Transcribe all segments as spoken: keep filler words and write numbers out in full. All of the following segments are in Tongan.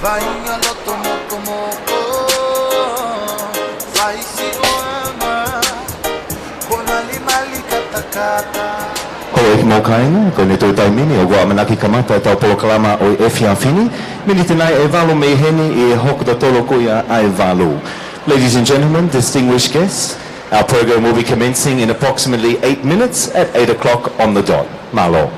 Vainga loto mokomoko, fai siʻo ʻama, ko nali mali katakata. Houʻeiki mo e kāinga, ko ʻene tuʻu taimi ni ʻoku ʻamanaki kamata ʻetau polokalama ʻo e efiafi ni, miniti nai ʻe valu mei heni ʻi he hoko totolo ko ia ʻa e valu. Ladies and gentlemen, distinguished guests, our program will be commencing in approximately eight minutes at eight o'clock on the dot. Mālō.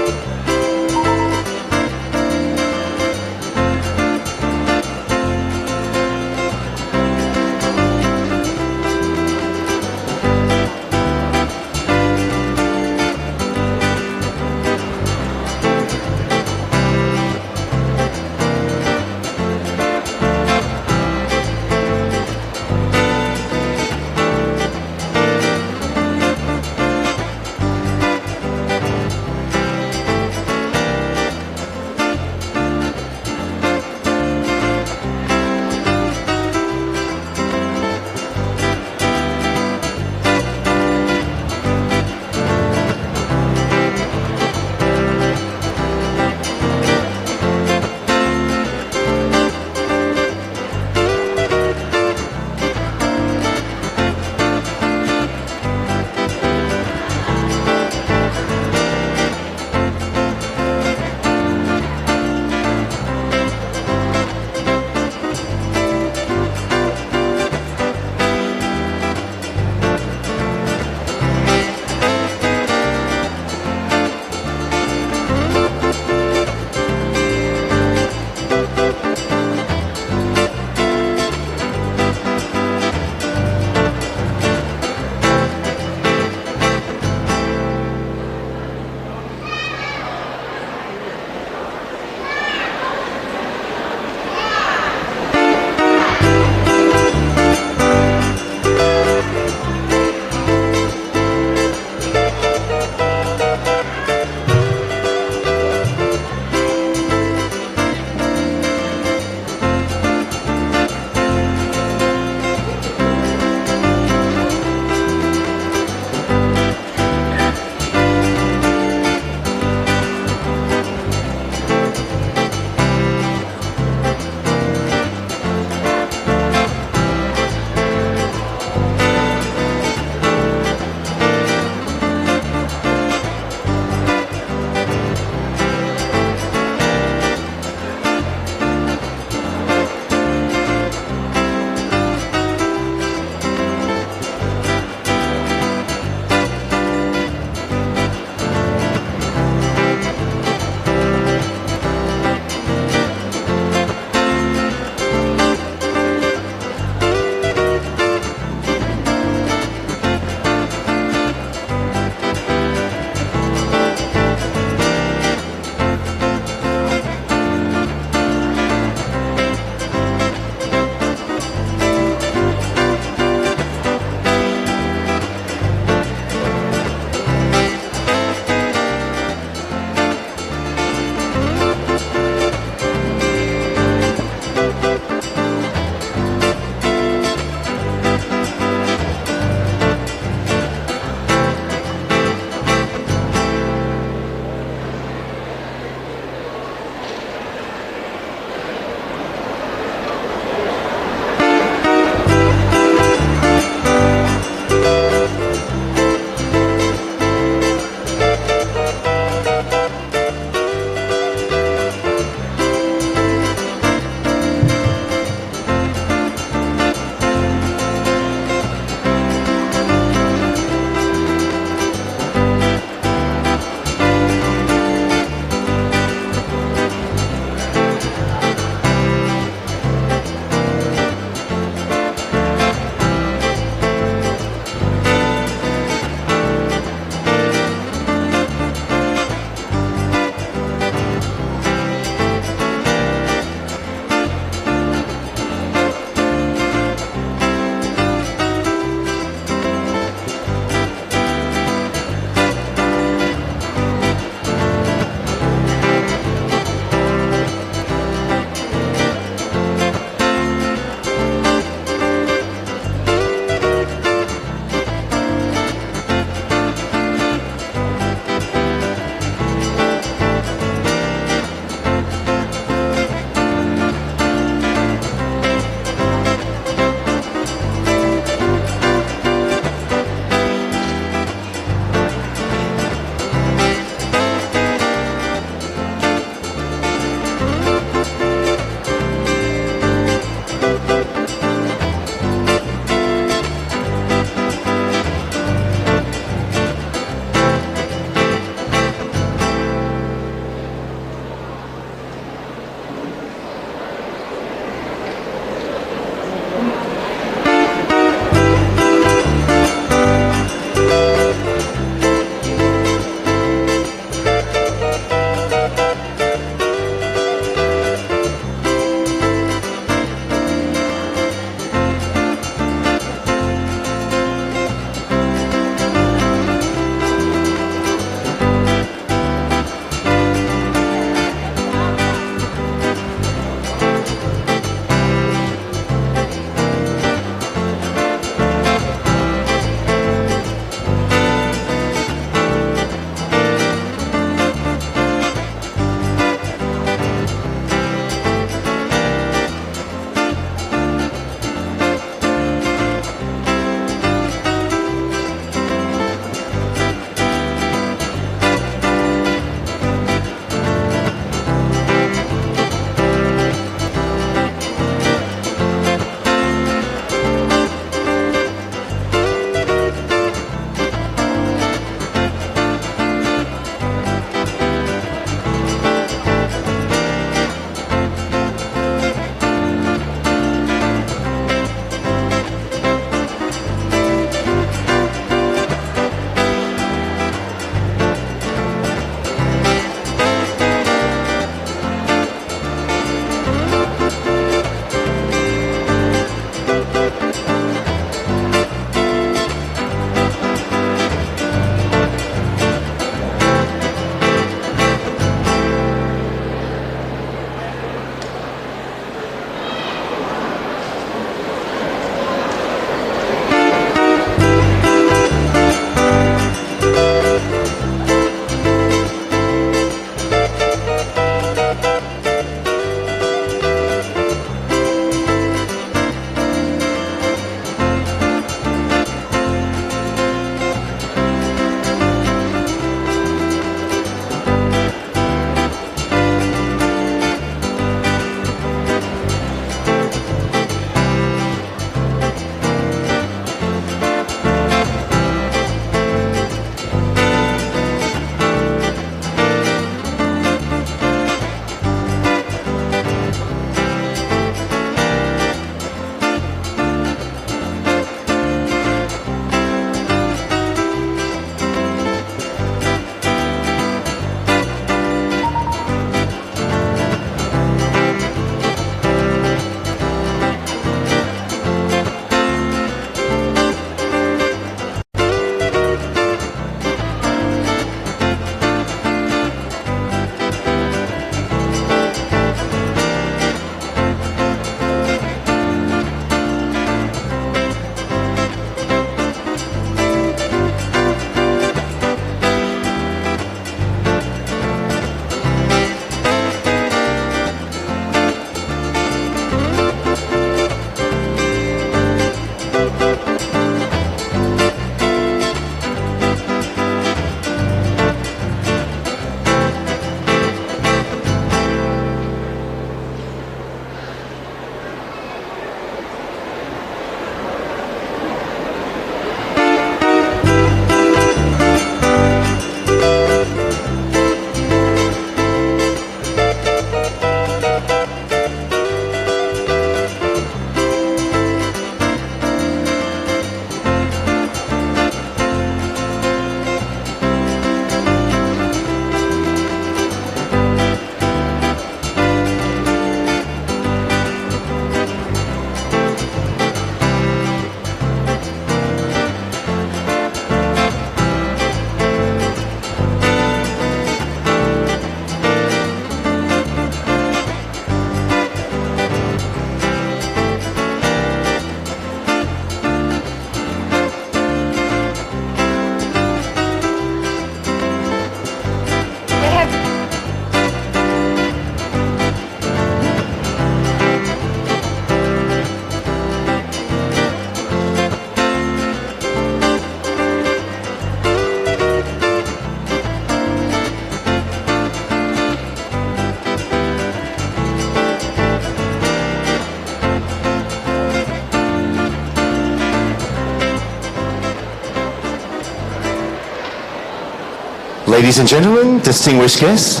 Ladies and gentlemen, distinguished guests,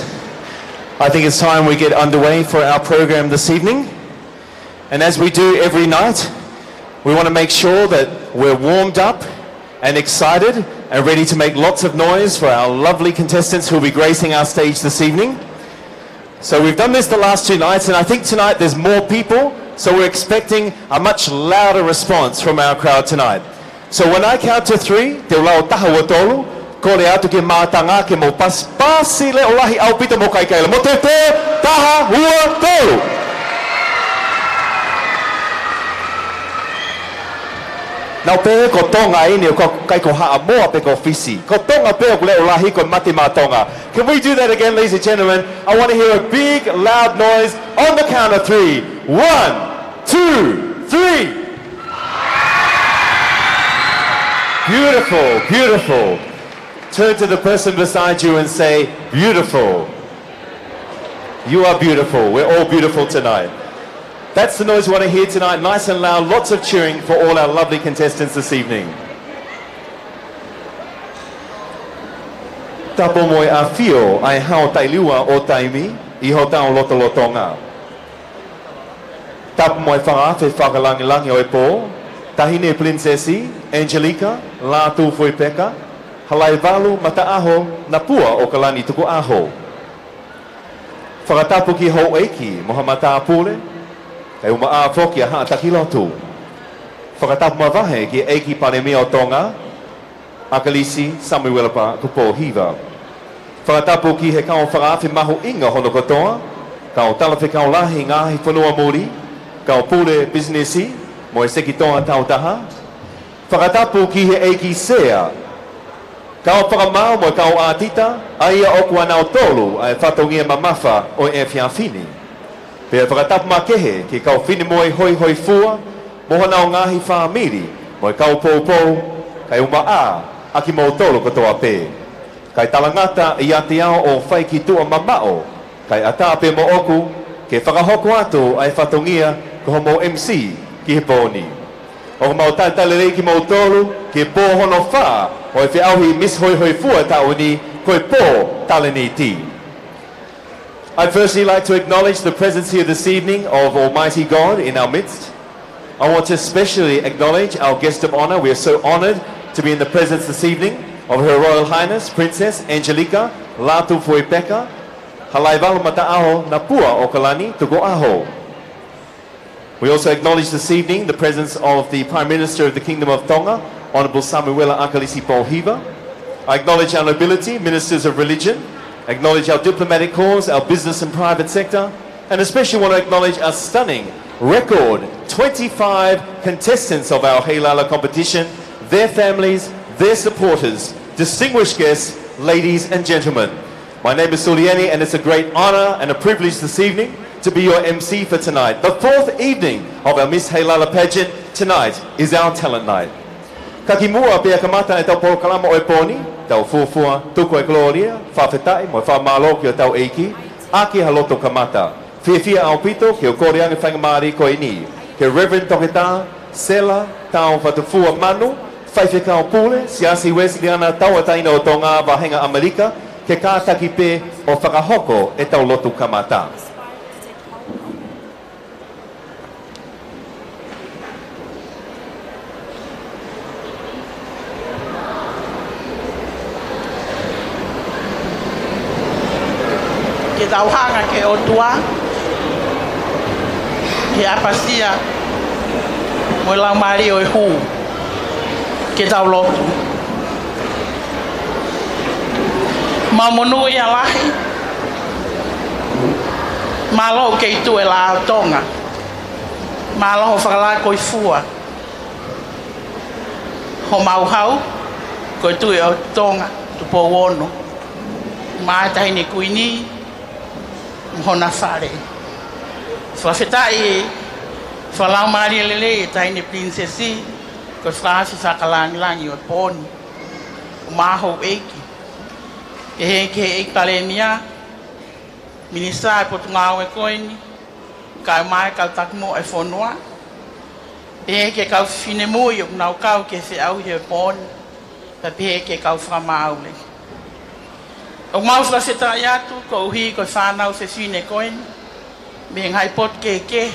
I think it's time we get underway for our program this evening. And as we do every night, we want to make sure that we're warmed up and excited and ready to make lots of noise for our lovely contestants who'll be gracing our stage this evening. So we've done this the last two nights, and I think tonight there's more people, so we're expecting a much louder response from our crowd tonight. So when I count to three, te u lau taha ua tolu, kole atu ki he mātanga ke mou pasi, pasi leʻo lahi ʻaupito mo kaikaila. Mo te te, taha, ua, tolu. Nau pehē ko Tonga eni, ʻoku ʻikai ko Haʻamoa pe ko Fisi. Ko Tonga pē ʻoku leʻo lahi, ko e mate maʻa Tonga. Can we do that again, ladies and gentlemen? I want to hear a big, loud noise on the count of three. One, two, three. Beautiful, beautiful. Turn to the person beside you and say, "Beautiful." You are beautiful. We're all beautiful tonight. That's the noise we want to hear tonight. Nice and loud, lots of cheering for all our lovely contestants this evening. Tapu mo e ʻafio ʻa e Hao Taʻeliua ʻo Taimi ʻi hotau lotolotonga. Tapu mo e fakaafe fakalangilangi ʻo e pō, Taʻahine Pilinisesi Angelika Lātūfuipeka Halaivalu Mataʻaho Napua ʻo Kalani Tukuʻaho. Fakatapu ki he houʻeiki mo ha matāpule, kae ʻumaʻā foki ʻa haʻa taki lotu. Fakatapu makehe ki he ʻEiki Palēmia ʻo Tonga, ʻAkilisi Samuela Paʻaku Pōhiva. Fakatapu ki he kau fakaafe mahuʻinga hono kotoa, kau talafekau lahi ngaahi fonua muli, kau pule pisinisi mo e sekitoa tautaha. Fakatapu ki he ʻEiki Sea, kau fakamaau mo e kau ʻātita, ʻa ia ʻoku ʻanautolu ʻa e fatongia mamafa ʻo e efiafi ni. Pea fakatapu makehe ki he kau finemui hoihoifua mo honau ngaahi fāmili mo e kau poupou, kae ʻumaʻā ʻa kimoutolu kotoa pē. Kae talangata ʻiate au ʻo fai ki tuʻa mamaʻo, kae ʻatā pē moʻoku ke fakahoko atu ʻa e fatongia ko hoʻomou M C ki he pō ni. ʻOku mau talitali lelei kimoutolu ki he pō hono fā ʻo e feʻauhi Miss Hoihoifua taʻu ni, ko e pō talēniti. I'd firstly like to acknowledge the presence here this evening of Almighty God in our midst. I want to especially acknowledge our guest of honor. We are so honored to be in the presence this evening of Her Royal Highness Princess Angelika Lātūfuipeka Halaivalu Mataʻaho Napua ʻo Kalani Tukuʻaho. We also acknowledge this evening the presence of the Prime Minister of the Kingdom of Tonga, Honourable Samuela ʻAkilisi Pōhiva. I acknowledge our nobility, ministers of religion, acknowledge our diplomatic corps, our business and private sector, and especially want to acknowledge our stunning record twenty-five contestants of our Heilala competition, their families, their supporters, distinguished guests, ladies and gentlemen. My name is Sulieni, and it's a great honour and a privilege this evening to be your M C for tonight. The fourth evening of our Miss Heilala pageant, tonight is our talent night. Ka kimuʻa pea kamata ʻetau polokalama ʻo e pō ni, tau fuofua tuku e kolōlia, fakafetaʻi mo e fakamālō ki hotau ʻEiki, ʻaki ha loto kamata. Fiefia ʻaupito ke u kole ange e faingamālie ko eni ki he Reverend Toketā Sela Tāufatufua Manu, Faifekau Pule, Siasi Uēsiliana Tauʻatāina ʻo Tonga, Vāhenga ʻAmelika, ke kātaki pē ʻo fakahoko ʻetau lotu kamata. Ke tau hanga ki he ʻOtua, ke ʻapasia mo e laumālie ʻo e hū, ke tau lotu. Mau monūʻia lahi, mālō ʻoku kei tuʻu e lao Tonga. Mālō hoʻo fakalakoifua homau hau, ko e Tuʻi ʻo Tonga, Tupou Ono, mo e Taʻahine Kuini mo hona fale. Fakafetaʻi, fakalaumālie lelei e Taʻahine Pilinisesi, ko e fakaafe fakalangilangi ʻo e pō ni, ʻumaʻā houʻeiki, pehē ki he ʻEiki Palēmia, Minisitā e Potungāue ko eni, kae ʻumaʻā e kau takimuʻa e fonua, pehē ki he kau finemui ʻoku nau kau ki he feʻauhi ʻo e pō ni, pea pehē ki he kau fakamaau lelei. ʻOku mau fakafetaʻi atu koeʻuhi ko e fānau fefine ko eni mei he ngaahi potu kehekehe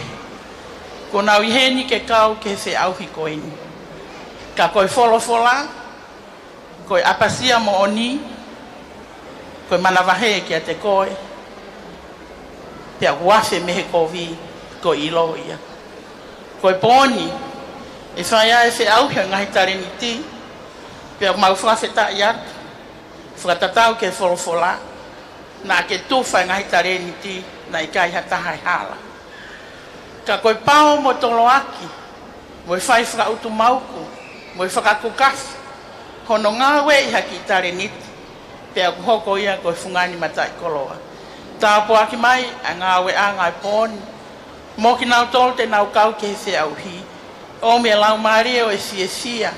kuo nau ʻi heni ke kau ki he feʻauhi ko eni. Ka ko e folofola, ko e ʻapasia moʻoni, ko e manavahē kiate koe, pea ʻoku afe mei he kovi, ko e ʻilo ia. Ko e pō ni, ʻe fai ai e feʻauhi ʻo e ngaahi talēniti, pea ʻoku mau fakafetaʻi atu, fakatatau ki he folofola, naʻa ke tufa e ngaahi talēniti, naʻe ʻikai ha taha ʻe hala. Ka ko e pao mo toloaki, mo e fai fakautumauku, mo e fakakukafi, hono ngāueʻi ha kiʻi talēniti, pea ʻoku hoko ia ko e fungani mataʻikoloa. Tāpuaki mai ʻa e ngāueʻanga ʻo e pō ni, mo kinautolu te nau kau ki he feʻauhi, ʻomi e laumālie ʻo e fiefia,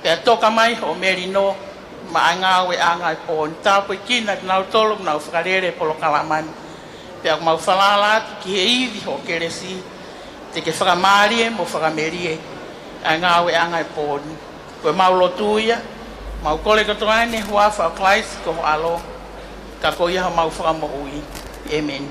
pea toka mai hoʻo melino maʻa e ngāueʻanga ʻo e pō ni. Tāpuekina kinautolu ʻoku nau fakalele e polokalama ni. Pea ʻoku mau falala atu ki he ivi hoʻo kelesi, te ke fakamālie mo fakamelie ʻa e ngāueʻanga ʻo e pō ni. Ko ʻemau lotu ia, mau kole kotoa eni he huafa ʻo Kalaisi ko ho ʻAlo, ka ko ia homau Fakamoʻui. ʻĒmeni.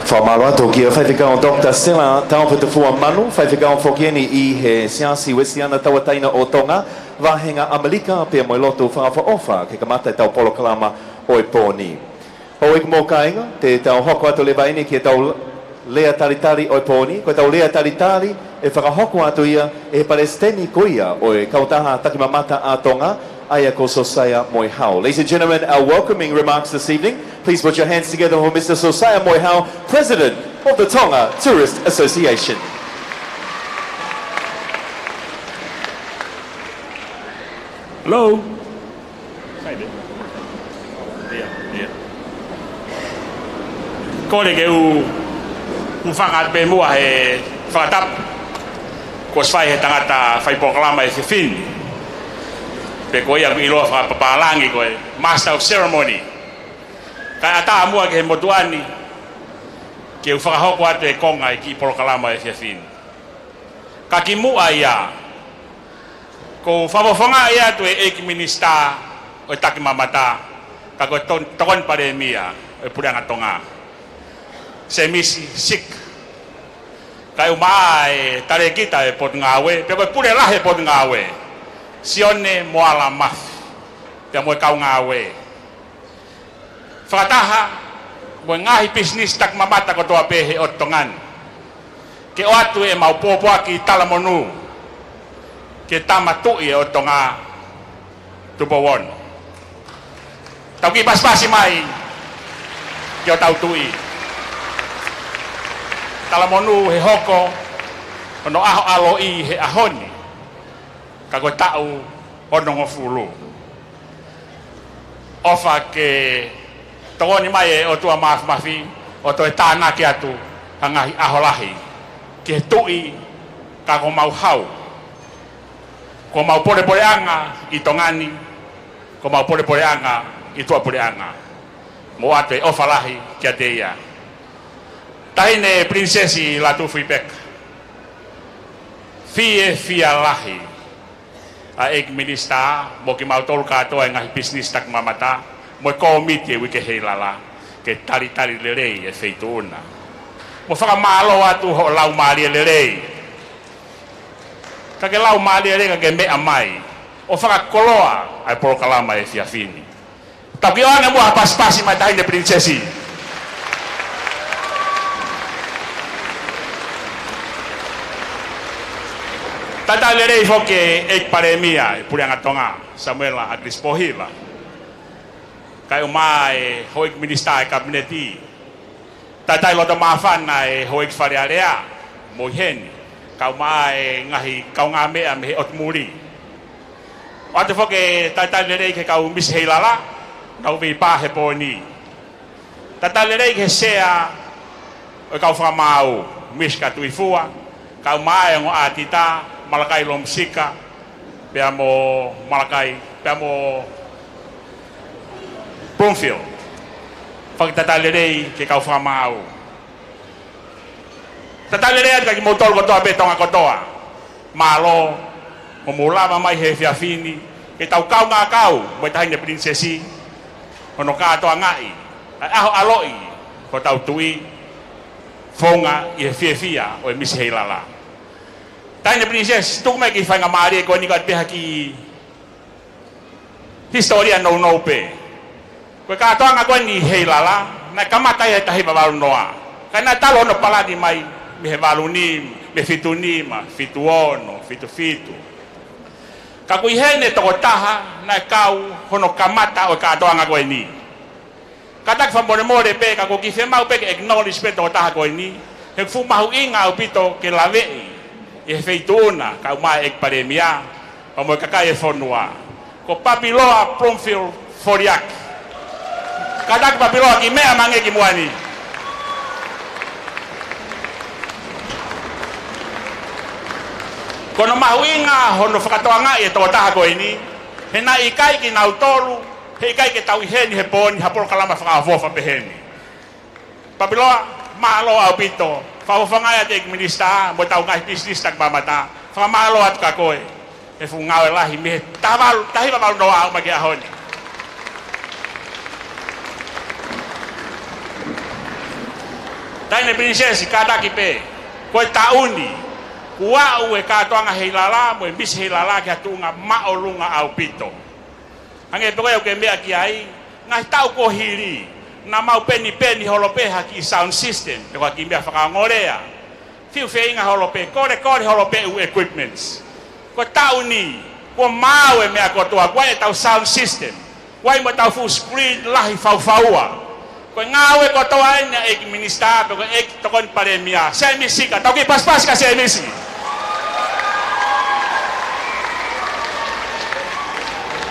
Fakamālō atu kia Faifekau Doctor Stella Taupatufua Manu, Faifekau foki eni ʻi he Siasi Uēsiliana Tauʻatāina ʻo Tonga, Vāhenga ʻAmelika, pea mo e lotu fakaʻofoʻofa ke kamata ʻetau polokalama ʻo e pō ni. Houʻeiki mo e kāinga, te tau hoko atu leva eni ki heʻetau lea talitali ʻo e pō ni, ko ʻetau lea talitali ʻe fakahoko atu ia ʻe he Palesiteni ko ia ʻo e Kautaha Takimamata ʻa Tonga, ʻa ia ko Sosaia Moehau. Ladies and gentlemen, our welcoming remarks this evening. Please put your hands together for Mister Sosaia Moehau, President of the Tonga Tourist Association. Hello. Sai pē. ʻIo, ʻio. Kole ke u, u hūfanga atu pē muʻa he fakatapu kuo ʻosi fai he tangata fai polokalama he efiafi ni. Pe ko ia ʻoku ʻiloa fakapapālangi ko e Master of Ceremony. Kae ʻatā muʻa ki he motuʻa ni ke u fakahoko atu e konga e kiʻi polokalama he efiafi ni. Ka kimuʻa ia, ʻoku ou fakafofongaʻi atu e ʻEiki Minisitā ʻo e Takimamata, ka ko e to-, Tokoni Palēmia ʻo e Puleʻanga Tonga, Sēmisi Sika. Kae ʻumaʻā e Talēkita e Potungāue, pea ko e Pule Lahi e Potungāue, Sione Moala Mafi, pea mo e kau ngāue. Fakataha mo e ngaahi pisinisi takimamata kotoa pē he ʻotu Tonga ni, ke ʻoatu ʻemau pōpoaki talamonū ki he Tama Tuʻi ʻo Tonga, Tupou Ono. Tau kiʻi pasipasi mai ki hotau Tuʻi. Talamonū he hoko hono ʻaho ʻaloʻi he ʻaho ni, ka ko e taʻu onongofulu. ʻOfa ke tokoni mai e ʻOtua Māfimafi ʻo toe tānaki atu ha ngaahi ʻaho lahi ki he Tuʻi, ka ko homau hau, ko homau polepoleʻanga ʻi Tonga ni, ko homau polepoleʻanga ʻi tuʻapuleʻanga. Mo ʻoatu e ʻofa lahi kiate ia. Taʻahine Pilinisesi Lātūfuipeka, fiefia lahi ʻa e ʻEiki Minisitā mo kimautolu kātoa e ngaahi pisinisi takimamata mo e kōmiti e Uike Heilala, ke talitali lelei e feituʻu na. Mo fakamālō atu hoʻo laumālie lelei. Ka ke laumālie lelei ka ke meʻa mai ʻo fakakoloa ʻa e polokalama he efiafi ni. Tau kiʻi ʻoange muʻa ha pasipasi mai, Taʻahine Pilinisesi. Talitali lelei foki e ʻEiki Palēmia e Puleʻanga Tonga, Samuela ʻAkilisi Pōhila. Kae ʻumaʻā e houʻeiki minisitā e Kapineti. Talitali loto māfana e houʻeiki Fale Alea mo ʻi heni, kae ʻumaʻā e ngaahi kaungāmeʻa mei he ʻotu muli. ʻOatu foki e talitali lelei ki he kau Misi Heilala, nau veipā he pō ni. Talitali lelei ki he Sea ʻo e kau fakamaau, Misi Katuifua, kae ʻumaʻā e ongo ʻātita, Malakai Lomisika, pea mo Malakai, pea mo Bloomfield. Fakatalitali lelei ki he kau fakamaau. Talitali lelei atu kia kimoutolu kotoa pē Tonga kotoa. Mālō Mo mou lava mai he efiafi ni, ke tau kaungā kau mo e Taʻahine Pilinisesi, hono kātoangaʻi ʻa e ʻaho ʻaloʻi hotau tuʻi, founga ʻi he fiefia ʻo e Misi Heilala. Taʻahine Pilinisesi, tuku mai e kiʻi faingamālie ko eni kae pehē ha kiʻi hisitōlia nounou pē. Ko e kātoanga ko eni Heilala, naʻe kamata ia he taha hiva valu noa. Ka naʻe talu hono palani mai mei he valu nima, mei he fitu nima, fitu ono, fitu fitu. Ka ko e ʻi heni e tokotaha naʻe kau hono kamata ʻo e kātoanga ko eni. Kātaki fakamolemole pē ka ʻoku ou kiʻi fiemaʻu pē ke acknowledge pē tokotaha ko eni. He fuʻu mahuʻinga ʻaupito ke laveʻi ʻi he feituʻu na, kau mai e ʻEiki Palēmia, pea mo e kakai e fonua. Ko Papiloa Bloomfield Foliaki. Kātaki Papiloa kiʻi meʻa mai angē ki muʻa ni. Ko hono mahuʻinga hono fakatokangaʻi e tokotaha ko eni, he naʻe ʻikai kinautolu, he ʻikai ke tau ʻi heni he pō ni ha polokalama fakaʻofoʻofa pehē ni. Papiloa, mālō ʻaupito. Fakafofongaʻi atu e ʻEiki Minisitā mo ʻetau ngaahi pisinisi takimamata. Fakamālō atu kia koe he fuʻu ngāue lahi mei he taha valu, taha hiva valu noa ʻo aʻu mai ki he ʻaho ni. Taʻahine Pilinisesi, kātaki pē, ko e taʻu ni kuo aʻu e kātoanga Heilala mo e Misi Heilala ki ha tuʻunga māʻolunga ʻaupito. Hangē pē ko ia ʻoku ke meʻa ki ai, ngaahi taʻu kuo hili, naʻa mau penipeni holo pē ha kiʻi sound system, pe ko ha kiʻi meʻa fakaongo lea. Fiu feinga holo pē, kolekole holo pē ʻū equipments. Ko e taʻu ni, kuo maau e meʻa kotoa, kuo ʻi ai ʻetau sound system, kuo ʻi ai mo ʻetau fuʻu screen lahi faufaua. Ko e ngāue kotoa eni ʻa e ʻEiki Minisitā, pe ko e ʻEiki Tokoni Palēmia. Sēmisi Sika, tau kiʻi pasipasi kia Sēmisi.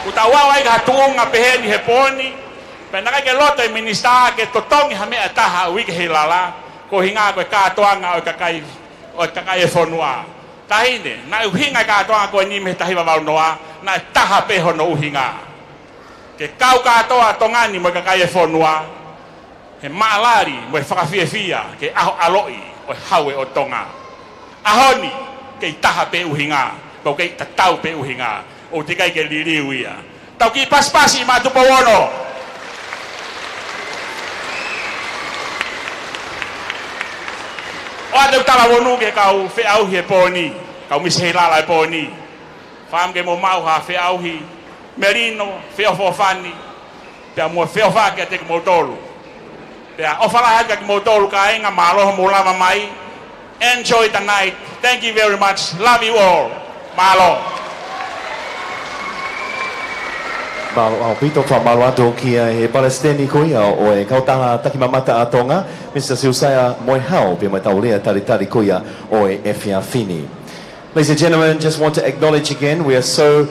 Kuo tau aʻu ai ki ha tuʻunga pehē ni he pō ni, pea naʻe ʻikai ke loto e Minisitā ke totongi ha meʻa ʻe taha ʻo e uike Heilala, koeʻuhinga ko e kātoanga ʻo e kakai, ʻo e kakai e fonua. Taʻahine, naʻe ʻuhinga e kātoanga ko eni mei he taha hiva valu noa, naʻe taha pē hono ʻuhinga. Ke kau kātoa Tonga ni mo e kakai e fonua he maʻalali mo e fakafiefia ki he ʻaho ʻaloʻi ʻo e Hauʻe ʻo Tonga. ʻAho ni, kei taha pē ʻuhinga, ʻoku kei tatau pē ʻuhinga, ʻoku teʻeki ai ke liliu ia. Tau kiʻi pasipasi maʻa Tupou Ono. ʻOatu e talavou ki he kau feʻauhi e pō ni, kau Misi Heilala e pō ni. Fakaʻamu ke mou maʻu ha feʻauhi melino, feʻofoʻofani, pea mo e feʻofaʻaki kiate kimoutolu. Pea ʻofa lahi atu kia kimoutolu kāinga, mālō hoʻomou lava mai. Enjoy the night. Thank you very much. Love you all. Mālō. Mālō ʻaupito, fakamālō atu kia he Palesiteni ko ia ʻo e Kautaha Takimamata ʻa Tonga, Mister Siusaia Moehau, pea mo ʻetau lea talitali ko ia ʻo e efiafi ni. Ladies and gentlemen, just want to acknowledge again, we are so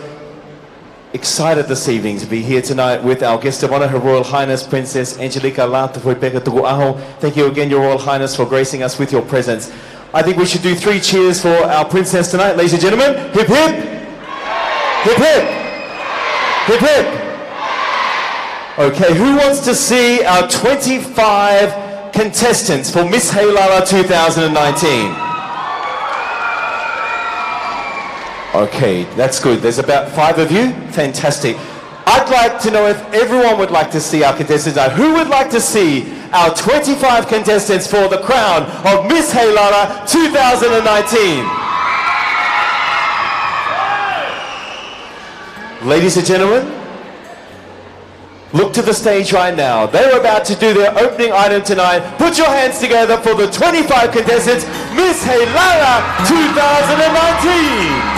excited this evening to be here tonight with our guest of honour, Her Royal Highness Princess Angelika Lātūfuipeka Tukuʻaho. Thank you again, Your Royal Highness, for gracing us with your presence. I think we should do three cheers for our princess tonight, ladies and gentlemen. Hip hip. Hip hip. Hip hip. Okay, who wants to see our twenty-five contestants for Miss Heilala two thousand and nineteen? Okay, that's good. There's about five of you. Fantastic. I'd like to know if everyone would like to see our contestants. Now, who would like to see our twenty-five contestants for the crown of Miss Heilala two thousand and nineteen? Ladies and gentlemen, look to the stage right now. They're about to do their opening item tonight. Put your hands together for the twenty-five contestants, Miss Heilala two thousand and nineteen.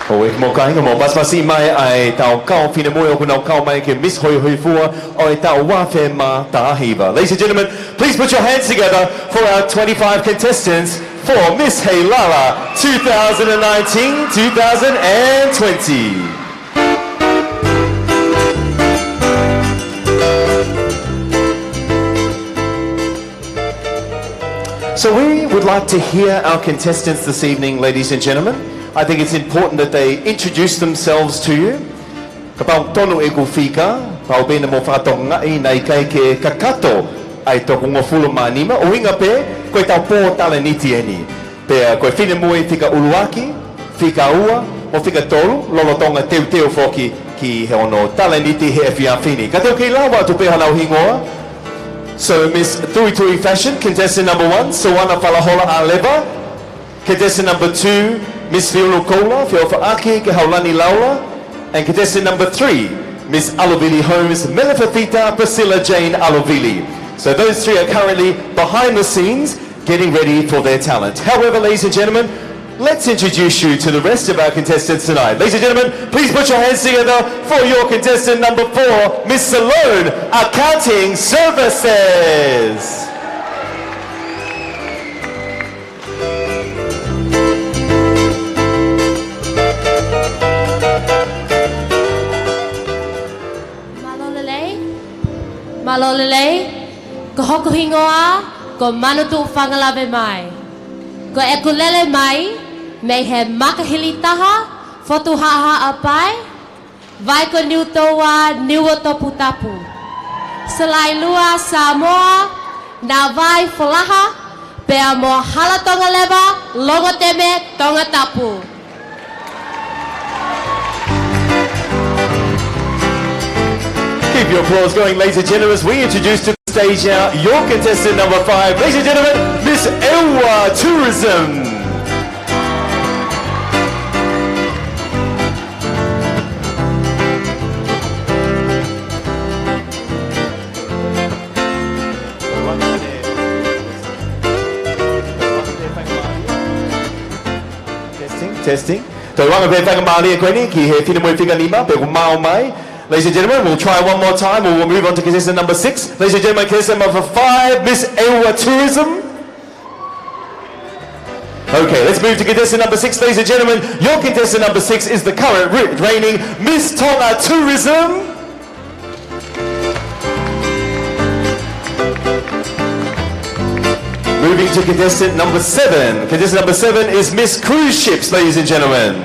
ʻOku mou kāinga, mou pasipasi mai ʻa e tau kau finemui ʻoku nau kau mai ki he Miss Hoihoifua ʻo e taʻu ua afe mā taha hiva. Ladies and gentlemen, please put your hands together for our twenty-five contestants for Miss Heilala two thousand and nineteen, two thousand and twenty. So we would like to hear our contestants this evening, ladies and gentlemen. I think it's important that they introduce themselves to you. Kapau tonu ʻeku fika, pau pē naʻa mou fakatokangaʻi naʻe ʻikai ke kakato ʻa e toko hongofulu mā nima, ʻuhinga pē, ko e tau pō talēniti eni. Pea ko e finemui fika ʻuluaki, fika ua, mo fika tolu, lolotonga teuteu foki ki he ono talēniti he efiafi ni. Ka te u kei lava atu pē honau hingoa. So, Miss Tuitui Fashion, contestant number one, Soana Falahola ʻAleva. Contestant number two, Miss Fiona Koula, Feofaʻaki Kehaulani Laula. And contestant number three, Miss Alovili Homes, Melefethita Priscilla Jane Alovili. So those three are currently behind the scenes getting ready for their talent. However, ladies and gentlemen, let's introduce you to the rest of our contestants tonight. Ladies and gentlemen, please put your hands together for your contestant number four, Miss Salone Accounting Services. Mālō e lelei. Mālō e lelei. Ko hoku hingoa ko Manutuʻu Fangalawe Mai. Ko ʻeku lele mai mei he Makahilitaha, Fotu Haʻahaʻapai, Vai ko Niutoua, Niua Toputapu, Salailua, Samoa, Navai, Folaha, pea mo Hala Tonga Leva, Longoteme, Tongatapu. Keep your applause going, ladies and gentlemen, as we introduce to the stage now your contestant number five, ladies and gentlemen, Miss ʻEua Tourism. Testing, testing. Toe ʻoange pē faingamālie ko eni ki he finemui fika nima, pe ʻoku mao mai. Ladies and gentlemen, we'll try one more time, or we'll move on to contestant number six. Ladies and gentlemen, contestant number five, Miss ʻEua Tourism. Okay, let's move to contestant number six, ladies and gentlemen. Your contestant number six is the current re-, reigning Miss Tonga Tourism. Moving to contestant number seven. Contestant number seven is Miss Cruise Ships, ladies and gentlemen.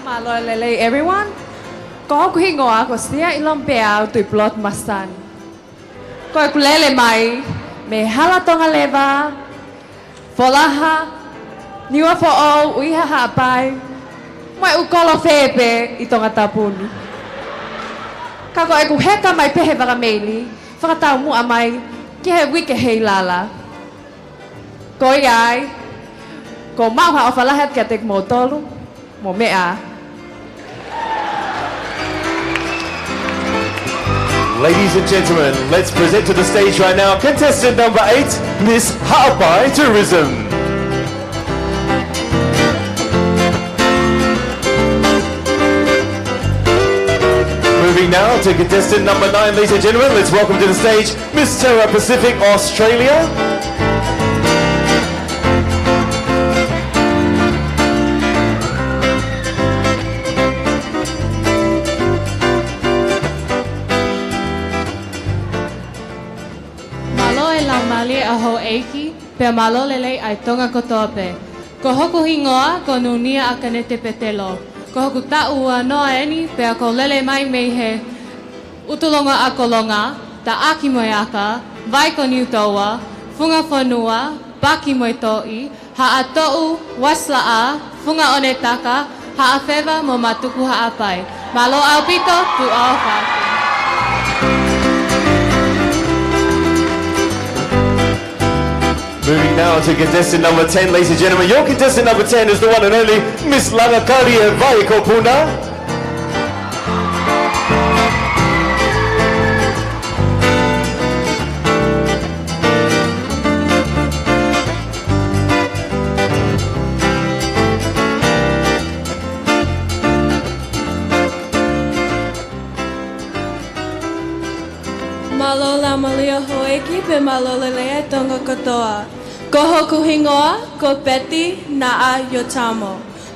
Mālō e lelei, everyone. Ko hoku hingoa ko Siaʻilomipea Tuʻipulotu Masani. Ko ʻeku lele mai mei Hala Tonga Leva, Folaha, Niuafoʻou, ʻUiha Haʻapai, mo ʻeku kolo fē pē ʻi Tongatapu ni. Ka ko ʻeku heka mai pē he vaka meili, fakataumuʻa mai ki he uike Heilala. Ko ia ai, ʻoku ou maʻu ha ʻofa lahi atu kiate kimoutolu, mo meʻa. Ladies and gentlemen, let's present to the stage right now contestant number eight, Miss Haʻapai Tourism. Moving now to contestant number nine, ladies and gentlemen, let's welcome to the stage Miss Terra Pacific Australia. Mālō e laumālie ʻa houʻeiki, pea mālō lelei ʻa e Tonga kotoa pē. Ko hoku hingoa ko Nunia ʻAkanete Petelo. Ko hoku taʻu ua noa eni, pea ʻoku ou lele mai mei he ʻUtulongoakolonga, Taʻaki mo e Aka, Vai ko Niutoua, Funga Fonua, Paki mo e Toʻi, Haʻatoʻu, Uasilaʻā, Funga ʻOnetaka, Haʻafeva mo Matuku Haʻapai. Mālō ʻaupito, tuʻa ʻofa atu. Moving now to contestant number ten, ladies and gentlemen. Your contestant number ten is the one and only Miss Langakalie Vai ko Puna. Mālō e houʻeiki pea mālō e lelei ʻa e Tonga kotoa. Ko hoku hingoa ko Betty Naʻa Iotamo.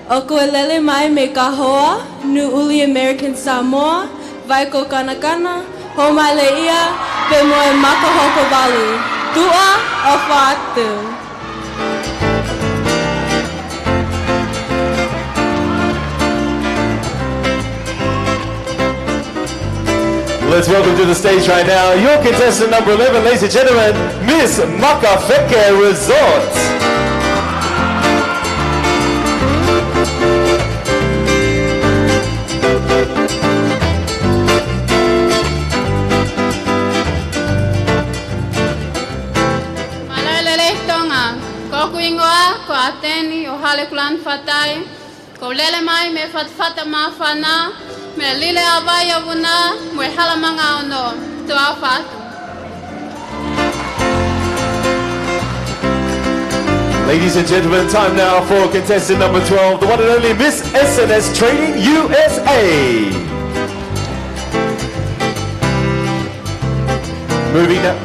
ʻOku ou lele mai mei Kahoa, Nuʻuʻuli, American Samoa, Vai ko Kanakana, Hōmaileʻia, pea mo e Maka Hokovalu. Tuʻa ʻofa atu. Let's welcome to the stage right now your contestant number eleven, ladies and gentlemen, Miss Makafeke Resort. Mālō e lelei Tonga. Ko hoku hingoa ko ʻAteni ʻOhale Kulanifatai. ʻOku ou lele mai mei Fatafata Māfana, mei Lile ʻa Vai ʻa Vuna, mo e Hala Manga Ono. Tuʻa ʻofa atu. Ladies and gentlemen, time now for contestant number twelve, the one and only Miss S N S Trading U S A. Moving up.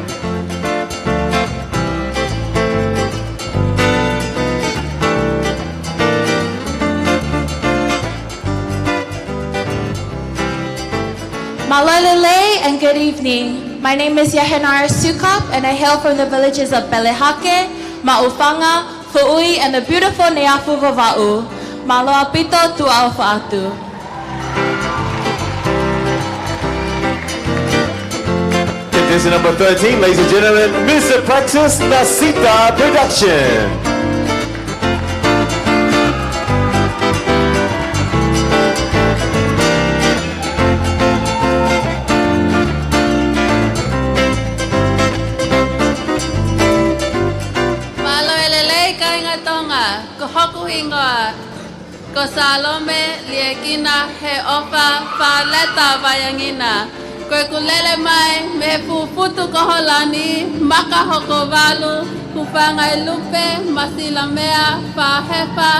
Mālō e lelei and good evening. My name is Yahenara Sukup and I hail from the villages of Pelehake, Maʻufanga, Foʻui and the beautiful Neiafu, Vavaʻu. Mālō ʻaupito, tuʻa ʻofa atu. Contestant number thirteen, ladies and gentlemen, Miss Apraxis Nasita Production. Mālō e lelei kāinga Tonga, ko hoku hingoa ko Salome Liekina Heʻofa Faleta Vaiangina. Ko ʻeku lele mai mei he fuʻu futu ko Holani, Maka Hokovalu, Hūfanga ʻi Lupe, Masilamea, Fahefa,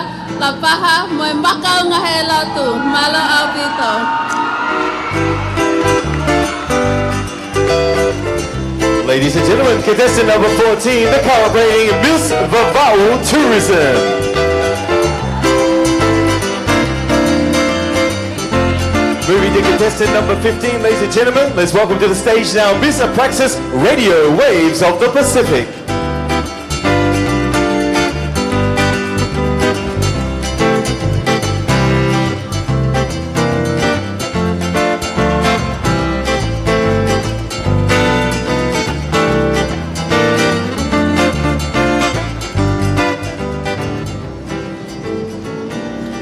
Lapaha, mo e Maka Unga He Lotu. Mālō ʻaupito. Ladies and gentlemen, contestant number fourteen, the celebrating Miss Vavaʻu Tourism. Moving to contestant number fifteen, ladies and gentlemen, let's welcome to the stage now Miss Apraxis Radio Waves of the Pacific.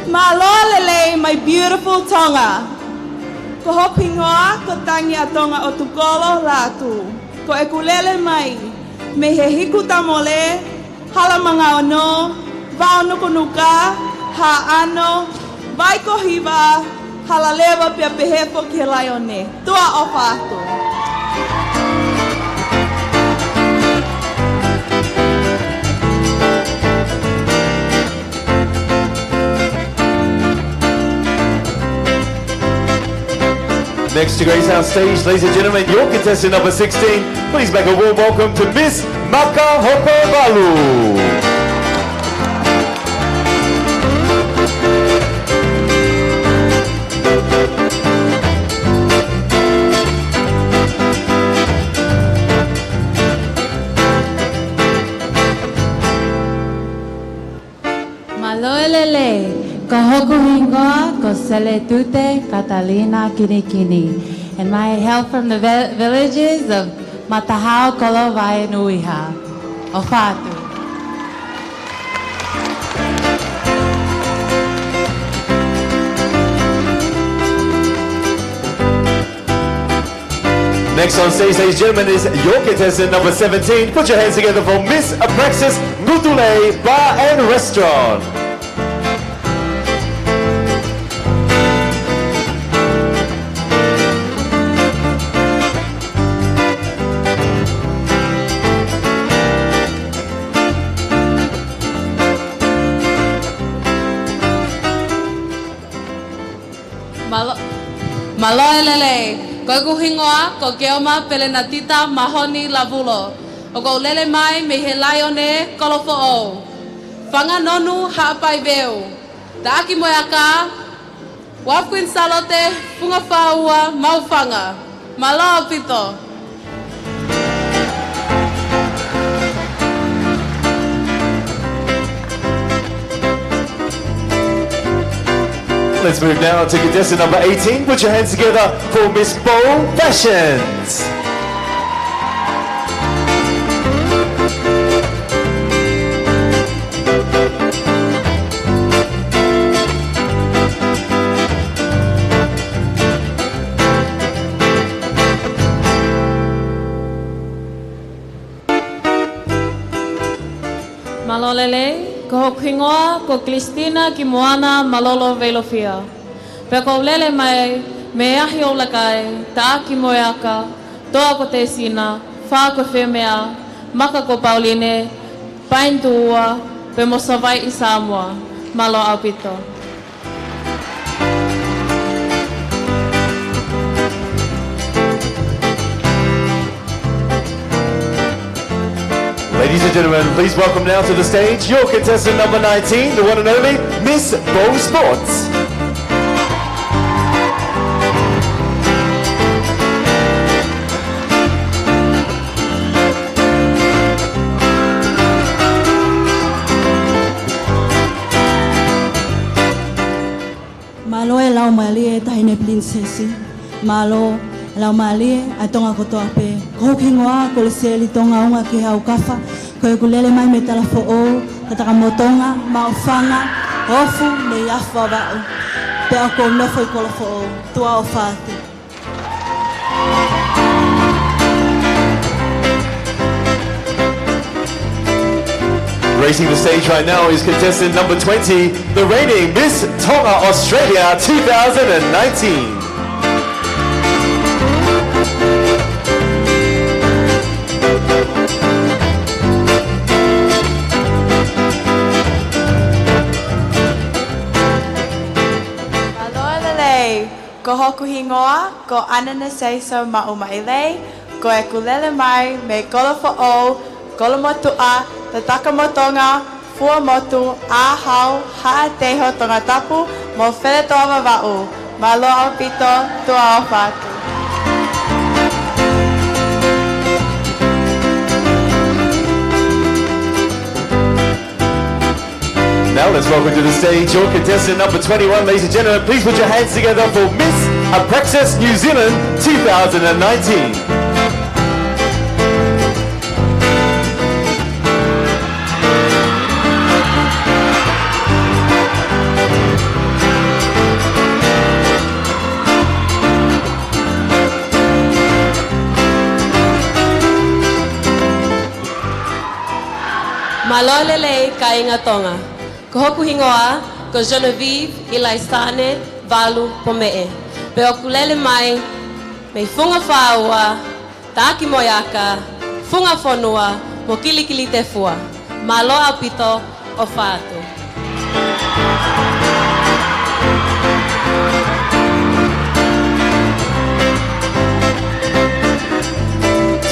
Mālō e lelei, my beautiful Tonga. Ko hoku hingoa ko Tangiatonga ʻOtukolo Lātū. Ko ʻeku lele mai mei he Hiku Tamole, Hala Manga Ono, Vao Nukunuka, Haʻano, Vai ko Hiva, Hala Leva pea pehē foki ki he Laione. Tuʻa ʻofa atu. Next to grace our stage, ladies and gentlemen, your contestant number sixteen. Please make a warm welcome to Miss Maka Hokovalu. Mālō e lelei, ko hoku hingoa ko Seletute Katalina Kinikini, and I hail from the vi-, villages of Matahao, Kolovai, Nuʻuiha. ʻOfa atu. Next on stage, ladies and gentlemen, is your contestant number seventeen. Put your hands together for Miss Apraxis Ngutulei Bar and Restaurant. Mālō, mālō e lelei. Ko ʻeku hingoa ko Keoma Pelenatita Mahoni Lavulo. ʻOku ou lele mai mei he Laione Kolofoʻou. Fanga Nonu Haʻapaiveu. Taʻaki mo e aka, Wharf Queen Sālote Fungafāua Maʻufanga. Mālō ʻaupito. Let's move now to contestant number eighteen. Put your hands together for Miss Bold Fashions. Mālō e lelei, ko hoku hingoa ko Christina Kimoana Malolo Veilofia. Pea ʻoku ou lele mai mei he ʻAhi ʻo ʻUlakai, taʻaki mo e aka, toa ko Tēsina, fā ko Fiemea, maka ko Pauline, Paenitū ua, pea mo Savaiʻi Samoa. Mālō ʻaupito. Ladies and gentlemen, please welcome now to the stage your contestant number nineteen, the one and only Miss Bold Sports. Mālō e laumālie e Taʻahine Pilinisesi. Mālō e laumālie ʻa Tonga kotoa pē. Ko hoku hingoa ko Lesieli Tonga Unga ki he Haukafa. Ko ʻeku lele mai mei Talafoʻou, Tatakamotonga, Maʻufanga, Ofu, Neiafu, Vavaʻu. Pea ʻoku ou nofo ʻi Kolofoʻou, tuʻa ʻofa atu. Gracing the stage right now is contestant number twenty, the reigning Miss Tonga Australia two thousand and nineteen. Mālō e lelei. Ko hoku hingoa ko ʻAnana Seiso Maʻumaʻilei, ko ʻeku lele mai mei Kolofoʻou, Kolomotuʻa, Tatakamotonga, Fuaʻamotu, ʻAhau, Haʻateiho, Tongatapu, mo Feletoʻa, Vavaʻu. Mālō ʻaupito, tuʻa ʻofa atu. Now let's welcome to the stage your contestant number twenty-one, ladies and gentlemen. Please put your hands together for Miss Apraxis New Zealand two thousand and nineteen. Mālō e lelei kāinga Tonga. Ko hoku hingoa ko Genevieve Ilaisane Valu Pomeʻe. Pea ʻoku lele mai mei Fungafāua, taʻaki mo e aka, Fungafonua, mo Kilikilitefua. Mālō ʻaupito, ʻofa atu.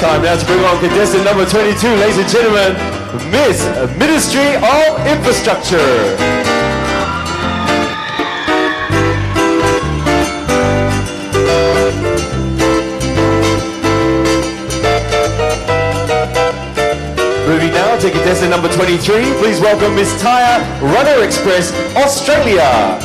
Time now to bring on contestant number twenty-two, ladies and gentlemen, Miss Ministry of Infrastructure. Moving now to contestant number twenty-three, please welcome Miss Taya, Runner Express, Australia.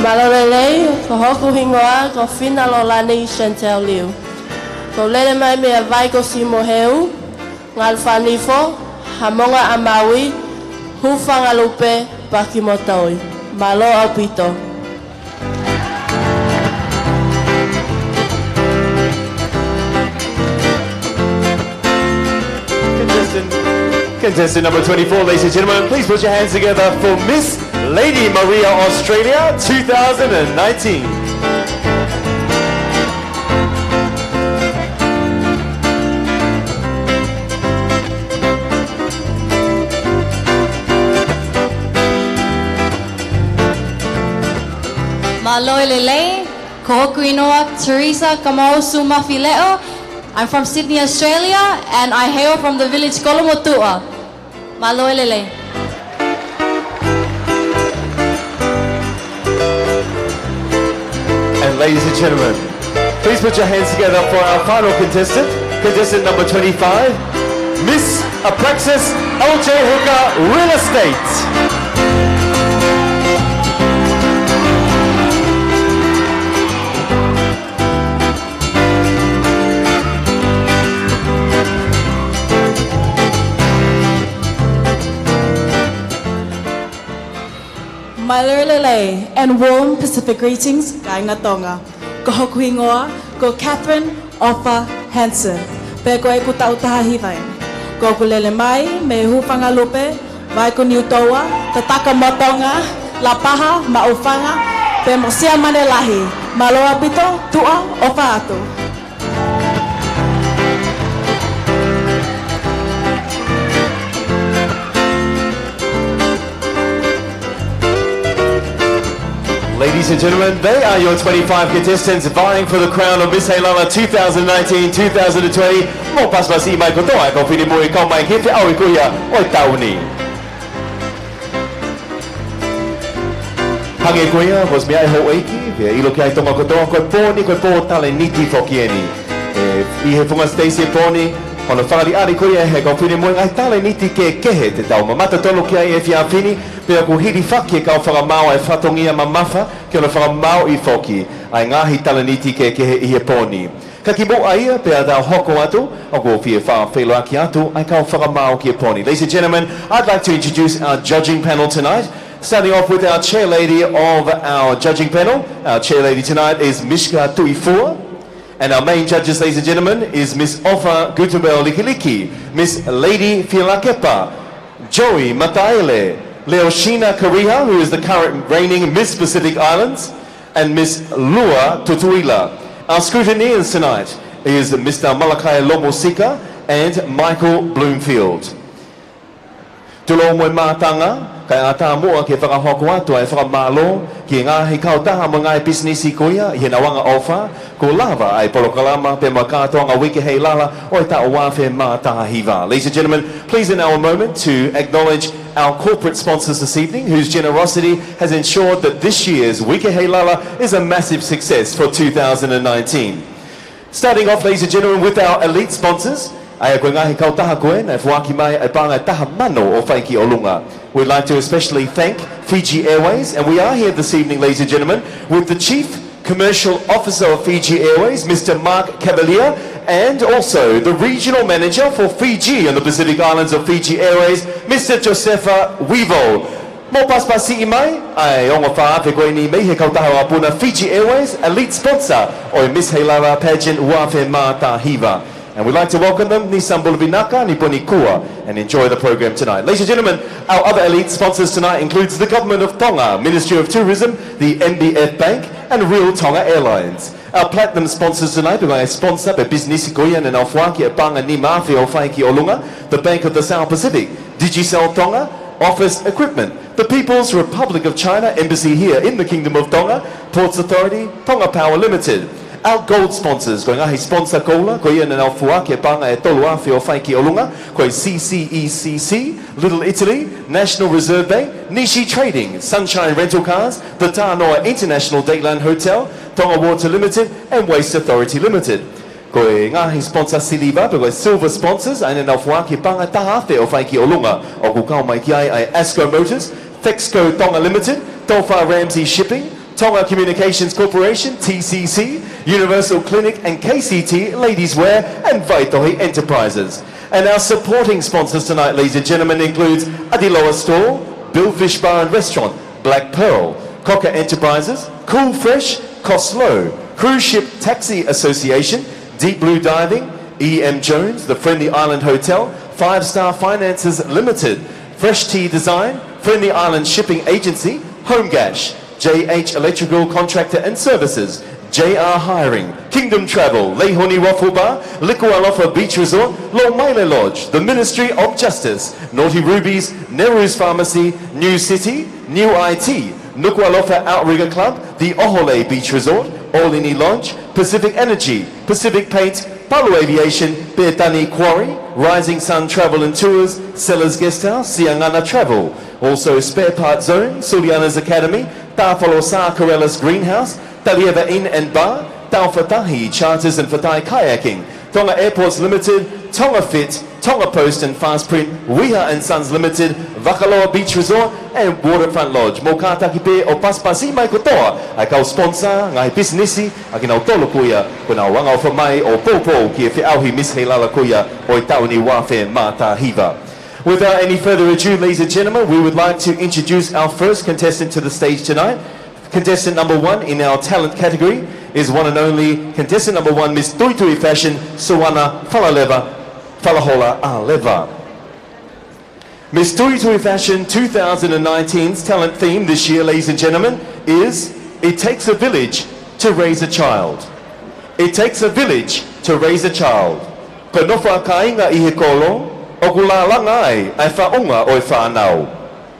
Mālō e lelei, ko hoku hingoa ko Fina Lolani Chantel Liu. ʻOku ou lele mai mei Hawaii ko Simoheu, Ngalufanifo, Hamonga ʻa Maui, Hūfangalupe, Paki mo Toi. Mālō ʻaupito. Contestant, contestant number twenty-four, ladies and gentlemen, please put your hands together for Miss Lady Maria Australia two thousand and nineteen. Mālō e lelei, ko hoku inoa Teresa Kamausu Mafileʻo. I'm from Sydney, Australia, and I hail from the village Kolomotuʻa. Mālō e lelei. And ladies and gentlemen, please put your hands together for our final contestant, contestant number twenty-five, Miss Apraxis L J Hooker Real Estate. Mālō e lelei and warm Pacific greetings, kāinga Tonga. Ko hoku hingoa ko Catherine Offa Hansen, pea ko ʻeku taʻu taha hiva eni. Ko ʻeku lele mai mei Hūfangalupe, Vai ko Niutoua, tataka mo Tonga, Lapaha, Maʻufanga, pea mo Siamane Lahi. Mālō ʻaupito, tuʻa ʻofa atu. Ladies and gentlemen, they are your twenty-five contestants vying for the crown of Miss Heilala two thousand nineteen, two thousand twenty. Mou pasipasi mai kotoa e kau finemui kau mai ki he feʻauhi ko ia ʻo e taʻu ni. Hangē ko ia kuo ʻosi meaʻi houʻeiki, pea ʻilo ki ai Tonga kotoa, ko e pō ni ko e pō talēniti foki eni. ʻE, ʻi he funga siteisi e pō ni, hono fakaʻaliʻali ko ia he kau finemui e ngaahi talēniti kehekehe te tau mamata tonu ki ai he efiafi ni, pea ʻoku hilifaki e kau fakamaau e fatongia mamafa ki hono fakamaauʻi foki ʻa e ngaahi talēniti kehekehe ʻi he pō ni. Ka kimuʻa ia pea tau hoko atu, ʻoku ou fie fakafeʻiloaki atu ʻa e kau fakamaau ki he pō ni. Ladies and gentlemen, I'd like to introduce our judging panel tonight. Starting off with our chair lady of our judging panel. Our chair lady tonight is Mishka Tuʻifua. And our main judges, ladies and gentlemen, is Miss Offa Guttenbeil Likiliki, Miss Lady Fielakepa, Joey Mataele, Leoshina Kariha, who is the current reigning Miss Pacific Islands, and Miss Lua Tutuila. Our scrutineers tonight is Mister Malakai Lomusika and Michael Bloomfield. Tulou mo e mātanga, kae ʻatā muʻa ke fakahoko atu ʻa e fakamālō ki he ngaahi kautaha mo e ngaahi pisinisi ko ia ʻi heʻenau angaʻofa kuo lava ʻa e polokalama pea mo e kātoanga Uike Heilala ʻo e taʻu ua afe mā taha hiva. Ladies and gentlemen, please in our moment to acknowledge our corporate sponsors this evening, whose generosity has ensured that this year's Uike Heilala is a massive success for two thousand and nineteen. Starting off, ladies and gentlemen, with our elite sponsors, ʻa ia ko e ngaahi kautaha ko ē naʻe foaki mai ʻa e paʻanga ʻe taha mano ʻo fai ki ʻolunga. We'd like to especially thank Fiji Airways, and we are here this evening, ladies and gentlemen, with the Chief Commercial Officer of Fiji Airways, Mister Mark Cavalier, and also the Regional Manager for Fiji and the Pacific Islands of Fiji Airways, Mister Josefa Wivo. Mou pasipasi mai ʻa e ongo fā afe ko eni mei he kautaha ʻo ʻApuna, Fiji Airways, elite sponsor ʻo e Miss Heilala Pageant ua afe mā taha hiva. And we'd like to welcome them, Nissan Buluvinaka, Niponikua, and enjoy the program tonight. Ladies and gentlemen, our other elite sponsors tonight includes the Government of Tonga, Ministry of Tourism, the M B F Bank, and Real Tonga Airlines. Our platinum sponsors tonight, ʻa e sponsor pe pisinisi ko ia naʻa nau foaki e paʻanga nima afe ʻo fai ki ʻolunga, the Bank of the South Pacific, Digicel Tonga, Office Equipment, the People's Republic of China Embassy here in the Kingdom of Tonga, Ports Authority, Tonga Power Limited. Our gold sponsors, ko e ngaahi sponsor koula ko ia naʻa nau foaki e paʻanga ʻe tolu afe ʻo fai ki ʻolunga, ko e C C E C C, Little Italy, National Reserve Bank, Nishi Trading, Sunshine Rental Cars, the Tanoa International Dateland Hotel, Tonga Water Limited, and Waste Authority Limited. Ko e ngaahi sponsor siliva pe ko e silver sponsors, ʻa ia naʻa nau foaki paʻanga ʻe taha afe ʻo fai ki ʻolunga, ʻoku kau mai ki ai ʻa e Asco Motors, Fexco Tonga Limited, Tofa Ramsay Shipping, Tonga Communications Corporation, T C C, Universal Clinic and K C T, Ladies Wear, and Vaitohi Enterprises. And our supporting sponsors tonight, ladies and gentlemen, includes Adiloa Store, Billfish Bar and Restaurant, Black Pearl, Cocker Enterprises, Cool Fresh, Coslow, Cruise Ship Taxi Association, Deep Blue Diving, E M Jones, the Friendly Island Hotel, Five Star Finances Limited, Fresh Tea Design, Friendly Island Shipping Agency, Home Gash, J H Electrical Contractor and Services, J R Hiring, Kingdom Travel, Leihoni Waffle Bar, Liku Alofa Beach Resort, Lomaile Lodge, the Ministry of Justice, Naughty Rubies, Neru's Pharmacy, New City, New I T, Nukuʻalofa Outrigger Club, the ʻOhole Beach Resort, ʻŌlini Lodge, Pacific Energy, Pacific Paint, Palu Aviation, Bethany Quarry, Rising Sun Travel and Tours, Sellers Guest House, Siangana Travel. Also, Spare Parts Zone, Suliana's Academy, Tāfalosā Corellis Greenhouse, Talieva Inn and Bar, Taufa Tahi Charters and Fatai Kayaking, Tonga Airports Limited, Tonga Fit, Tonga Post and Fast Print, Weha and Sons Limited, Vakaloa Beach Resort and Waterfront Lodge. Mou kātaki pē ʻo pasipasi mai kotoa ʻa e kau sponsor, ngaahi pisinisi, ʻa kinautolu ko ia kuo nau anga ʻofa mai ʻo poupou ki he feʻauhi Miss Heilala ko ia ʻo e taʻu ni ua afe mā taha hiva. Without any further ado, ladies and gentlemen, we would like to introduce our first contestant to the stage tonight. Contestant number one in our talent category is one and only contestant number one, Miss Tuitui Fashion, Soana Falaleva, Falahola ʻAleva. Miss Tuitui Fashion two thousand nineteen's talent theme this year, ladies and gentlemen, is It Takes a Village to Raise a Child. It takes a village to raise a child. Ko e nofo ʻa kāinga ʻi he kolo, ʻoku lālanga ai ʻa e faʻunga ʻo e fānau.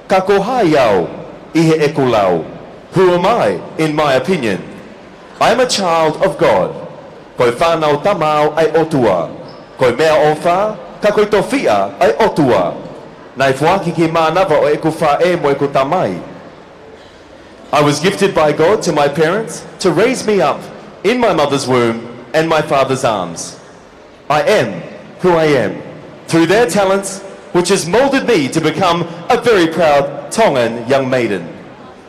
Ka ko hai au ʻi heʻeku lau? Who am I, in my opinion? I am a child of God. Ko e fānau tama au ʻa e ʻOtua. Ko e meʻaʻofa, ka ko e tofiʻa ʻa e ʻOtua. Naʻe foaki ki mānava ʻo ʻeku faʻē mo ʻeku tamai. I was gifted by God to my parents to raise me up in my mother's womb and my father's arms. I am who I am through their talents, which has molded me to become a very proud Tongan young maiden.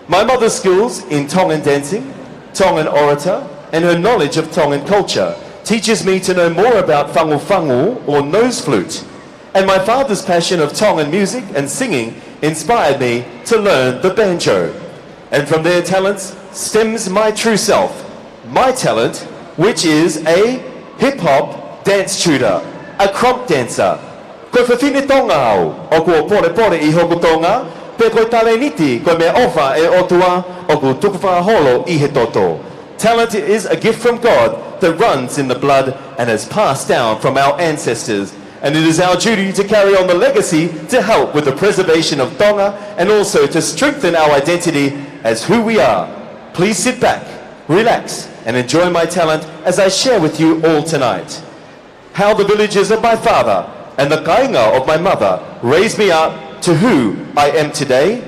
My mother's skills in Tongan dancing, Tongan orator, and her knowledge of Tongan culture teaches me to know more about fangufangu or nose flute. And my father's passion of Tongan music and singing inspired me to learn the banjo. And from their talents stems my true self, my talent, which is a hip hop dance tutor, a kromp dancer. Ko e fefine Tonga au, ʻoku ou polepole ʻi hoku Tonga, pea ko e talēniti ko e meʻaʻofa ʻa e ʻOtua ʻoku tukufakaholo ʻi he toto. Talent is a gift from God that runs in the blood and is passed down from our ancestors. And it is our duty to carry on the legacy to help with the preservation of Tonga and also to strengthen our identity as who we are. Please sit back, relax, and enjoy my talent as I share with you all tonight how the villages of my father and the kāinga of my mother raised me up to who I am today,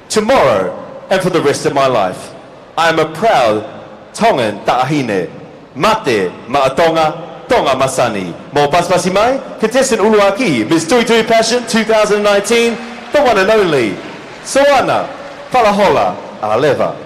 tomorrow, and for the rest of my life. I am a proud Tongan taʻahine. Mate maʻa Tonga, Tonga masani. Mou pasipasi mai, contestant ʻuluaki, Miss Tuitui Fashion two thousand nineteen, the one and only Soana Falahola ʻAleva.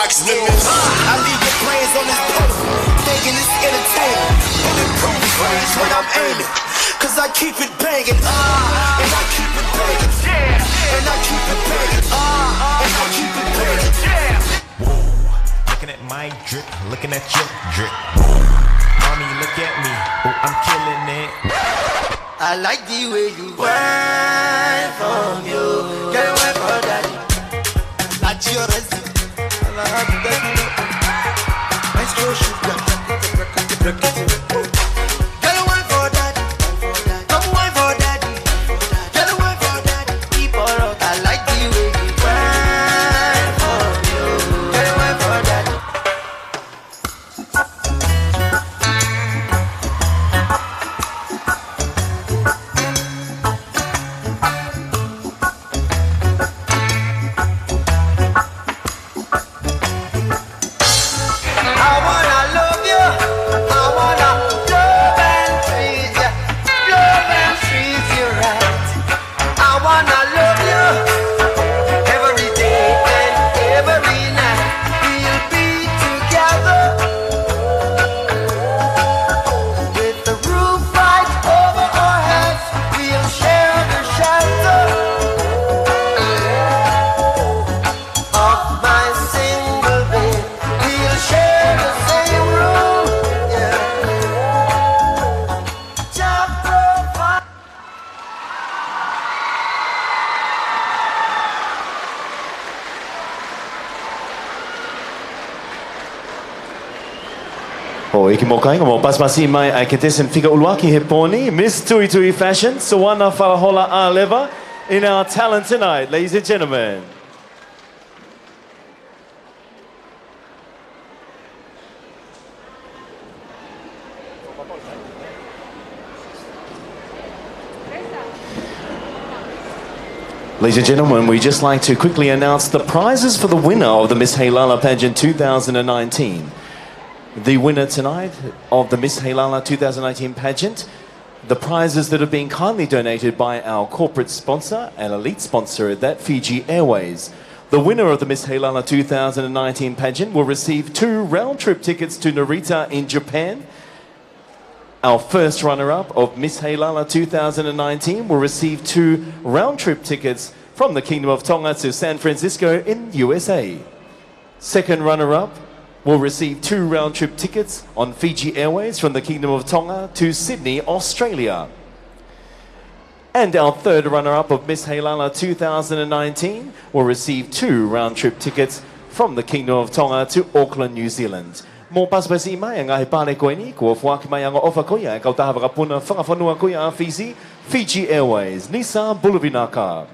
I leave your brains on this post, thinking it's entertaining. Bulletproof range when I'm aiming, 'cause I keep it banging. Ah, and I keep it banging. Yeah, and I keep it banging. Ah, and I keep it banging. Yeah. Whoa, looking at my drip, looking at your drip. Whoa, mommy, look at me. Oh, I'm killing it. I like the way you grind for me. Girl, wine for daddy. Naturaliste. Ice Cube sugar. Girl, wine for daddy. Come wine for daddy. Girl, wine for daddy. Keep on rock. I like the way you grind for me. Girl, wine for daddy. I wanna love you. I wanna love and treat you. Love and treat you right. I wanna love you every day and every night. We'll be together with the roof right over our heads. We'll share the shelter of my single bed. We'll share the same room. Yeah. Jah provide. ʻOku mou kāinga, mou pasipasi mai ʻa e contestant fika ʻuluaki he pō ni, Miss Tuitui Fashion, Soana Falahola ʻAleva, in our talent tonight, ladies and gentlemen. Ladies and gentlemen, we just like to quickly announce the prizes for the winner of the Miss Heilala Pageant two thousand and nineteen. The winner tonight of the Miss Heilala two thousand nineteen pageant, the prizes that have been kindly donated by our corporate sponsor and elite sponsor at that, Fiji Airways. The winner of the Miss Heilala two thousand nineteen pageant will receive two round-trip tickets to Narita in Japan. Our first runner-up of Miss Heilala two thousand nineteen will receive two round-trip tickets from the Kingdom of Tonga to San Francisco in U S A. Second runner-up will receive two round-trip tickets on Fiji Airways from the Kingdom of Tonga to Sydney, Australia. And our third runner-up of Miss Heilala two thousand nineteen will receive two round-trip tickets from the Kingdom of Tonga to Auckland, New Zealand. Mou pasipasi mai ʻa e ngaahi pale ko eni, kuo foaki mai ʻa e ongo ʻofa ko ia ʻa e kautaha vakapuna fakafonua ko ia ʻa Fisi, Fiji Airways, Nisa Buluvinaka.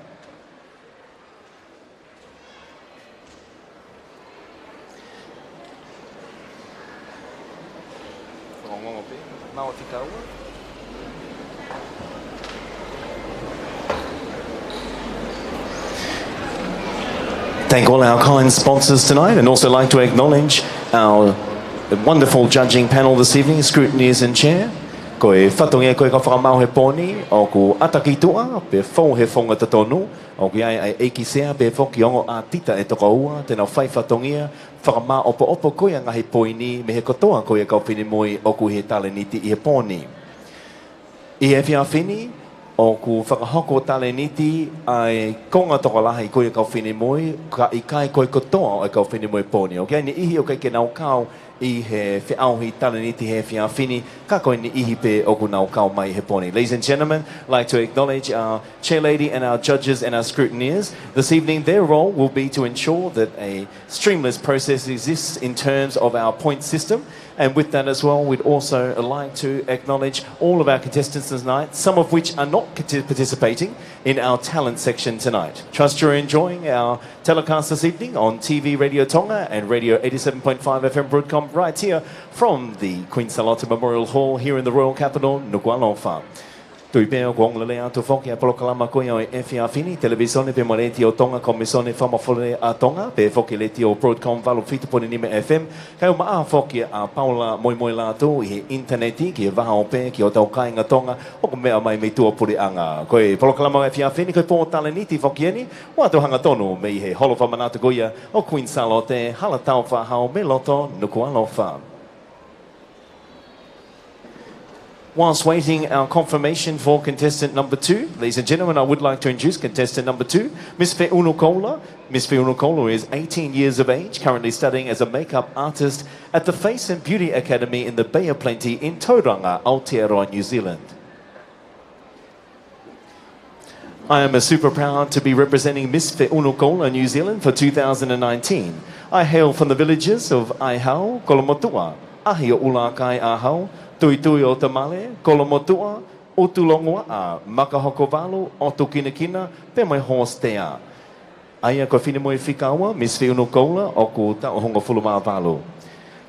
Thank all our kind sponsors tonight, and also like to acknowledge our wonderful judging panel this evening, scrutineers and chair. Ko e fatongia ko ē ka fakamaau he pō ni, ʻoku ʻata ki tuʻa, pe fou he founga totonu, ʻoku ʻi ai ʻa e ʻeiki sea pea foki ongo ʻātita ʻe toko ua, te nau fai fatongia, fakamāʻopoʻopo ko ia ngaahi poini mei he kotoa ko ia kau finemui ʻoku ʻi he talēniti ʻi he pō ni. ʻI he efiafi ni, ʻoku fakahoko talēniti ʻa e konga tokolahi ko ia kau finemui, ka ʻikai ko e kotoa ʻo e kau finemui pō ni. ʻOku ʻi ai e niʻihi ʻoku ʻikai ke nau kau ʻi he feʻauhi talēniti he efiafi ni, ka ko e niʻihi pē ʻoku nau kau mai he pō ni. Ladies and gentlemen, I'd like to acknowledge our chair lady and our judges and our scrutineers. This evening, their role will be to ensure that a streamless process exists in terms of our point system. And with that as well, we'd also like to acknowledge all of our contestants tonight, some of which are not parti-, participating in our talent section tonight. Trust you're enjoying our telecast this evening on T V Radio Tonga and Radio eighty-seven point five F M Broadcom right here from the Queen Salote Memorial Hall here in the Royal Capital, Nukuʻalofa. Tui pē ʻoku ongo lelei atu foki ʻa e polokalama ko ia ʻo e efiafi ni, Televīsone pea mo e Letiō Tonga, Komisone Fakamafola ʻa Tonga, pea foki Letiō Broadcom valu fitu poini nima F M, kae ʻumaʻā foki ʻa Paula Moemoelātū ʻi he ʻinitaneti ki he vahaope ki hotau kāinga Tonga ʻoku meʻa mai mei tuʻapuleʻanga. Ko e polokalama ʻo e efiafi ni, ko e Pōtalēniti foki eni, ʻoatu hangatonu mei he holo fakamanatu ko ia ʻo Queen Sālote, Hala Taufaʻāhau mei loto Nukuʻalofa. Whilst waiting our confirmation for contestant number two, ladies and gentlemen, I would like to introduce contestant number two, Miss Feʻunu Koula. Miss Feʻunu Koula is eighteen years of age, currently studying as a makeup artist at the Face and Beauty Academy in the Bay of Plenty in Tauranga, Aotearoa, New Zealand. I am a super proud to be representing Miss Feʻunu Koula New Zealand for two thousand and nineteen. I hail from the villages of ʻAihau, Kolomotuʻa, ʻAhi ʻo ʻUlākai ʻAhau, Tuitui ʻo Tamale, Kolomotuʻa, ʻUtulongoaʻa, Makahokovalu, ʻOtukinakina, pea mo e Hōstea. ʻA ia ko e finemui fika ua, Miss Feʻunu Koula, ʻoku taʻu hongofulu mā valu.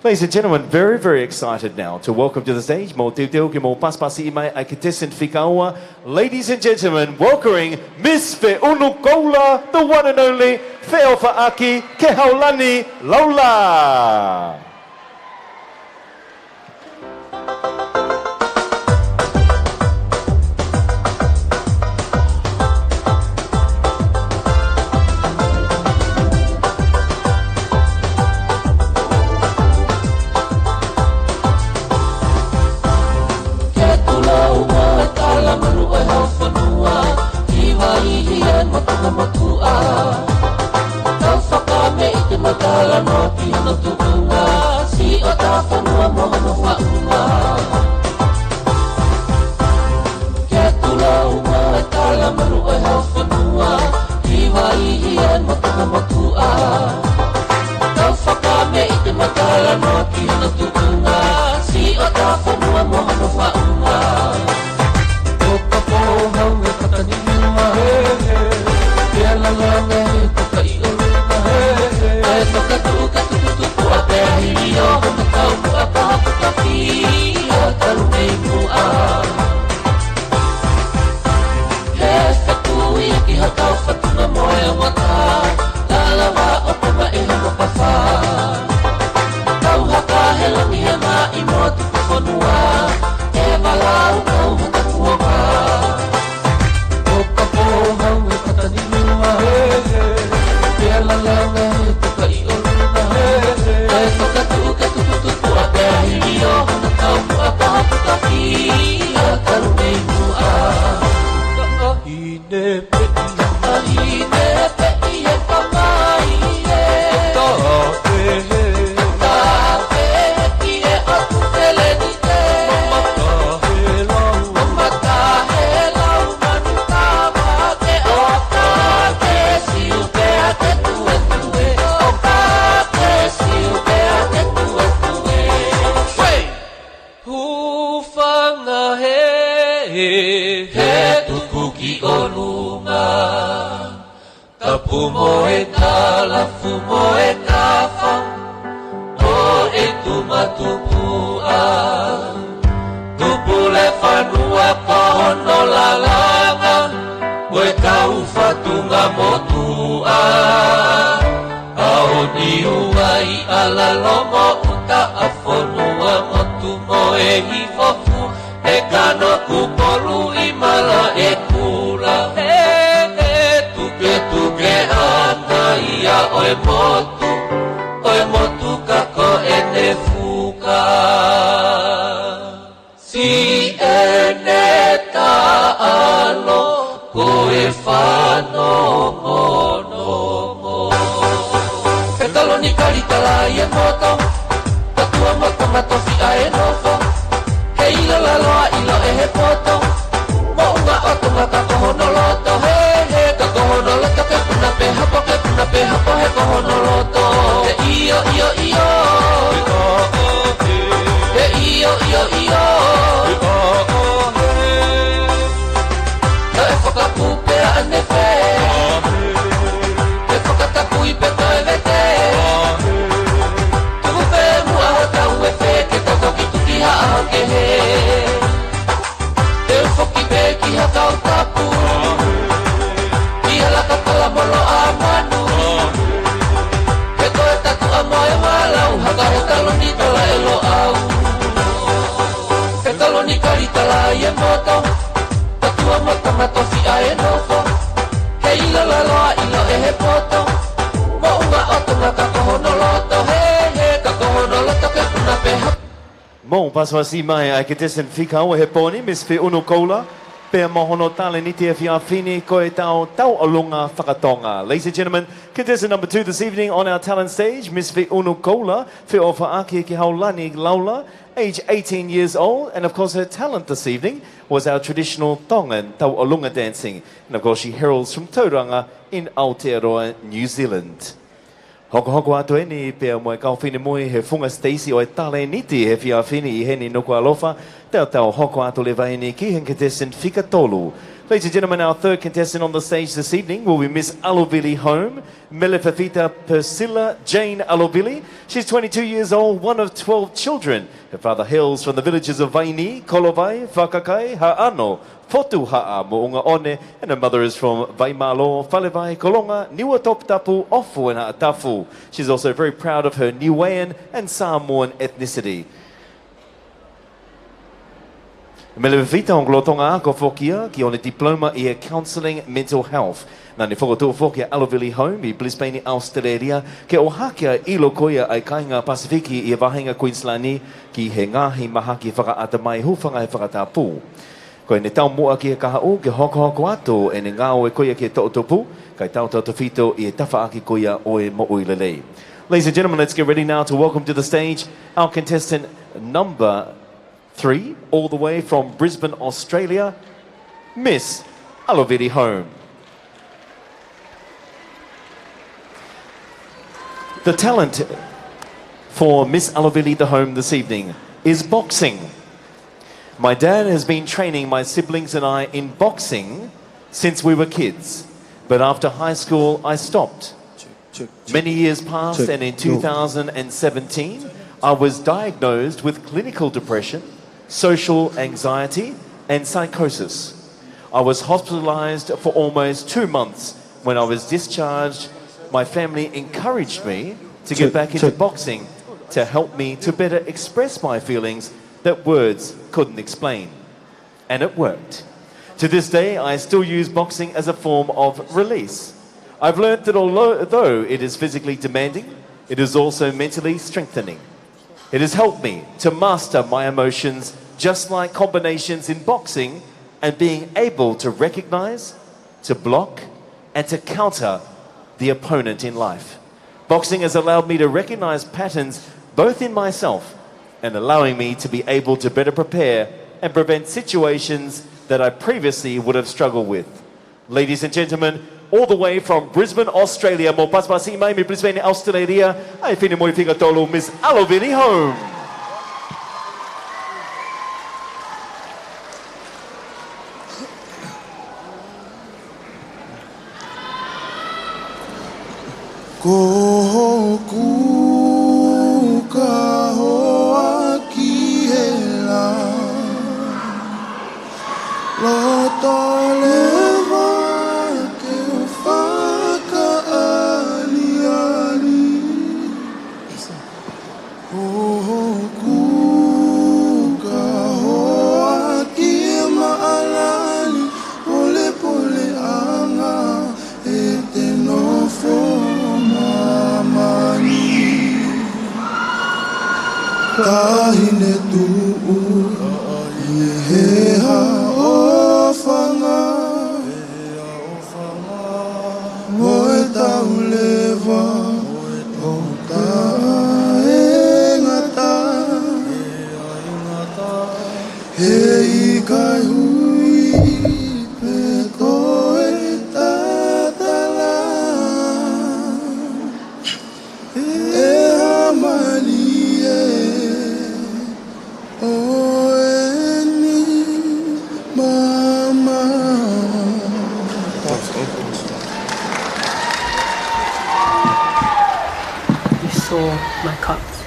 Ladies and gentlemen, very, very excited now to welcome to the stage, mou teuteu ke mou pasipasiʻi mai ʻa e contestant fika ua. Ladies and gentlemen, welcoming Miss Feʻunu Koula, the one and only Feʻofaʻaki Kehaulani Laula. Ke tuʻu lau mai e talamalu ʻo e hau fonua, ʻi Vaiʻihia mo Tongamotuʻa. Tau fakameʻite mo talanoa ki hono tuʻunga, siʻotau fonua mo hono faʻunga. Ke tuʻu lau mai e talamalu ʻo e hau fonua, ʻi Vaiʻihia mo Tongamotuʻa. Tau fakameʻite mo talanoa ki hono tuʻunga, siʻotau fonua mo hono faʻunga. ʻO ka pō hau e pata ni nima, he, he. Pea lala me he toka ʻi ʻolunga, he, he. ʻA e toka tuʻu ka tukutuku ʻa pea hili ʻo hono kau muʻa paha puta ki ʻo talu mei muʻa. He fekui ki hotau fatunga mo e ongata, lala vā ʻo toma e hono kafa. Tau haka he langi he maʻi mo tuku fonua, e vala ʻo kau haka kuonga. ʻO ka pō hau e pata ni nima, he, he. Pea lala me he toka ʻi ʻolunga, he, he. ʻA e toka tuʻu ka tukutuku ʻa pea hili ʻo hono kau muʻa paha puta ki ʻo talu mei muʻa. Ka ʻahine pē ʻi, ʻahine pē ʻi he kamai ē. Ka pehē, ka pehē ki he ʻotu peleni te. Mamata he lau, mamata he lau manu kava ke ʻoka ke siu pea ke tuetue. ʻOka ke siu pea ke tuetue. Hūfanga he, he tuku ki ʻolunga. Tapu mo e talafu mo e kafa, ʻo e tuma tupuʻa. Tupu le fanua ko hono lalanga, ko e kau fatunga motuʻa. ʻAo Niua ʻi ʻAlalo mo ʻUta, ʻa Fonua Motu mo e Hihifo, e kano Kupolu ʻi Malaʻekula. He, he tuketuke ʻana ia ʻo e motu, ʻo e motu ka ko ʻene fuka. Siʻene taʻalo ko e fanongonongo. Fetaloni kalitala ʻi he moto, tatua mo Tonga tofiʻa e nofo. He ʻilo lalo ʻa ʻilo ʻe he poto, moʻunga ʻo Tonga ka ko hono loto. He, he, ka ko hono loto ke puna pē hapo, ke puna pē hapo he ko hono loto. He ʻio, ʻio, ʻio. He ʻio, ʻio, ʻio. Naʻe fakapū pea ʻanefē. Ke fakatapui pē toe vete. Tuku pē muʻa hotau efe ke tau toki tuki haʻa hau kehe. Te u foki pē Moto, tatua moto matofi ʻa e nofo. He ʻilo laloa ʻilo ʻe he poto. Moʻunga ʻo Tonga ka ko hono loto. He, he, ka ko hono loto ke puna pē ha- Mou pasipasi mai ʻa e contestant fika ua he pō ni, Miss Fiunu Koula, pea mo hono talēniti he efiafi ni ko e tau tauʻolunga fakatonga. Ladies and gentlemen, contestant number two this evening on our talent stage, Miss Fiunu Koula, feʻofaʻaki kia Haulani Laula, age eighteen years old, and of course her talent this evening was our traditional Tongan tauʻolunga dancing, and of course she heralds from Tauranga in Aotearoa, New Zealand. Hokohoko atu eni pea mo e kau finemui he funga siteisi ʻo e talēniti he efiafi ni ʻi heni Nukuʻalofa, te tau hoko atu leva eni ki he contestant fika tolu. Ladies and gentlemen, our third contestant on the stage this evening will be Miss Alovili Home, Mele Fifita Priscilla Jane Alovili. She's twenty-two years old, one of twelve children. Her father hails from the villages of Vaini, Kolovai, Fakakai, Haʻano, Fotu Haʻa, Moʻunga ʻOne, and her mother is from Vaimalo, Falevai, Kolonga, Niua Toputapu, Ofu, and Haʻatafu. She's also very proud of her Niuean and Samoan ethnicity. Mele Fifita, ongo lolotonga ako foki ia ki hono diploma ʻi he counselling mental health. Naʻa ne fokotuʻu foki ʻa Alovili Home ʻi Brisbane ʻi ʻAositelēlia, ke ʻohake ʻa e ʻilo ko ia ʻa e kāinga Pasifiki ʻi he vahenga Queensland ni ki he ngaahi mahaki fakaʻatamai, hūfanga he fakatapu. Ko ʻene taumuʻa ki he kahaʻu ke hokohoko atu ʻene ngāue ko ia ki he toʻutupu, kae tautautefito ʻi he tafaʻaki ko ia ʻo e moʻui lelei. Ladies and gentlemen, let's get ready now to welcome to the stage our contestant number three, all the way from Brisbane, Australia, Miss Alovili Home. The talent for Miss Alovili the Home this evening is boxing. My dad has been training my siblings and I in boxing since we were kids, but after high school, I stopped. Many years passed, and in two thousand seventeen, I was diagnosed with clinical depression, social anxiety, and psychosis. I was hospitalized for almost two months when I was discharged. My family encouraged me to get back into boxing to help me to better express my feelings that words couldn't explain. And it worked. To this day, I still use boxing as a form of release. I've learned that although, though it is physically demanding, it is also mentally strengthening. It has helped me to master my emotions, just like combinations in boxing, and being able to recognize, to block, and to counter the opponent in life. Boxing has allowed me to recognize patterns both in myself and allowing me to be able to better prepare and prevent situations that I previously would have struggled with. Ladies and gentlemen, all the way from Brisbane, Australia, mou pasipasi mai mei Brisbane, Australia, ʻa e finemui fika tolu, Miss Alovili Home. Ko hoku kahoa ki he lao, loto leva ke u fakaʻaliʻali. Ko hoku kahoa ki he maʻalali, polepoleʻanga ʻete nofo māmani. Taʻahine tuʻu ʻi he haʻofanga, mo e tau leva ʻo taʻengata. Heʻikai hui pe toe tatala. ʻE ha malie ʻo eni mama. You saw my cuts.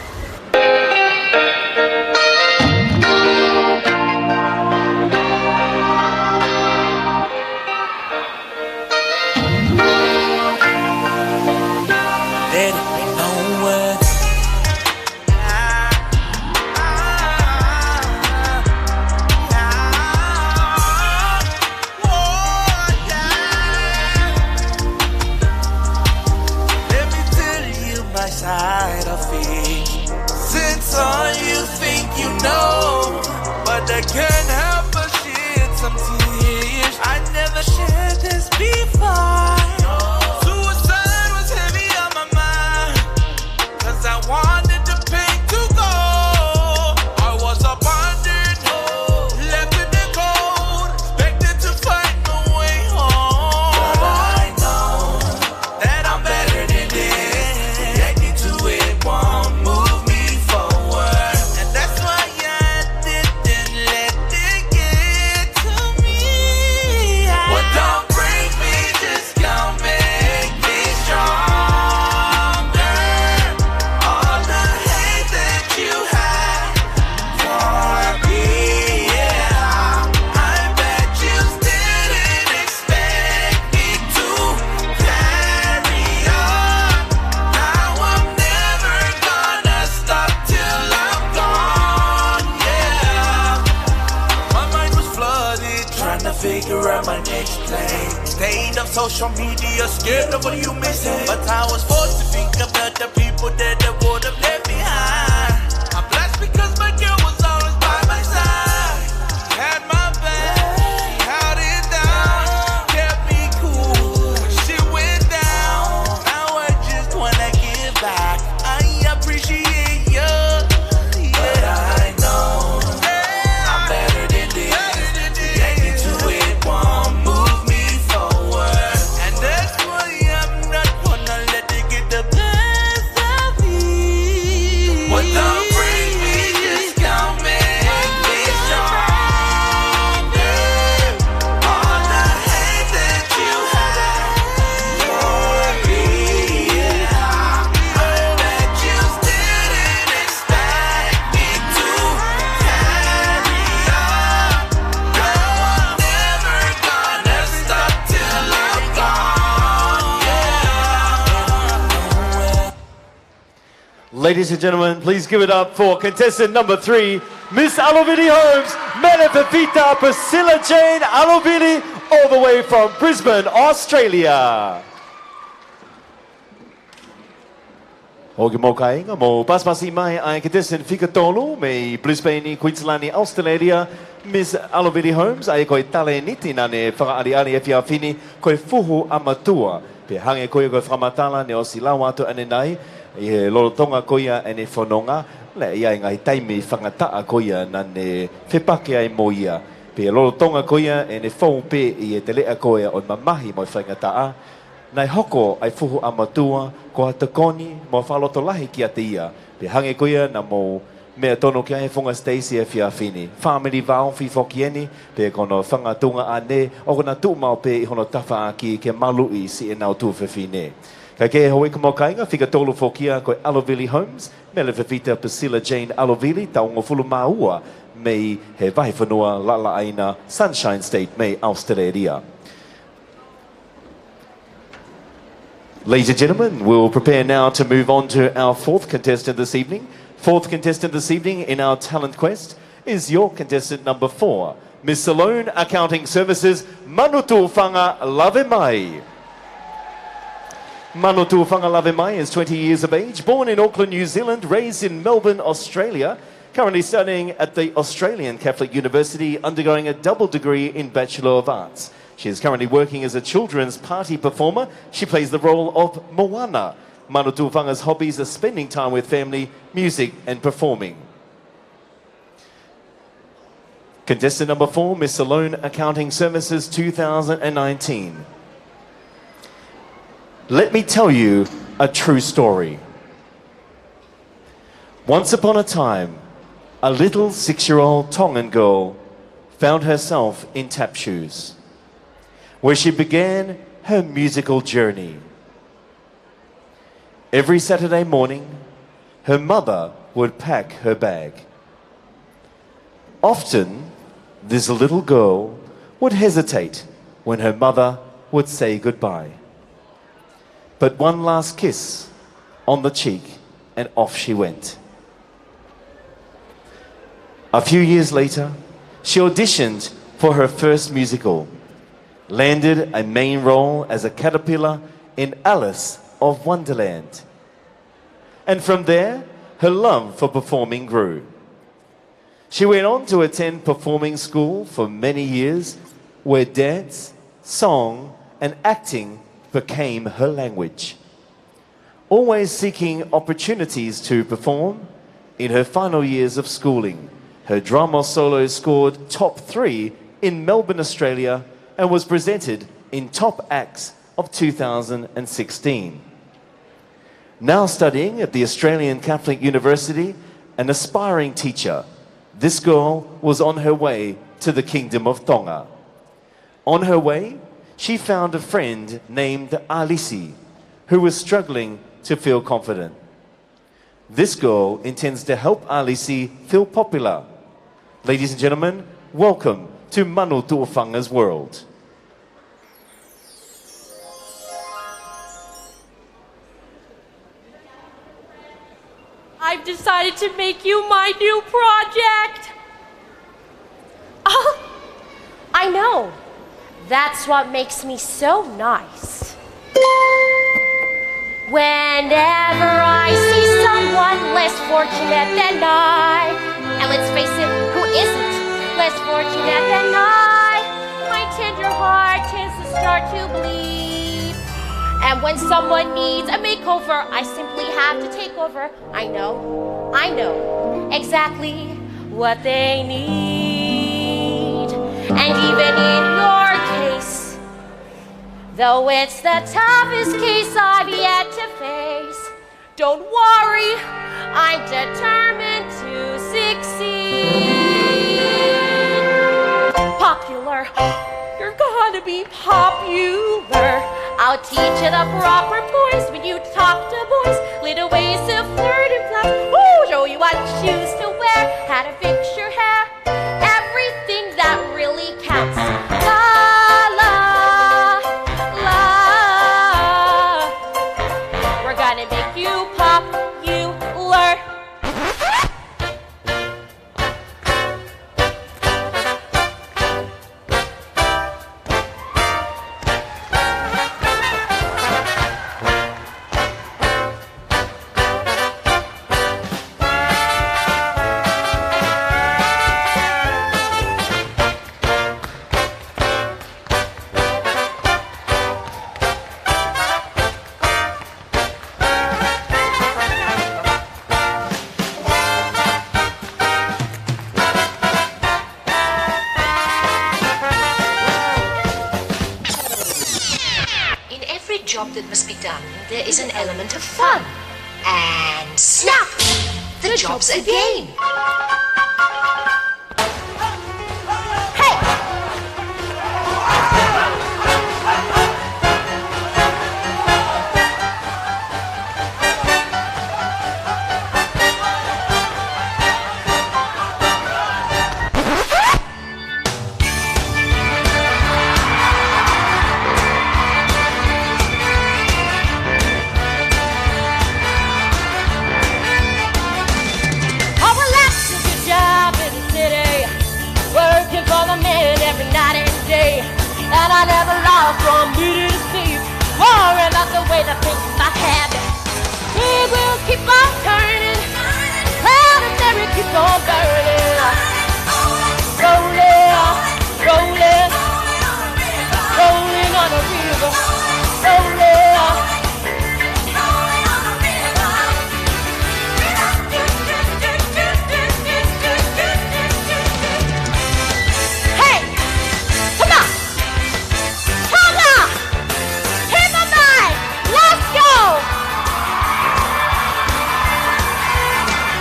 Social media scared of what you may say, but I was forced to think about the people that I would have left behind. I'm blessed because my girl was always by my side. Had my back, held it down, kept me cool when she went down. Now I just wanna give back. I appreciate you, yeah. But I know I'm better than this. Reacting to it won't move me forward. And that's why I'm not gonna let it get the best of me. What don't break me, just come and make me stronger. All the hate that you had for me, yeah. I bet you didn't expect me to carry on. No, I'm never gonna stop till I'm gone, yeah. Ladies and gentlemen, please give it up for contestant number three, Miss Alovili Holmes, Mele Fefita Priscilla Jane Alovili, all the way from Brisbane, Australia. ʻOku mou kāinga, mou pasipasi mai ʻa e contestant fika tolu mei Brisbane, Queensland, Australia, Miss Alovili Holmes, ʻa ia ko e talēniti naʻá ne fakaʻaliʻali he efiafi ni, ko e fuhu ʻa Matua. Pea hangē ko ia ko e fakamatala ne ʻosi lau atu ʻanenai, ʻi he lolotonga ko ia ʻene fononga, naʻe ʻi ai e ngaahi taimi faingataʻa ko ia naʻá ne fepaki ai mo ia. Pea lolotonga ko ia ʻene fou pē ʻi he teleʻa ko ia ʻo e mamahi mo e faingataʻa, naʻe hoko ʻa e fuhu ʻa Matua ko ha tokoni mo ha fakalotolahi kiate ia. Pea hangē ko ia naʻa mou meʻa tonu ki ai he funga siteisi he efiafi ni. Fāmili vāofi foki eni, pea ko hono fanga tuongaʻane ʻoku na tuʻu maʻu pē ʻi hono tafaʻaki ke maluʻi siʻenau tuofefine. Kae kehe, houʻeiki mo e kāinga, fika tolu foki ia ko e Alovili Holmes, Mele Fefita Priscilla Jane Alovili, taʻu hongofulu mā ua mei he vahefonua laʻalaʻaina Sunshine State mei Australia. Ladies and gentlemen, we'll prepare now to move on to our fourth contestant this evening. Fourth contestant this evening in our talent quest is your contestant number four, Miss Saloon Accounting Services, Manutuʻufanga Lavemai. Manutuʻufanga Lavemai is twenty years of age, born in Auckland, New Zealand, raised in Melbourne, Australia, currently studying at the Australian Catholic University, undergoing a double degree in Bachelor of Arts. She is currently working as a children's party performer. She plays the role of Moana. Manutuʻufanga's hobbies are spending time with family, music, and performing. Contestant number four, Miss Saloon Accounting Services two thousand and nineteen. Let me tell you a true story. Once upon a time, a little six-year-old Tongan girl found herself in tap shoes, where she began her musical journey. Every Saturday morning, her mother would pack her bag. Often, this little girl would hesitate when her mother would say goodbye. But one last kiss on the cheek, and off she went. A few years later, she auditioned for her first musical, landed a main role as a caterpillar in Alice of Wonderland. And from there, her love for performing grew. She went on to attend performing school for many years, where dance, song, and acting became her language. Always seeking opportunities to perform, in her final years of schooling, her drama solo scored top three in Melbourne, Australia, and was presented in Top Acts of two thousand and sixteen. Now studying at the Australian Catholic University, an aspiring teacher, this girl was on her way to the Kingdom of Tonga. On her way, she found a friend named Alisi, who was struggling to feel confident. This girl intends to help Alisi feel popular. Ladies and gentlemen, welcome to Manutuʻufanga's world. I've decided to make you my new project. Oh, I know. That's what makes me so nice. Whenever I see someone less fortunate than I, and let's face it, who isn't less fortunate than I? My tender heart tends to start to bleed. And when someone needs a makeover, I simply have to take over. I know, I know exactly what they need. And even in your case, though it's the toughest case I've yet to face, don't worry, I'm determined to succeed. Popular, you're gonna be popular. I'll teach you the proper poise when you talk to boys. Little ways to flirt and flash. Ooh, show you what shoes to wear, how to fix your hair. Everything that really counts. La, la, la. We're gonna make you popular. In every job that must be done, there is an element of fun. And snap! The job's a game. Hey! I would like to get a job in the city, working for the man every night and day. And I never lost from meeting the sea, worrying about the way that things might happen. Big wheels keep on turning, cloud and debris keep on burning. Rolling, rolling, rolling on a river. Rolling, hey, come on. Tonga! Keep on going! Let's go!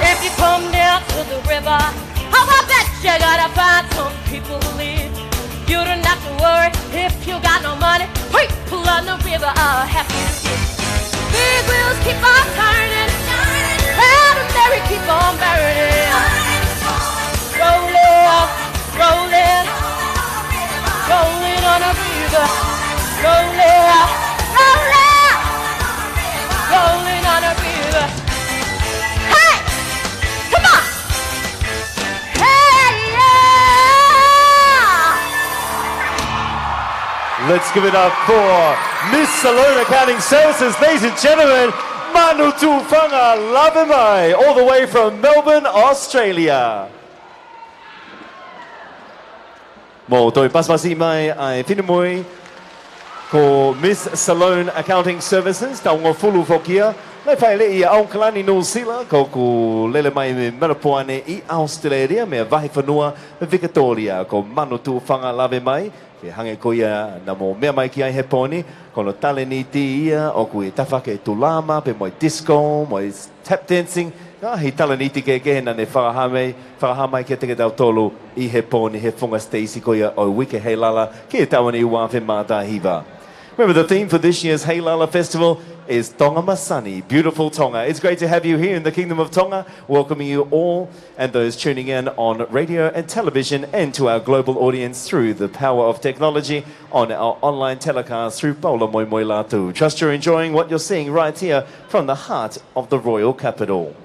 If you come down to the river, how I bet you gotta find some people who live. You don't have to worry if you got no money. People on the river are happy. Big wheels keep on turning, cloud and debris keep on burning. Rolling, rolling, rolling on a river. Rolling, rolling, rolling on a river. Hey! Come on! Hey, yeah! Let's give it up for Miss Saloon Accounting Services, ladies and gentlemen, Manu Tuʻufaga Lavemai, all the way from Melbourne, Australia. Mou toe pasipasi mai ʻa e finemui ko Miss Saloon Accounting Services, taʻu hongofulu foki ia, naʻe fāʻeleʻi ʻi ʻAokalani, Nuʻusila, ka ʻoku lele mai mei Melepoane ʻi ʻAositelēlia, mei he vahefonua Vikatōlia, ko Manu Tuʻufaga Lavemai, ke hangē ko ia naʻa mou meʻa mai ki ai he pō ni, ko hono talēniti ia ʻoku ʻi he tafaʻaki tulama, pea mo e disco, mo e tap dancing, ngaahi talēniti kehekehe naʻa ne fakahā mai, fakahā mai kiate kitautolu ʻi he pō ni he funga siteisi ko ia ʻo e Uike Heilala ki he taʻu ni ua afe mā taha hiva. Remember, the theme for this year's Heilala Festival is Tonga Masani, Beautiful Tonga. It's great to have you here in the Kingdom of Tonga, welcoming you all and those tuning in on radio and television, and to our global audience through the power of technology on our online telecast through Paula Moemoelatu. Trust you're enjoying what you're seeing right here from the heart of the royal capital.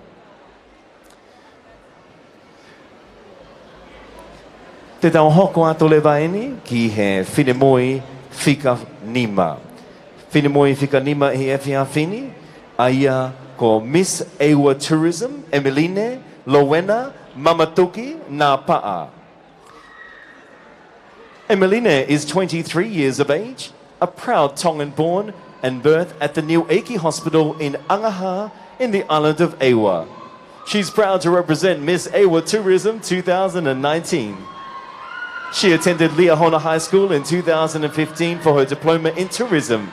Te tau hoko atu leva eni ki he finemui fika nima. Finemui fika nima ʻi he efiafi ni, ʻa ia ko Miss ʻEua Tourism, Emeline Lowena Mamatuki Napaʻa. Emeline is twenty-three years of age, a proud Tongan born and birth at the Niuʻeiki Hospital in Angaha in the island of ʻEua. She's proud to represent Miss ʻEua Tourism two thousand and nineteen. She attended Liahona High School in two thousand and fifteen for her diploma in tourism.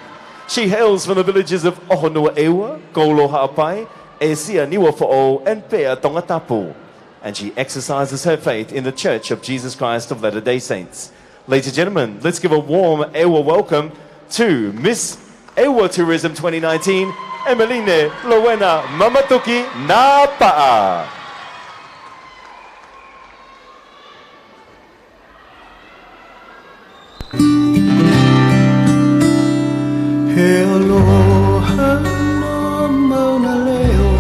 She hails from the villages of ʻOhonua ʻEua, Koulohaʻapai, ʻĒsia Niuafoʻou, and Pea Tongatapu. And she exercises her faith in the Church of Jesus Christ of Latter-day Saints. Ladies and gentlemen, let's give a warm ʻEua welcome to Miss ʻEua Tourism twenty nineteen, Emeline Lowena Mamatuki Napaʻa. He aloha no Mauna Leo,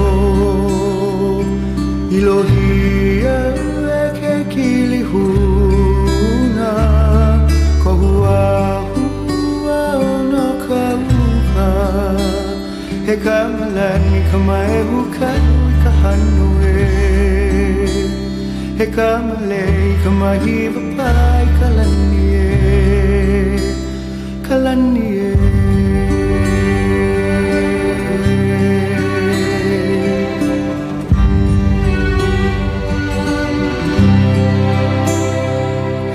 ʻiloʻi au ʻe ke kili huna, ko e huahua hono kaukaua. He kamaʻilani kamaʻehu, kae ui ka hano ē. He kamalei kamahiva, pai ka lani ē, ka lani ē.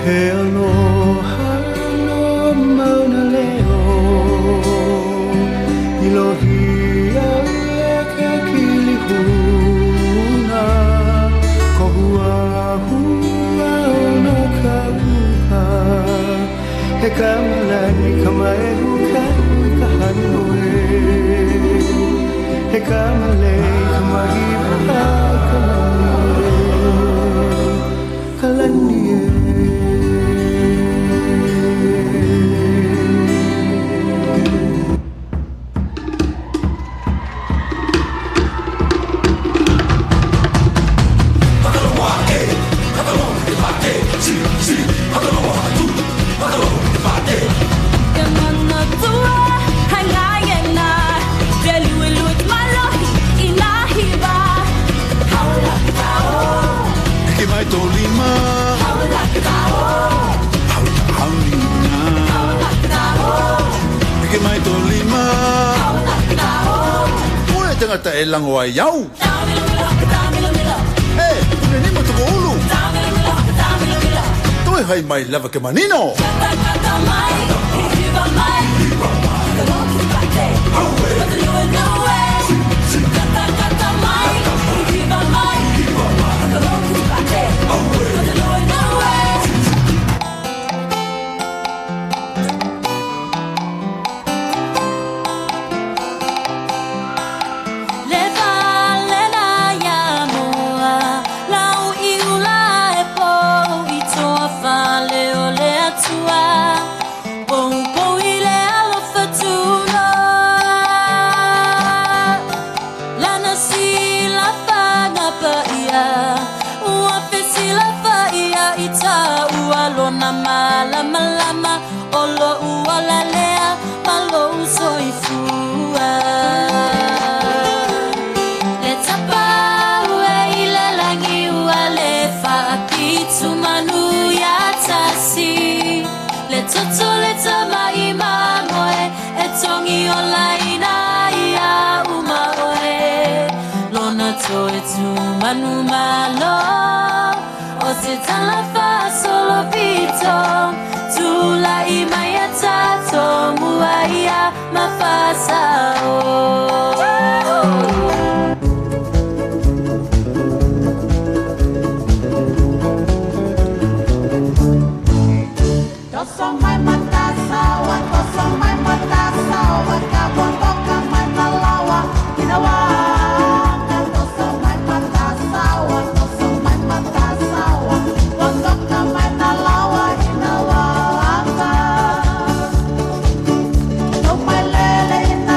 He aloha no Mauna Leo, ʻiloʻi au ʻe ke kili huna, ko e huahua hono kaukaua. He kamaʻilani kamaʻehu, kae ui ka hano ē. He kamalei kamahiva, pai ka lani ē, ka lani ē. Ke manatua, hangē na, te luelue mālohi ʻi he hiva. Haula ki tao. ʻEke mai tō lima. Haula ki tao. Haula, hauli na. Haula ki tao. ʻEke mai tō lima. Haula ki tao. Ko e tangata ʻe lango ai au. Ē, pune nima toko ʻulu. Toe hai mai lava ke manino. Leva lena ia moa, lau i ula e pou i toa fale ʻo le Atua. Poupou i le alofa tunoa. Lana silafa na paʻia, ua fesilafaʻia ʻi taua lona malamalama ʻo loʻu ola lea ma loʻu soifua. Le tapa ue ʻi le langi ua le faʻaki tu manu ia tasi. Le toto le tamaʻi mamoe e tongi ola ina ia uma oe. Lona toe tu manu malo ʻo se tala fasolopito. Tulaʻi mai ia tatou mua ia ma fasao. Toso mai matasaua, toso mai matasaua, ka ua toka mai na laua, ina ua ka toso mai matasaua, toso mai matasaua, ua toka mai na laua, ina ua ka. Tau mai lele ina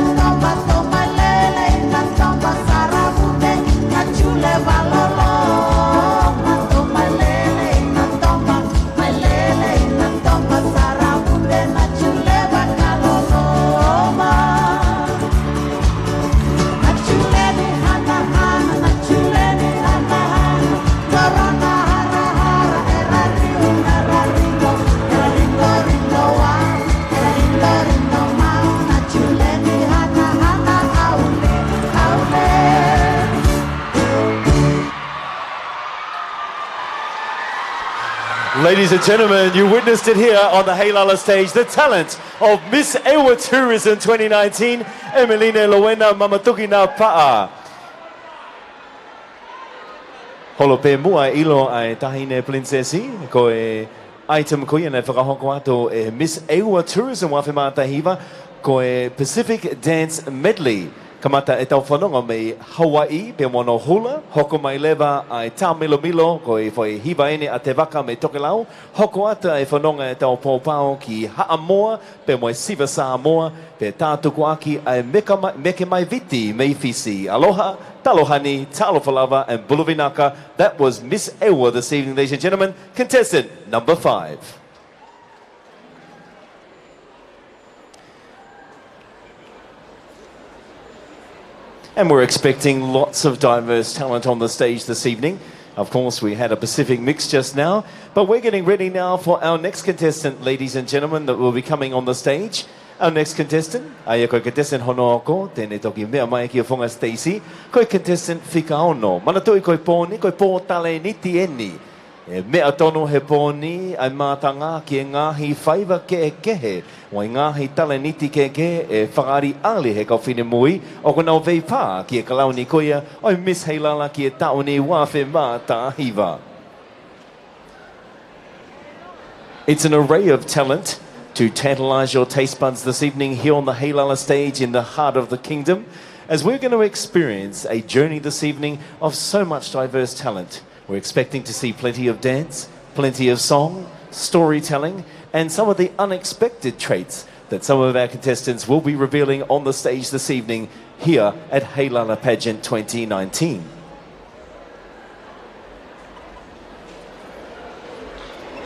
Ladies and gentlemen, you witnessed it here on the Heilala stage, the talent of Miss ʻEua Tourism twenty nineteen, Emeline Lowena Mamatukinapaʻa. Holo pē muʻa e ʻilo ʻa e Taʻahine Pilinisesi, ko e item ko ia naʻe fakahoko atu ʻe Miss ʻEua Tourism ua afe mā taha hiva, ko e Pacific Dance Medley. Kamata ʻetau fononga mei Hawaiʻi, pea mo hono hula, hoko mai leva ʻa e tāmilomilo, ko e foʻi hiva eni ʻa Te Vaka mei Tokelau, hoko atu ʻa e fononga ʻetau pōpao ki Haʻamoa, pea mo e Siva Sāmoa, pea tātukuʻaki ʻa e Meka Ma-, Meke Mai Viti mei Fisi. Aloha, talohani, talofa lava, and bula vinaka. That was Miss ʻEua this evening, ladies and gentlemen. Contestant number five. And we're expecting lots of diverse talent on the stage this evening. Of course, we had a Pacific mix just now, but we're getting ready now for our next contestant, ladies and gentlemen, that will be coming on the stage. Our next contestant, ʻa ia ko e contestant hono hoko, te ne toki meʻa mai ki he funga stage, ko e contestant fika ono. Manatuʻi ko e pō ni, ko e pō talēniti eni. ʻE meʻa tonu he pō ni ʻa e mātanga ki he ngaahi faiva kehekehe, mo e ngaahi talēniti kehekehe ʻe fakaʻaliʻali he kau finemui ʻoku nau veifā ki he kalauni ko ia ʻo e Miss Heilala ki he taʻu ni ua afe mā taha hiva. It's an array of talent to tantalize your taste buds this evening here on the Heilala stage in the heart of the kingdom, as we're gonna experience a journey this evening of so much diverse talent. We're expecting to see plenty of dance, plenty of song, storytelling, and some of the unexpected traits that some of our contestants will be revealing on the stage this evening here at Heilala Pageant twenty nineteen.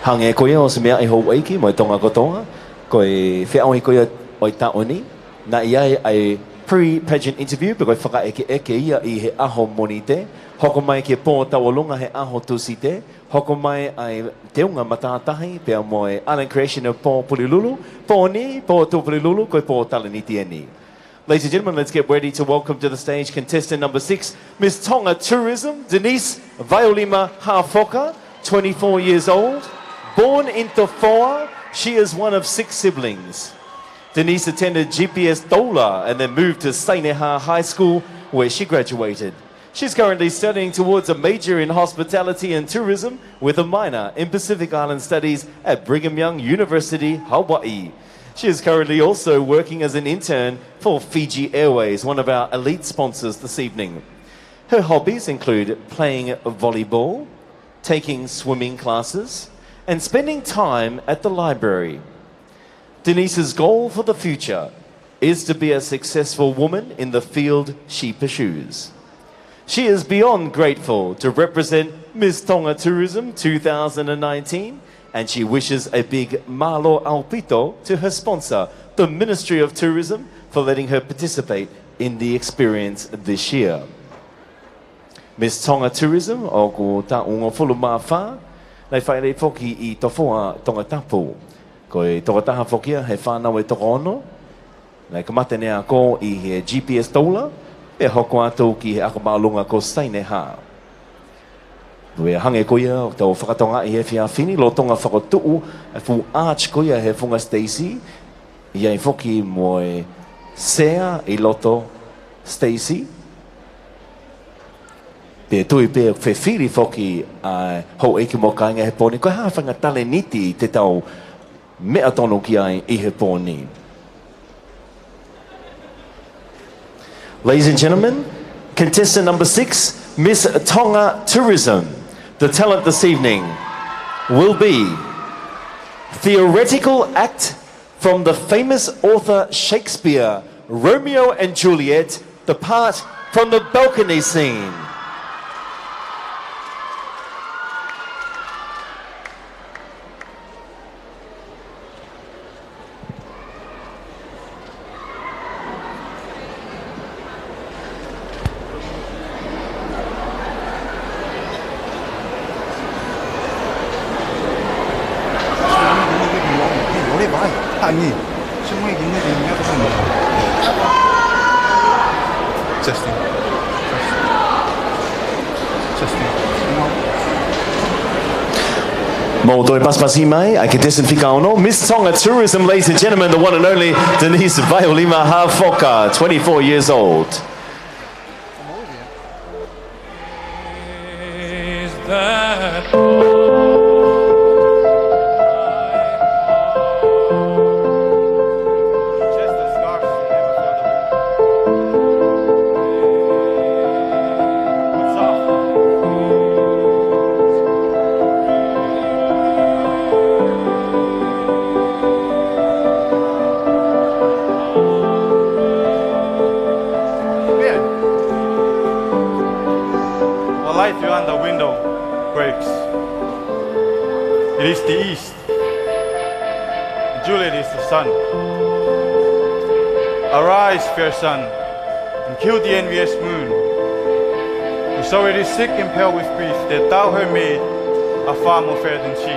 Hangē ko ia ʻosi meaʻi houʻeiki mo e Tonga kotoa, ko e feʻauhi ko ia ʻo e taʻu ni, naʻe ʻi ai ʻa e pre-pageant interview, pe ko e fakaʻekeʻeke ia ʻi he ʻaho Mōnite, hoko mai ki he pō tauʻolunga he ʻaho Tūsite, hoko mai ʻa e teunga matātahi pea mo e Island Creation ʻo e pō Pulelulu, pō ni, pō Tuʻapulelulu, ko e pō talēniti eni. Ladies and gentlemen, let's get ready to welcome to the stage contestant number six, Miss Tonga Tourism, Denise Vailima Hafoka, twenty-four years old, born in Tofoa. She is one of six siblings. Denise attended G P S Toula and then moved to Saineha High School, where she graduated. She's currently studying towards a major in hospitality and tourism with a minor in Pacific Island Studies at Brigham Young University, Hawaii. She is currently also working as an intern for Fiji Airways, one of our elite sponsors this evening. Her hobbies include playing volleyball, taking swimming classes, and spending time at the library. Denise's goal for the future is to be a successful woman in the field she pursues. She is beyond grateful to represent Miss Tonga Tourism two thousand and nineteen, and she wishes a big mālō ʻaupito to her sponsor, the Ministry of Tourism, for letting her participate in the experience this year. Miss Tonga Tourism ʻoku taʻu hongofulu mā fā, naʻe fāʻeleʻi foki ʻi Tofoa, Tongatapu. Ko e tokotaha foki ia he fānau ʻe toko ono, naʻe kamata ʻene ako ʻi he G P S Toula, pea hoko atu ki he ako māʻolunga ko Saineha. Pea hangē ko ia ʻoku tau fakatokangaʻi he efiafi ni, lolotonga fokotuʻu e fuʻu arch ko ia he funga siteisi, ʻi ai foki mo e sea ʻi loto siteisi. Pea tui pē ʻoku fefili foki ʻa e houʻeiki mo e kāinga he pō ni, ko e hā e faʻahinga talēniti te tau meʻa tonu ki ai ʻi he pō ni. Ladies and gentlemen, contestant number six, Miss Tonga Tourism. The talent this evening will be theoretical act from the famous author Shakespeare, Romeo and Juliet, the part from the balcony scene. Testing. Testing. Mou toe pasipasi mai, ʻa e contestant fika ono, Miss Tonga Tourism, ladies and gentlemen, the one and only Denise Vailima Hafoka, twenty-four years old. Is that all? What light yonder window breaks? It is the east. Juliet is the sun. Arise, fair sun, and kill the envious moon. For so it is sick and pale with grief that thou, her maid, art far more fair than she.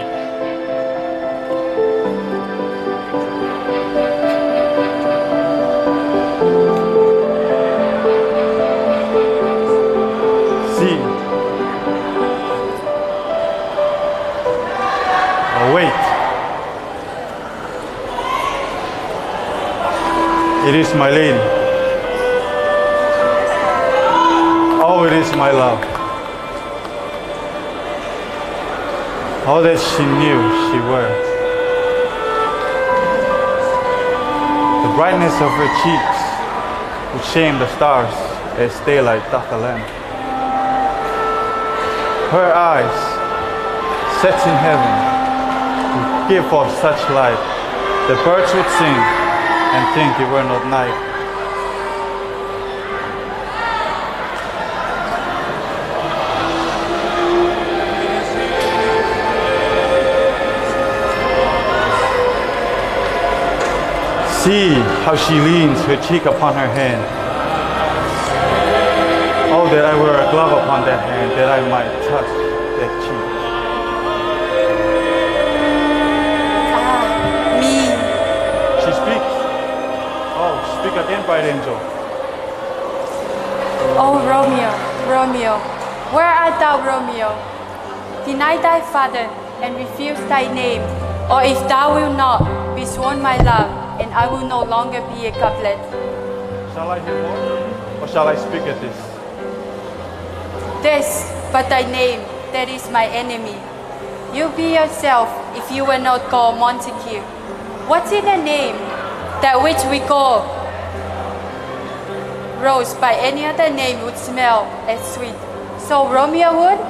See. Oh, wait. It is my lady. Oh, it is my love. All that she knew, she wore. The brightness of her cheeks would shame the stars as daylight doth the land. Her eyes, set in heaven, would give forth such light that birds would sing and think it were not night. See how she leans her cheek upon her hand. Oh, that I were a glove upon that hand, that I might touch that cheek. Ah, me. She speaks. Oh, speak again, bright angel. Oh, Romeo, Romeo, where art thou, Romeo? Deny thy father, and refuse thy name, or if thou wilt not, be sworn my love, and I will no longer be a couplet. Shall I hear more, or shall I speak at this? This, but thy name, that is my enemy. You be yourself, if you were not called Montague. What is the name that which we call Rose by any other name would smell as sweet? So Romeo would?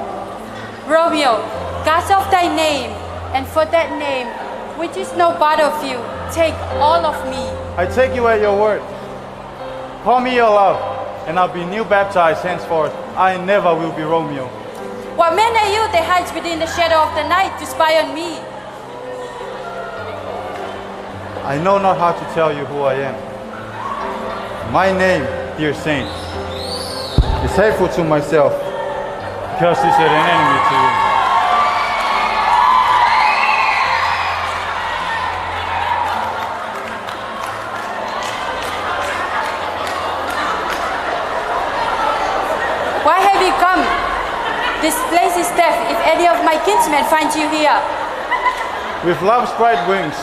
Romeo, cast off thy name, and for that name, which is no part of you, take all of me. I take you at your word. Call me your love, and I'll be new baptized henceforth. I never will be Romeo. What man are you that hides within the shadow of the night to spy on me? I know not how to tell you who I am. My name, dear saint, is hateful to myself because it's an enemy to you. Why have you come? This place is death if any of my kinsmen find you here. With love's bright wings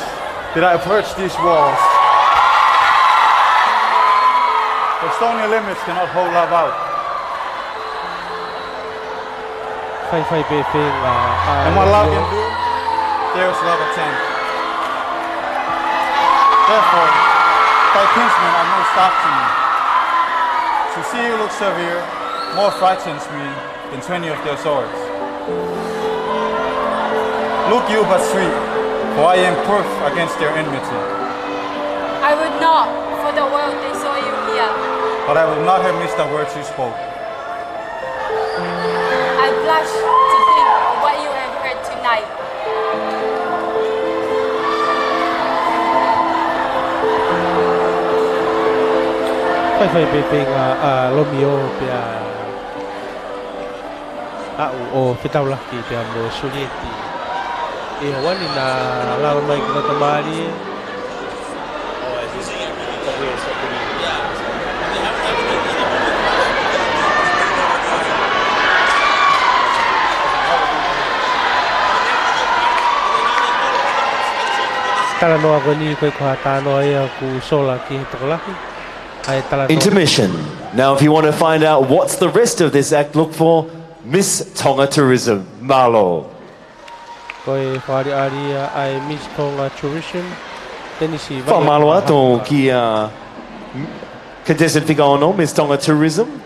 did I perch these walls. For stony limits cannot hold love out. Faifai pē feinga, ā, And what love can do, there is love attend. Therefore, thy kinsmen are most dark to me. To see you look severe more frightens me than twenty of their swords. Look you but sweet, for I am proof against their enmity. I would not for the world they saw you here. But I would not have missed the words you spoke. I blush to think of what you have heard tonight. Faifai pē feinga, ā, Romeo pea aʻu ʻo fetaulaki pea mo Sulieti. ʻI he ʻaho ni naʻa lava mai ki loto mālie. Talanoa ko eni ko e ko ha talanoa ia kuo sola ki he tokolahi. ʻA e talanoa. Intermission. Now, if you want to find out what's the rest of this act, look for Miss Tonga Tourism. Mālō. Ko e fakaʻaliʻali ia ʻa e Miss Tonga Tourism, Denise Fakamālō atu Vaiolimahafoka. Kia contestant fika ono, Miss Tonga Tourism.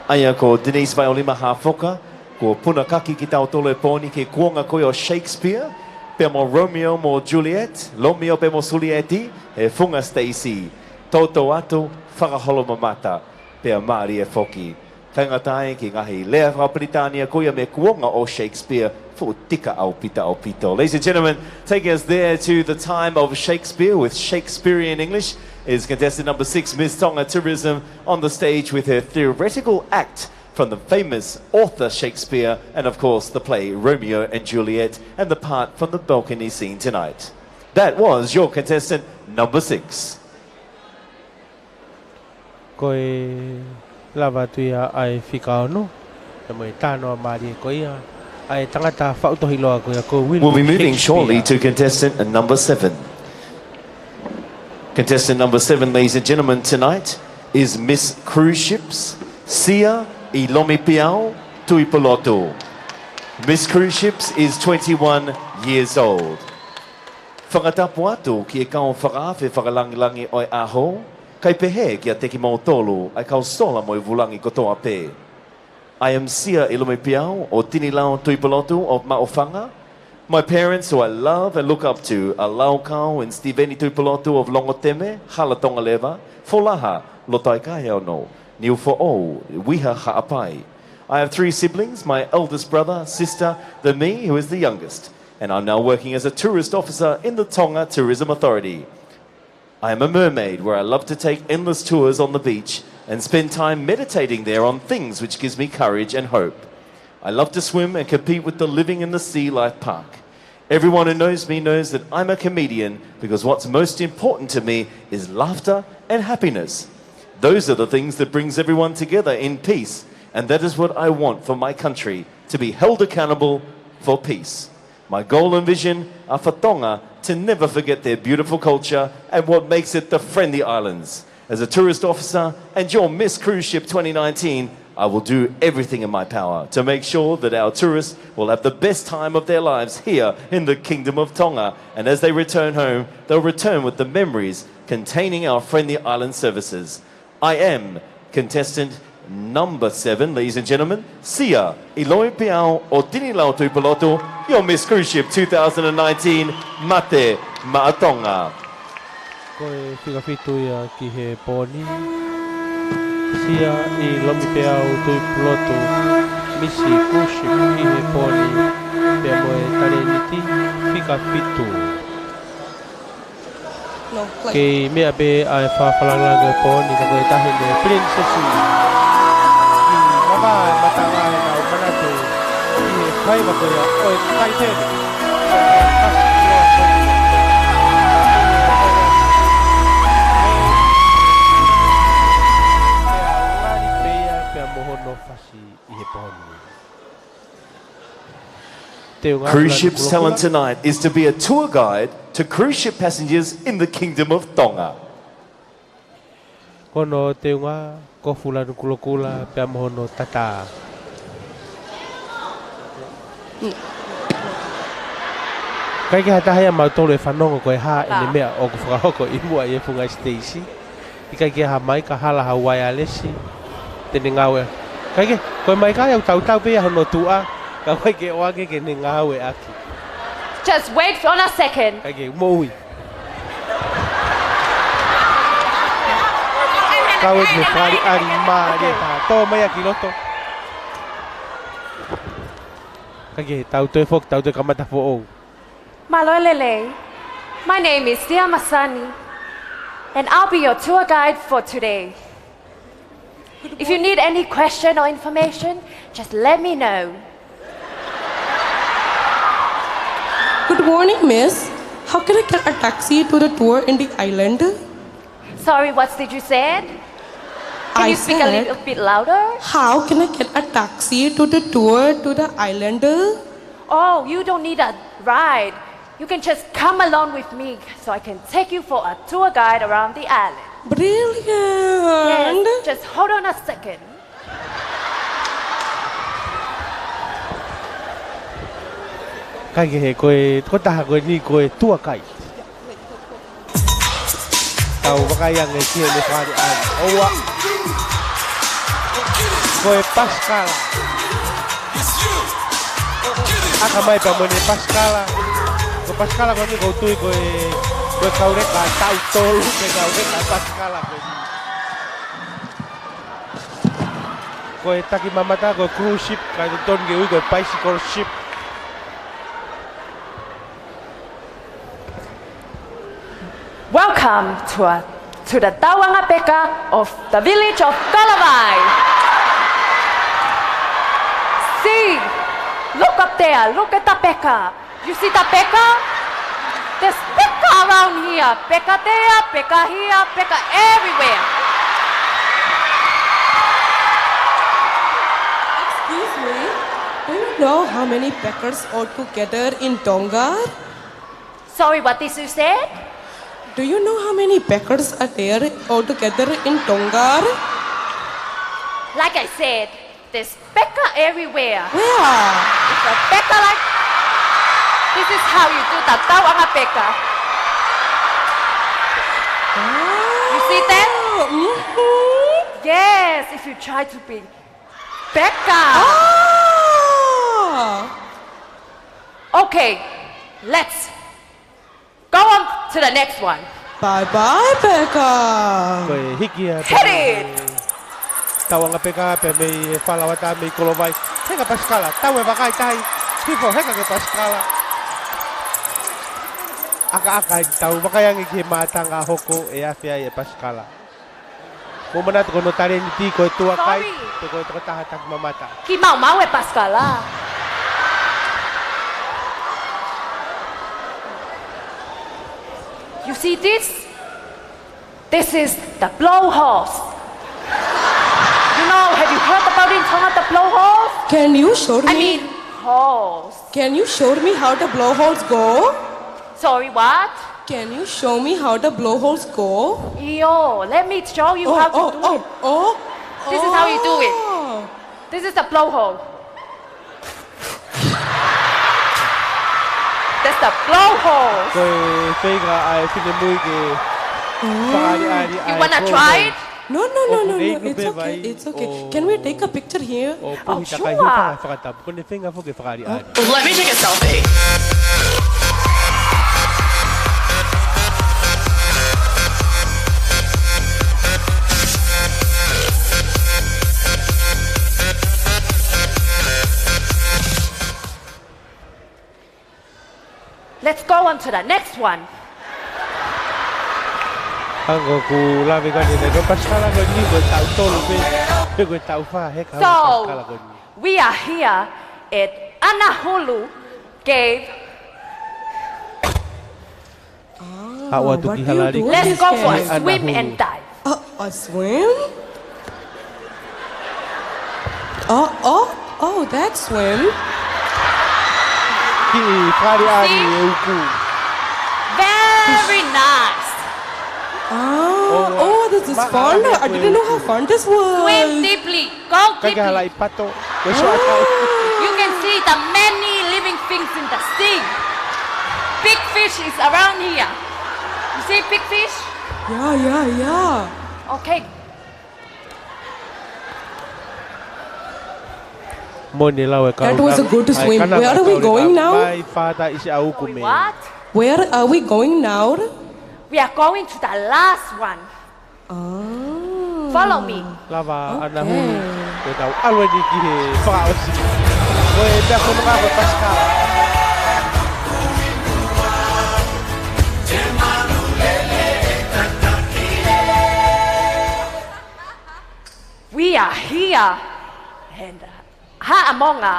ʻA ia ko Denise Vaiolimahafoka, kuo puna kaki kitautolu he pō ni ki he kuonga ko ia ʻo Shakespeare, pea mo Romeo mo Juliet, Lomio pea mo Sulieti, he funga Stacy, toto atu, fakaholomamata, pea mālie foki. Kae ngata ai ki he ngaahi lea fakapilitānia ko ia mei he kuonga ʻo Shakespeare, fuʻu tika ʻaupito ʻaupito. Ladies and gentlemen, taking us there to the time of Shakespeare with Shakespearean English is contestant number six, Miss Tonga Tourism, on the stage with her theatrical act from the famous author Shakespeare and, of course, the play Romeo and Juliet and the part from the balcony scene tonight. That was your contestant number six. Ko e lava atu ia ʻa e fika ono, pea mo e talanoa mālie ko ia ʻa e tangata faʻu tohi loa ko ia ko William Shakespeare. We'll be moving shortly to contestant number seven. Contestant number seven, ladies and gentlemen, tonight is Miss Cruise Ships, Sia ʻi Lomipeau Tuʻipulotu. Miss Cruise Ships is twenty-one years old. Fakatapu atu ki he kau fakaafe fakalāngilangi ʻo e ʻaho, kae pehē kiate kimoutolu ʻa e kau sola mo e vūlangi kotoa pē. I am Sia ʻi Lomipeau ʻo Tinilau Tuʻipulotu of Maʻufanga. My parents, who I love and look up to, are Laukau and Steveni Tuʻipulotu of Longoteme, Hala Tonga Leva, Folaha, Lotoikahe Ono, Niufoʻou, Viha Haʻapai. I have three siblings, my eldest brother, sister, then me, who is the youngest. And I'm now working as a tourist officer in the Tonga Tourism Authority. I am a mermaid, where I love to take endless tours on the beach and spend time meditating there on things which gives me courage and hope. I love to swim and compete with the Living in the Sea Life Park. Everyone who knows me knows that I'm a comedian because what's most important to me is laughter and happiness. Those are the things that brings everyone together in peace, and that is what I want for my country, to be held accountable for peace. My goal and vision are for Tonga to never forget their beautiful culture and what makes it the Friendly Islands. As a tourist officer and your Miss Cruise Ship twenty nineteen, I will do everything in my power to make sure that our tourists will have the best time of their lives here in the Kingdom of Tonga, and as they return home, they'll return with the memories containing our Friendly Island services. I am contestant number seven, ladies and gentlemen, Sia ʻi Lomipeau ʻo Tinilau Tuʻipulotu, your Miss Cruise Ship two thousand and nineteen, Mate Maʻa Tonga. Ko e fika fitu ia ki he pō ni. Sia ʻi Lomipeau Tuʻipulotu, Miss Cruise Ship ki he pō ni, pea mo e talēniti fika fitu. No, like, kei meʻa pē ʻa e fakalāngilangi ʻo e pō ni ka ko e taha ʻeni e princess. ʻI mava e matanga e nau manatu ʻi he faiva ko ia ʻo e Titanic. Lali pē ia pea mo hono fasi ʻi he pō ni. Teunga Cruise Ship's talent tonight is to be a tour guide to cruise ship passengers in the Kingdom of Tonga. Ko hono teunga ko Fulanu Kulokula pea mo hono tatā. ʻIkai ke ha taha ia ʻiate kimautolu ʻe fanongo ko e hā ʻene meʻa ʻoku fakahoko ʻi muʻa ʻi he funga Stacy. ʻIkai ke ha maika, hala, ha uaialesi te ne ngāueʻaki. ʻIkai ke, ko e maika ia ʻoku tautau pē ia hono tuʻa, ka ʻoku ʻikai ke ʻoange ke ne ngāueʻaki. Just wait on a second. ʻIkai ke, moʻui. Kau e ke fakaʻaliʻali mālie taha. Tō mai ia ki loto. ʻIkai ke, tau toe foki, tau toe kamata foʻou. Mālō e lelei. My name is Sia Masani, and I'll be your tour guide for today. If you need any question or information, just let me know. Good morning, miss. How can I get a taxi to the tour in the island? Sorry, what did you say? Can you speak a little bit louder? I said, how can I get a taxi to the tour to the island? Oh, you don't need a ride. You can just come along with me so I can take you for a tour guide around the island. Brilliant! Yes, just hold on a second. Kaikehe, ko e tokotaha ko eni ko e tour guide. Tau vakai ange ki heʻene fakaʻaliʻali. ʻOua. Ko e pasikala. ʻAka mai pea mo ʻene pasikala. Ko e pasikala ko eni ʻoku ou tui ko e, ko e kau leka taʻu tolu, ko e kau leka pasikala ko eni. Ko e takimamata, ko e cruise ship, kae totonu ke ui ko e bicycle ship. Welcome to, a, to the Tauanga Peka of the village of Kalavai. See, look up there, look at the peka. You see the peka? There's peka around here. Peka there, peka here, peka everywhere. Excuse me, do you know how many pekas altogether in Tonga? Sorry, what did you say? Do you know how many pekas are there altogether in Tonga? Like I said, there's peka everywhere. Where? It's a peka like, this is how you do the tauanga peka. You see that? Oh, mm-hmm. Yes, if you try to be peka. Ah! Okay, let's go on to the next one. Bye bye, peka. Ko e hiki ia. Hit it! Tauanga peka pea mei he falawata mei Kolovai. Heka pasikala, tau e vakai tai. Hifo, heka ke pasikala. ʻAkaʻaka eni, tau vakai ange ki he mātanga hoko ʻe afe ai e pasikala. Mou manatu ko hono talēniti ko e tour guide, sorry, pe ko e tokotaha takimamata. Kiʻi maumau e pasikala. You see this? This is the blowholes. You know, have you heard about in Tonga the blowholes? Can you show me? I mean, holes. Can you show me how the blowholes go? Sorry, what? Can you show me how the blowholes go? ʻIo, let me show you how to do it. Oh, oh, oh, oh. This is how you do it. Oh. This is the blowhole. That's the blowhole. Ko e feinga ʻa e finemui ke fakaʻaliʻali ʻa e blowholes. You wanna try it? No, no, no, no, no. It's okay, it's okay. Can we take a picture here? Oh, sure. Ko ʻene feinga foki ke fakaʻaliʻali. Let me take a selfie. Let's go on to the next one. Hangē ko ʻeku lave ko eni, ko e pasikala ko eni ko e taʻu tolu pē, pe ko e taʻu fā, heka pasikala ko eni. So, we are here at Anahulu Cave. Ah, what do you do? Let's go for a swim and dive. Uh, a swim? Oh, oh, oh, that swim. Kiʻi fakaʻaliʻali e uku. Very nice. Ah, oh, this is fun. I didn't know how fun this was. Swim deeply. Go deeply. Kaikehe, halaʻi pato. Ko e soa tau. You can see the many living things in the sea. Big fish is around here. You see big fish? Yeah, yeah, yeah. Okay. Moʻoni e lau e kau. That was a good swim. Where are we going now? Mai fata isi a uku me. What? Where are we going now? We are going to the last one. Ah. Follow me. Lava ʻa Anahulu. Okay. Ke tau ʻalu eni ki he fakaʻosi. Ko e meʻa ko ena ko e pasikala. We are here. And, uh, Haʻamonga.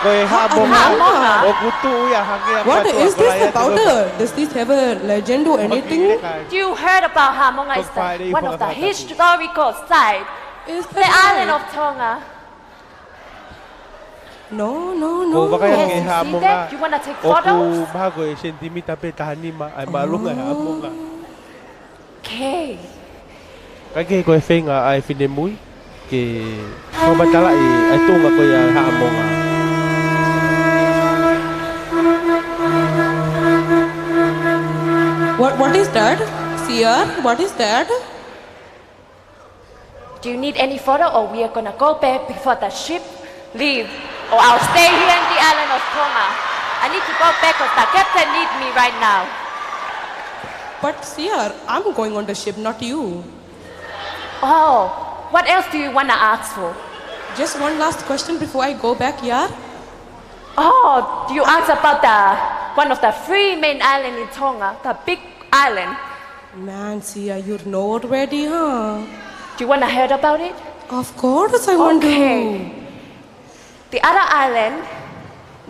Ko e Haʻamonga. Haʻamonga. ʻOku tuʻu ia hangē ha katuʻa ko Laiate. What is this about? Does this have a legend or anything? Do you heard about Haʻamonga is the, one of the historical site, the island of Tonga? No, no, no. Ko e vakai ʻaki e Haʻamonga. Yes, you see that? You wanna take photos? ʻOku mahalo ko e sentimita pē taha nima ʻa e māʻolunga e Haʻamonga. Okay. Kae kehe ko e feinga ʻa e finemui ke fakamatalaʻi ʻa e tuʻunga ko ia ʻa e Haʻamonga. What, what is that? Sir, what is that? Do you need any photo, or we are gonna go back before the ship leave? Or I'll stay here in the island of Tonga. I need to go back 'cause the captain need me right now. But sir, I'm going on the ship, not you. Oh, what else do you wanna ask for? Just one last question before I go back, yeah? Oh, do you ask about the, one of the three main island in Tonga, the big island? Man, Sia, you know already, huh? Do you wanna hear about it? Of course I want to. Okay. The other island,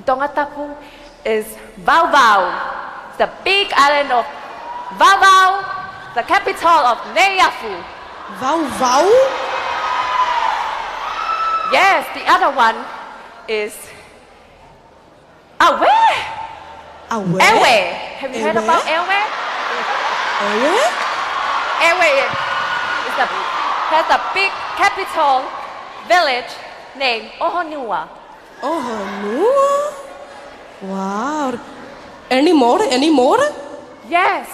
Tongatapu, is Vauvau, the big island of Vauvau, the capital of Neiafu. Vauvau? Yes, the other one is Aue. Aue? Ewe. Have you heard about Ewe? Ewe? Ewe is the, has the big capital village named Ohonua. Ohonua? Wow. Any more? Any more? Yes.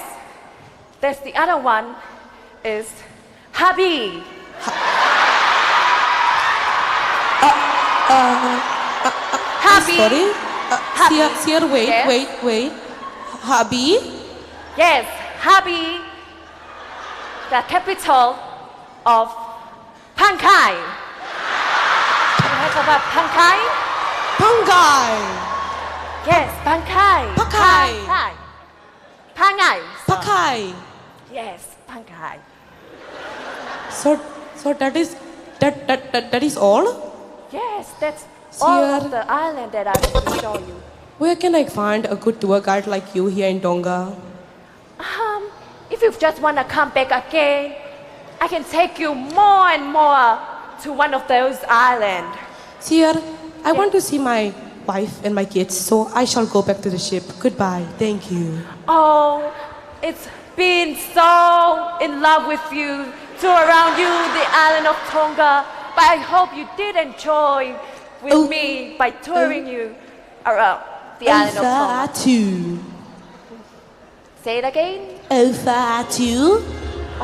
There's the other one is Haʻabi. Uh, uh, uh, uh, Haʻabi. Sorry. Uh, Haʻabi. Sir, sir, wait, yes, wait, wait. Haʻabi? Yes, Haʻabi, the capital of Pangai. You heard about Pangai? Pangai. Yes, Pangai. Pakai. Pangai. Pangai. Sorry. Pakai. Yes, Pangai. So, so that is, that, that, that, that is all? Yes, that's all of the island that I want to show you. Where can I find a good tour guide like you here in Tonga? Um, if you just wanna come back again, I can take you more and more to one of those islands. Sir, I want to see my wife and my kids, so I shall go back to the ship. Goodbye. Thank you. Oh, it's been so in love with you, to around you, the island of Tonga. But I hope you did enjoy with me by touring you around the island of Tonga. ʻOfa atu. Say it again. ʻOfa atu.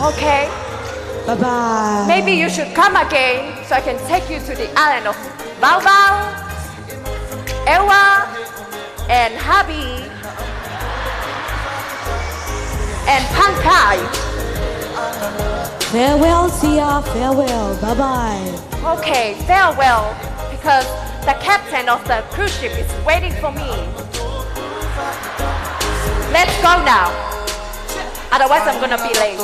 Okay. Bye-bye. Maybe you should come again so I can take you to the island of Vauvau, Ewa, and Haʻabi, and Pangai. Farewell, Sia. Farewell. Bye-bye. Okay, farewell, because the captain of the cruise ship is waiting for me. Let's go now. Otherwise, I'm gonna be late.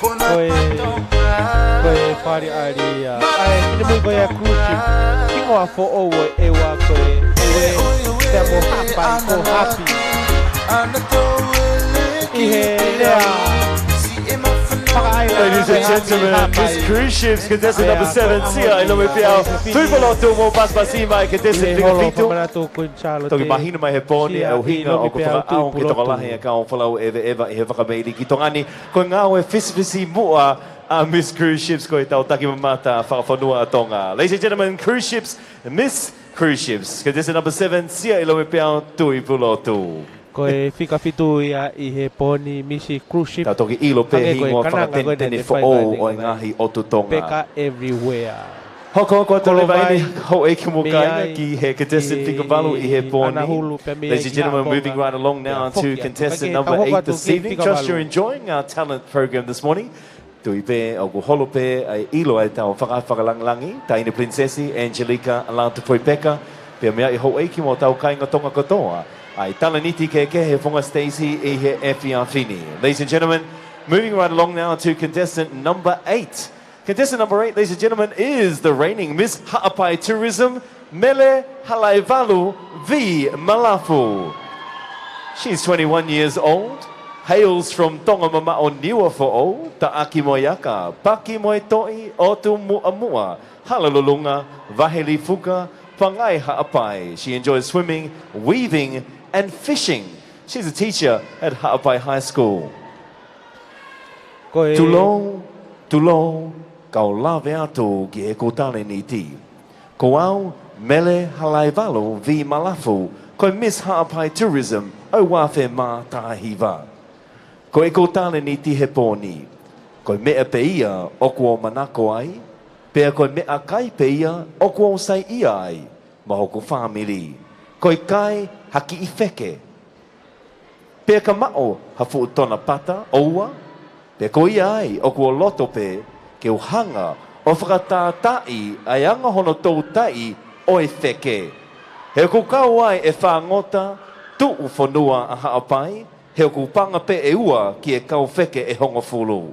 Ko e, ko e fale ʻalia ʻa e finemui ko ia cruise ship. Hingoa foʻou ʻo Ewa ko e Ewe, pea mo Haʻabi ko Haʻabi. ʻI he lea faka-ʻailani. Ladies and gentlemen, Miss Cruise Ships, contestant number seven, Sia ʻIlomepeau Tuʻipulotu, mo pasipasi mai contestant fika fitu. Toki mahino mai he pō ni ʻa e ʻuhinga ʻoku fakaʻau ke tokolahi e kau folau ʻeveʻeva ʻi he fakameili ki Tonga ni. Ko e ngāue fisifisimuʻa ʻa Miss Cruise Ships, ko e tau takimamata fakafonua ʻa Tonga. Ladies and gentlemen, Cruise Ships, Miss Cruise Ships, contestant number seven, Sia ʻIlomepeau Tuʻipulotu. Ko e fika fitu ia ʻi he pō ni, Miss Cruise Ship. Tau toki ʻilo pē hingoa fakatenetene foʻou ʻo e ngaahi ʻotu Tonga. Peka everywhere. Hoko atu leva eni, houʻeiki mo e kāinga, ki he contestant fika valu ʻi he pō ni. Ladies and gentlemen, moving right along now to contestant number eight this evening. Trust you're enjoying our talent program this morning. Tui pē ʻoku holo pē ʻa e ʻilo ʻa e tau faka-, fakalangilangi, Taʻahine Pilinisesi Angelika Lātūfuipeka, pea mei ai houʻeiki mo hotau kāinga Tonga kotoa, ʻa e talēniti kehekehe Funga Stacey ʻi he efiafi ni. Ladies and gentlemen, moving right along now to contestant number eight. Contestant number eight, ladies and gentlemen, is the reigning Miss Haʻapai Tourism, Mele Halaivalu Vimalafu. She's twenty-one years old. Hails from Tonga Mamaʻo, Niuafoʻou, Taʻaki mo e Aka, Paki mo e Toʻi, ʻOtu Muʻamuʻa, Halelulunga, Vahe Lifuka, Pangai Haʻapai. She enjoys swimming, weaving, and fishing. She's a teacher at Haʻapai High School. Ko e Tulou, tulou, kau lave atu ki heʻeku talēniti. Ko au, Mele Halaevalu Vimalafu, ko e Miss Haʻapai Tourism ʻo e ua afe mā taha hiva. Ko ʻeku talēniti he pō ni, ko e meʻa pē ia ʻoku ou manako ai, pea ko e meʻakai pē ia ʻoku ou saiʻia ai, mo hoku fāmili, ko e kai ha kiʻi feke. Pea ka maʻu ha fuʻu tonapata ʻo ua, pea ko ia ai ʻoku ou loto pē ke u hanga ʻo fakatātaaʻi ʻa e anga hono toutai ʻo e feke. He ʻoku kau ai e fāngota tuʻufonua ʻa Haʻapai, he ʻoku panga pē ʻe ua ki he kau feke ʻe hongofulu.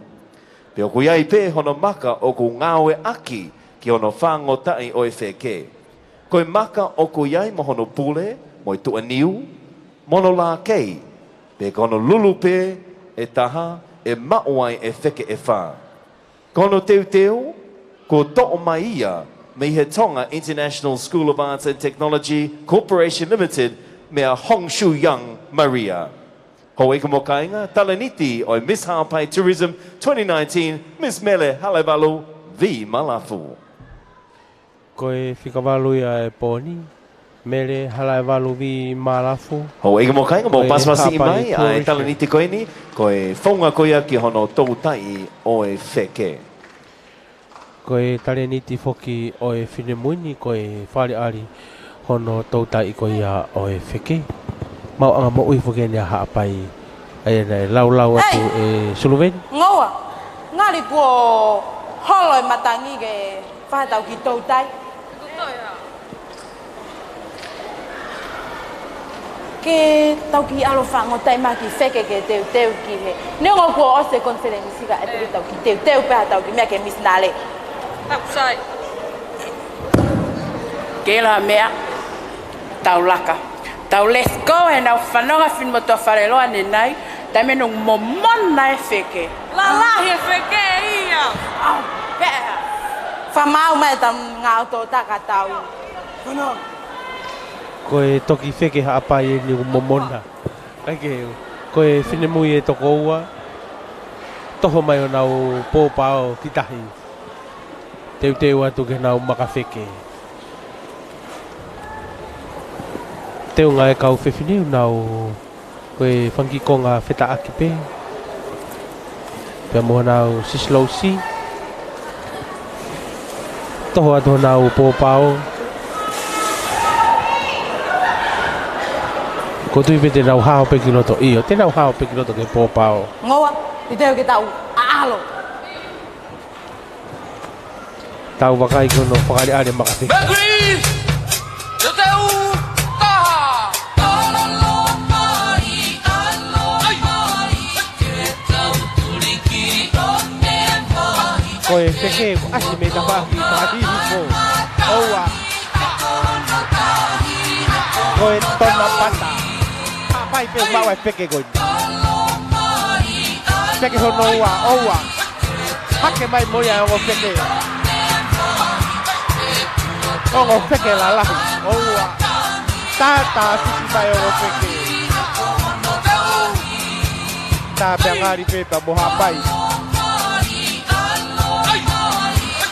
Pea ʻoku ʻi ai pē hono maka ʻoku ngāueʻaki ki hono fāngotaʻi ʻo e feke. Ko e maka ʻoku ʻi ai mo hono pule, mo e tuʻaniu, mo hono lākei, pea ko hono lulu pē ʻe taha ʻe maʻu ai e feke ʻe fā. Ko hono teuteu, kuo toʻo mai ia mei he Tonga International School of Arts and Technology Corporation Limited, meia Hong Shu Young Maria. Houʻeiki mo e kāinga, talēniti ʻo e Miss Haʻapai Tourism twenty nineteen, Miss Mele Halaevalu Vimalafu. Ko e fika valu ia e pō ni, Mele Halaevalu Vimalafu. Houʻeiki mo e kāinga, mou pasipasi mai ʻa e talēniti ko eni, ko e founga ko ia ki hono toutai ʻo e feke. Ko e talēniti foki ʻo e finemui ni, ko e fakaʻaliʻali hono toutai ko ia ʻo e feke. Maʻuʻanga moʻui foki eni ʻa Haʻapai, ʻa ia naʻe laulau atu ʻe Suluveni. Ngoua, ngali kuo holo e matangi ke fai haʻatau kiʻi toutai. Ke tau kiʻi ʻalu ʻo fāngotaʻi mai kiʻi feke ke teuteu ki he. Neongo kuo ʻosi e konifelenisi ka ʻe pili tau kiʻi teuteu pē haʻatau kiʻi meʻa ke Miss Nale. Takusai. Ke ʻilo ha meʻa, tau laka. Tau let's go, he naʻa ku fanongo finemotuʻa Faleloa ʻanenai. Taimi naʻe momona e feke. Lalahi e feke ia. ʻAu, pea. Fakamaau mai ʻetau ngaahi ʻotu ka tau. Fanongo. Ko e toki feke Haʻapai eni ʻoku momona. ʻAi ke, ko e finemui ʻe toko ua, toho mai honau pōpao ki tahi. Teuteu atu ki heʻenau maka feke. Teunga e kau fefine ʻoku nau, ko e fanga kiʻi konga fetaʻaki pē. Pea mo honau siʻi silousi. Toho atu honau pōpao. ʻOku ou tui pē te nau hao pē ki loto, ʻio, te nau hao pē ki loto ki he pōpao. Ngoua, teuteu ke tau ʻaʻalo. Tau vakai ki hono fakaʻaliʻali e maka feke. Mercury! Teuteu taha! Ko e feke ʻoku ʻasi mei he tafaʻaki fakahihifo. ʻOua. Ko e tonapata. Haʻapai pē maʻu e feke ko eni. Feke hono ua, ʻoua. Hake mai mo ia e ongo feke. Ongo feke lalahi, ʻoua. Tātāfisi mai ongo feke. Tā pea ngali pē pea mo Haʻapai.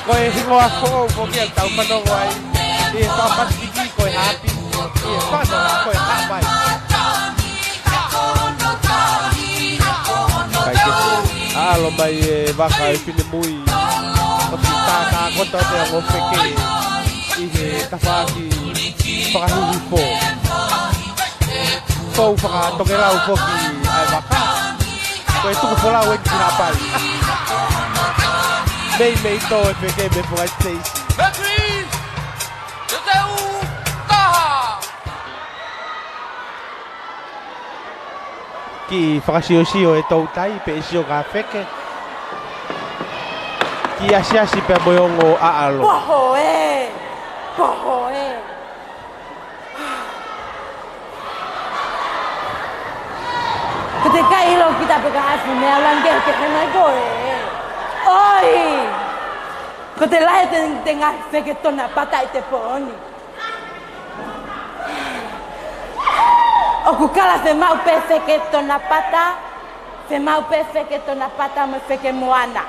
Ko e hingoa foʻou foki ʻoku tau fanongo ai ʻi he fakaPasifiki ko e haapi, ʻi he fano ko e Haʻapai. Kai ke ʻaʻalo mai e vaka e finemui. ʻOsi tātā kotoa e ongo feke ʻi he tafaʻaki fakahihifo. Kou fakatokelau foki ʻa e vaka. Ko e tuku folau eni ki Haʻapai. Meimei tō e feke mei he Fugai Siteisi. Mercury! Teuteu taha! Kiʻi fakasiosio e toutai pea sio ki he feke. Kiʻi asiasi pea mo e ongo ʻaʻalo. Poho ē! Poho ē! ʻIkai ʻilo kita pe ka ʻafu meʻa langa ke he mai koe. ʻOi! Ko te lahi te, te ngaahi feke tona pata ʻi te pooni. ʻOku kala fe maʻu pe feke tona pata, fe maʻu pe feke tona pata mo feke moana.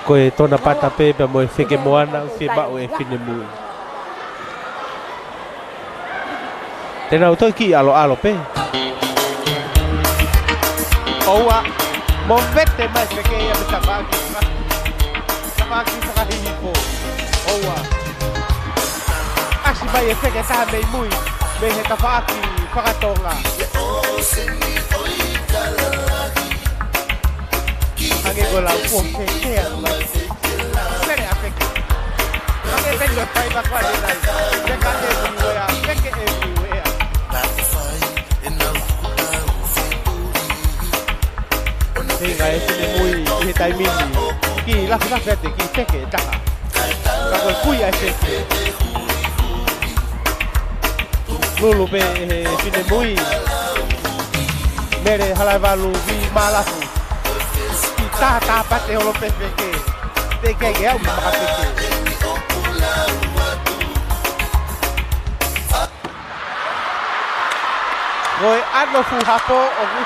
Ko e tona pata pe pea mo e feke moana, fiemaʻu e finemui. Te nau toe kiʻi ʻaloʻalo pe. ʻOua, mo vete mai feke ia me tafaʻaki. Tafaʻaki fakahihifo. ʻOua. ʻAsi mai e feke taha mei mui, mei he tafaʻaki fakatonga. Ange ko lau kuo ke kea mai. Pele a feke. Ange pele a fai ma kua le nai. Feke everywhere, feke everywhere. Hei ngā e finemui ʻi he taimi ni. Kiʻi lafilafi ate kiʻi feke taha. Ka ko e kui a feke. Lulu pe he finemui. Mele Halaevalu vi Malafu. Ki tā tā pate holo pe feke. Te ke ke au maka feke. Ko e ano fuhapo ʻoku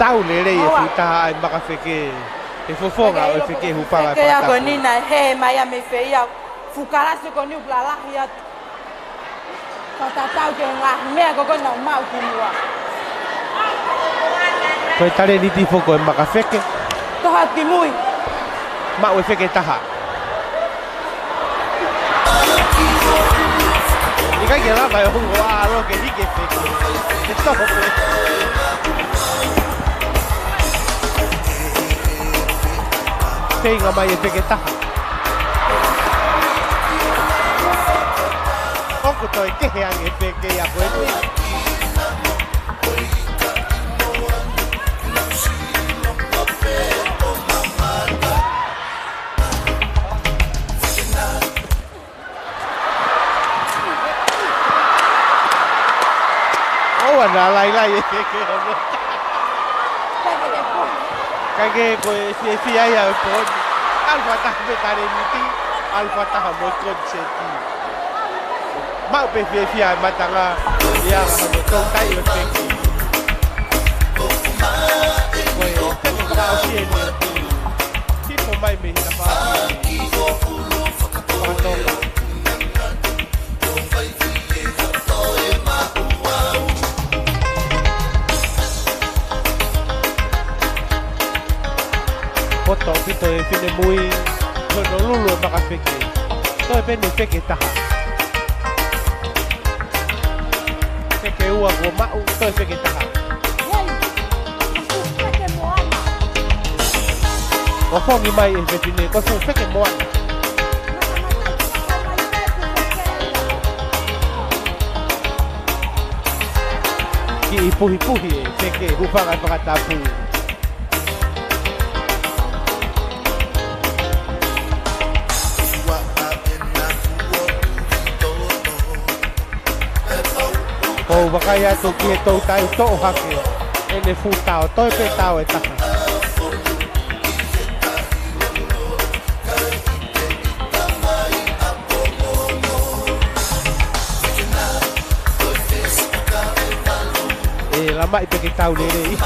tau lelei e fuʻu taha ai maka feke. He fofonga ʻo e feke hūfanga e feke ako fakatapu. Nina he mai a me feia fukalasi ko niu lalahi atu. Ka tatau ke ngaahi meʻa ko ko nau maʻu ki muʻa. Ko e talēniti foki ʻo e maka feke. Toha ki mui. Maʻu e feke taha. ʻIkai ke lava e hongo ʻa alo ke hiki e feke. Ke toho pe. Feinga mai e feke taha. ʻOku toe kehe ange e feke ia ko eni. ʻOua naʻa lailai e feke hono. Ka ke ko e fiefia ia ʻo e pooni. ʻAlu fakataha mo e talēniti, ʻalu fakataha mo e koniseti. Maʻu pe fiefia e matanga, ia ka hono toutai ʻo e feke. Ko e feke fakaʻosi eni. Sipo mai mei he tafaʻaki fakatonga. Poto ʻaupito e finemui, Honolulu e maka feke. Toe peni feke taha. Feke ua kuo maʻu, toe feke taha. ʻOfongi mai e fefine, ko e fuʻu feke moana. Kiʻi puhipuhi e feke hūfanga e fakatapu. ʻOku ou vakai atu ki he toutai toʻo hake ʻene fuʻu tao, toe pe tao e taha. ʻE lamaʻi pe ke tau lelei.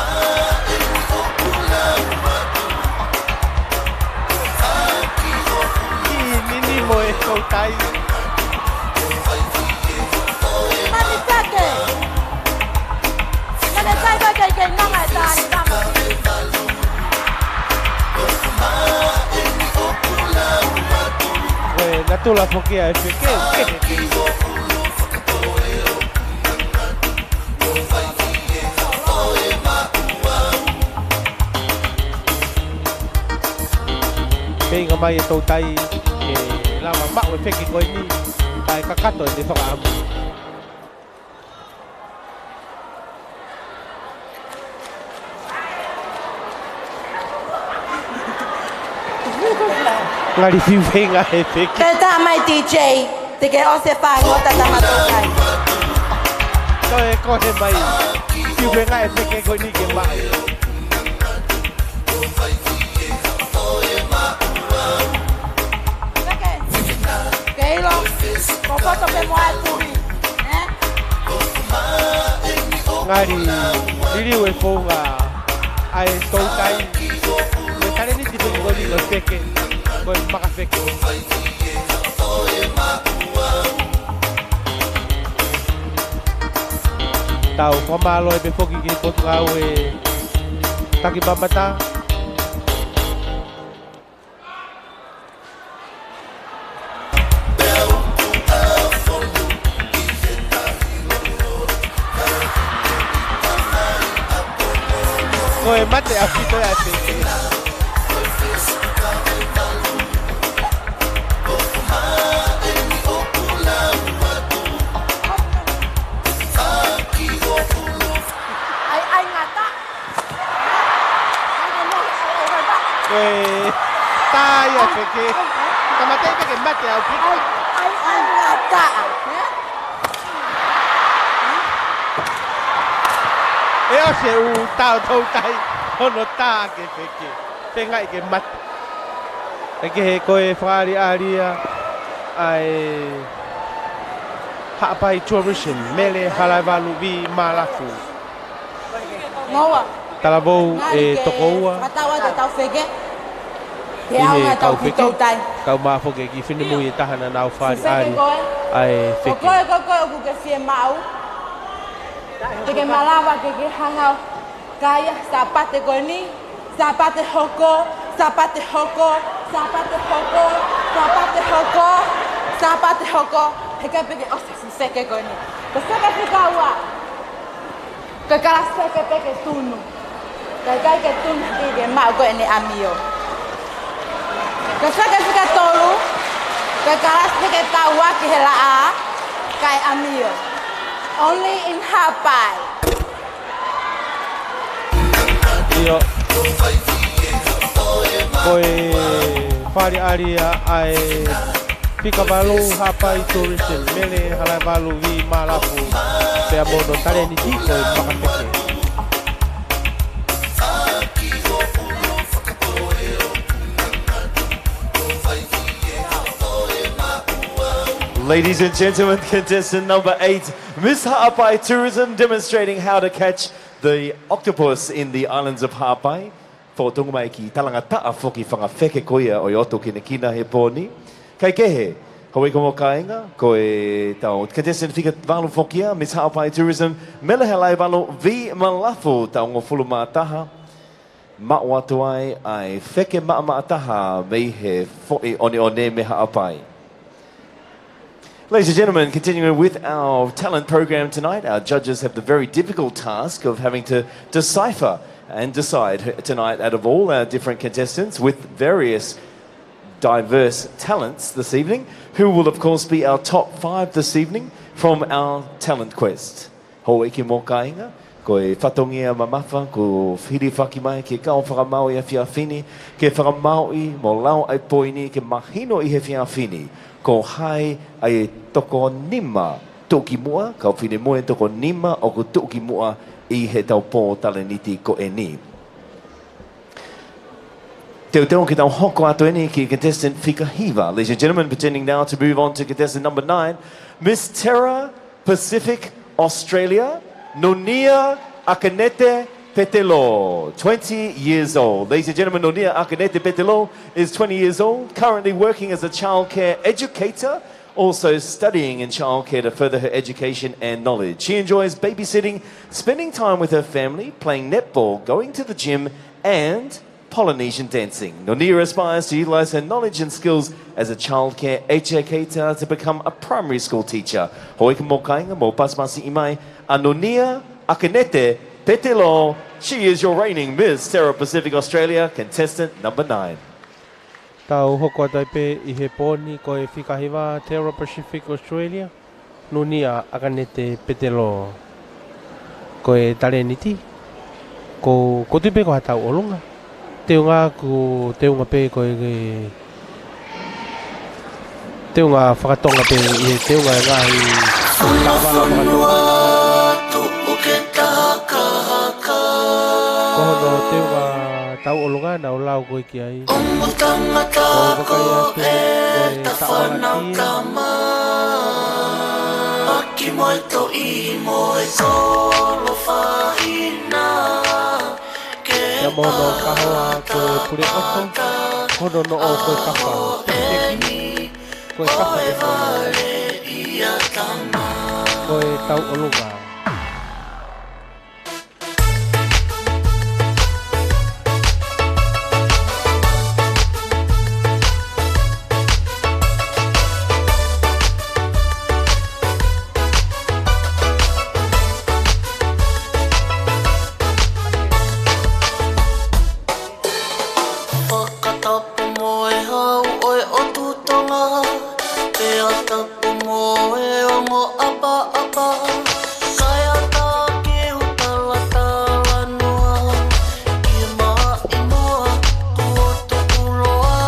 Kiʻi nini mo e toutai. Mani feke. Mani feke ke ke nonga e tani nonga. Ko e natula foki ia e feke, feke. Feinga mai e toutai ke lava maʻu e feke ko eni, kae kakato ʻene fakaʻamu. Ngali fiu feinga he feke. Ke tā mai D J, te ke ʻosi e fāngo tata matou kai. Toe kohe mai. Fiu feinga he feke ko eni ke maʻu. Feke. Ke ʻilo. Ko koto pe mo atu ni. Ē? Ngali, liliu e founga ʻa e toutai. Ko e talēniti pē ko eni ko e feke, ko e maka feke. Tau fakamālō atu pē foki ki he Potungāue Takimamata. Ko e mate ʻaupito ʻa e feke. Ai, ai, ngata. Ko e tā ia feke. Ka mate feke mate ʻaupito. Ai, ai, ai, ngata. ʻE ʻosi e ʻū tā ʻo toutai, hono tā ke feke. Feingaʻi ke mate. ʻE kehe ko e fakaʻaliʻali ia ʻa e Haʻapai Tourism, Mele Halaevalu Vimalafu. Ngoua. Talavou ʻe toko ua. Fakatau atu ʻetau feke. Ke ʻi he ʻaonga ʻetau kau feke, toutai. Kau mai foki e kiʻi finemui ʻe taha naʻa nau fakaʻaliʻali ʻa e feke. Ko koe, ko koe ʻoku ke fiemaʻu. Te ke malava ke ke hanga ʻo kai ʻa e Sāpate ko eni. Sāpate hoko, Sāpate hoko, Sāpate hoko, Sāpate hoko, Sāpate hoko. Heʻikai pē ke ʻosi e feke ko eni. Ko e feke fika ua. Ko e kalasi feke pē ke tunu. Kae ʻikai ke tunu ki he maʻu ko eni ʻamio. Ko e feke fika tolu. Ko e kalasi feke taua ki he laʻā, kae ʻamio. Only in Haʻapai. ʻIo. Ko e fakaʻaliʻali ia ʻa e fika valu Haʻapai Tourism, Mele Halaevalu Vimalafu, pea mo hono talēniti ko e maka feke. Ladies and gentlemen, contestant number eight, Miss Haʻapai Tourism, demonstrating how to catch the octopus in the islands of Haʻapai. Fokotuʻu mai ki talangataʻa foki fanga feke ko ia ʻo e ʻotu kinakina he pō ni. Kae kehe, houʻeiki mo e kāinga, ko ʻetau contestant fika valu foki ia, Miss Haʻapai Tourism, Mele Halaevalu Vimalafu, taʻu hongofulu mā taha. Maʻu atu ai ʻa e feke maʻamaʻa taha mei he foʻi ʻoneʻone mei Haʻapai. Ladies and gentlemen, continuing with our talent program tonight, our judges have the very difficult task of having to decipher and decide tonight out of all our different contestants with various diverse talents this evening, who will of course be our top five this evening from our talent quest. Houʻeiki mo e kāinga, ko e fatongia mamafa kuo hilifaki mai ke kau fakamaau ʻi he efiafi ni, ke fakamāuʻi mo lau ʻa e poini ke mahino ʻi he efiafi ni ko hai ʻa e toko nima tuʻukimuʻa, kau finemui toko nima ʻoku tuʻukimuʻa ʻi heʻetau pō talēniti ko eni. Teuteu ke tau hoko atu eni ki he contestant fika hiva. Ladies and gentlemen, pretending now to move on to contestant number nine, Miss Terra Pacific Australia, Nunia Akanete Petelo, twenty years old. Ladies and gentlemen, Nunia Akanete Petelo is twenty years old, currently working as a childcare educator, also studying in childcare to further her education and knowledge. She enjoys babysitting, spending time with her family, playing netball, going to the gym, and Polynesian dancing. Nunia aspires to utilize her knowledge and skills as a childcare educator to become a primary school teacher. Houʻeiki mo e kāinga, mou pasipasiʻi mai ʻa Nunia Akanete Petelo. She is your reigning Miss Terra Pacific Australia, contestant number nine. Tau hoko atu ai pē ʻi he pō ni, ko e fika hiva Terra Pacific Australia, Nunia Akanete Petelo. Ko e talēniti, ko, ko e tui pē ko haʻatau ʻolunga. Teunga ko, teunga pē ko e, ko e Teunga fakatonga pē ʻi he teunga e ngaahi taʻovala fakatonga. Ko hono teunga tauʻolunga naʻa ku lau ko ē ki ai. Ko e vakai atu ko e taʻovala ʻi he ʻaki mo e toʻi mo e kolofaʻina. Ia mo hono kahoa ko e pule ʻoto, ko hono noʻo ko e kafa. Ko e kafa e mo. Ko e tauʻolunga. Fakatapu mo e hau ʻo e ʻOtu Tonga, pea tapu mo e ongo ʻapaʻapa, kae ʻatā ke u talatala noa ki he maʻimoa kuo tuʻuloa.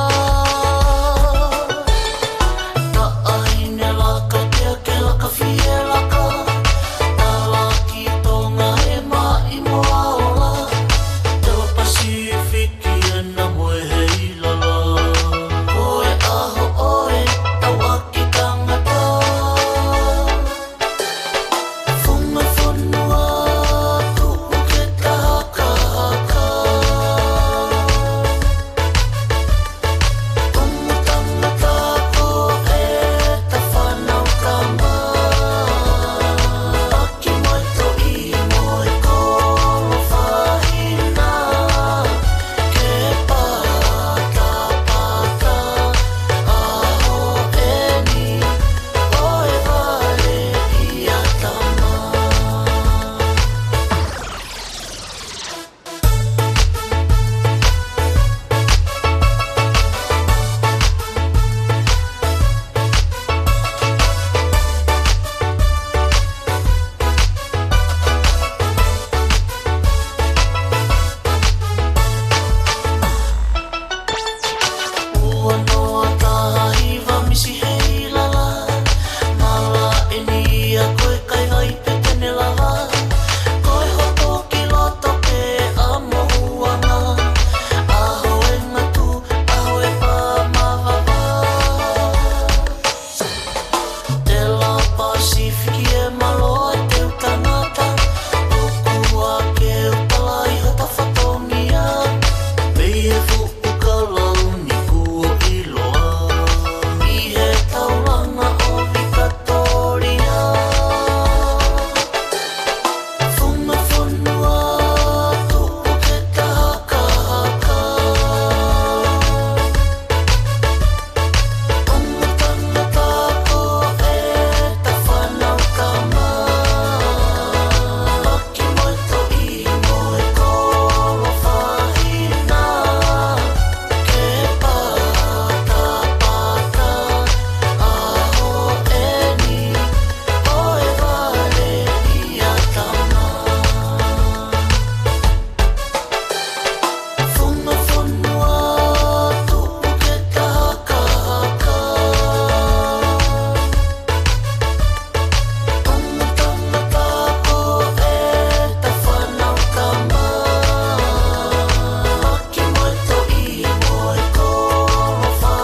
Taʻahine laka, teʻeki ke laka fie laka, talaki Tonga he maʻimoa ola, tala Pasifiki ena mo e heilala. Ko e ʻaho ʻo e tauʻaki tangata. Funga fonua tupu ke tahakahaka. Tumu tangata ko e ta fānau tama. ʻAki mo e toʻi mo e kolofaʻina. Ke patapata ʻaho eni ʻo e vale ia tama. Ua noa taha hiva misi heilala, mala eni ia ko e kaivai pē te ne lava, ko e hopo ki loto pē ʻa mohuanga, ʻaho e ngatu, ʻaho e pā mavava. Tela Pasifiki e malo e teu tangata, tuku ake u talai hota fatongia, pei e fuʻu kalauni kuo ʻiloa, ʻi he taulanga ʻo Vikatoria. Funga fonua tupu ke tahakahaka. Tumu tangata ko e ta fānau tama. ʻAki mo e toʻi mo e kolofaʻina. Ke patapata ʻaho eni ʻo e vale ia tama. Funga fonua tupu ke tahakahaka. Tumu tangata ko e ta fānau tama. ʻAki mo e toʻi mo e kolofaʻina.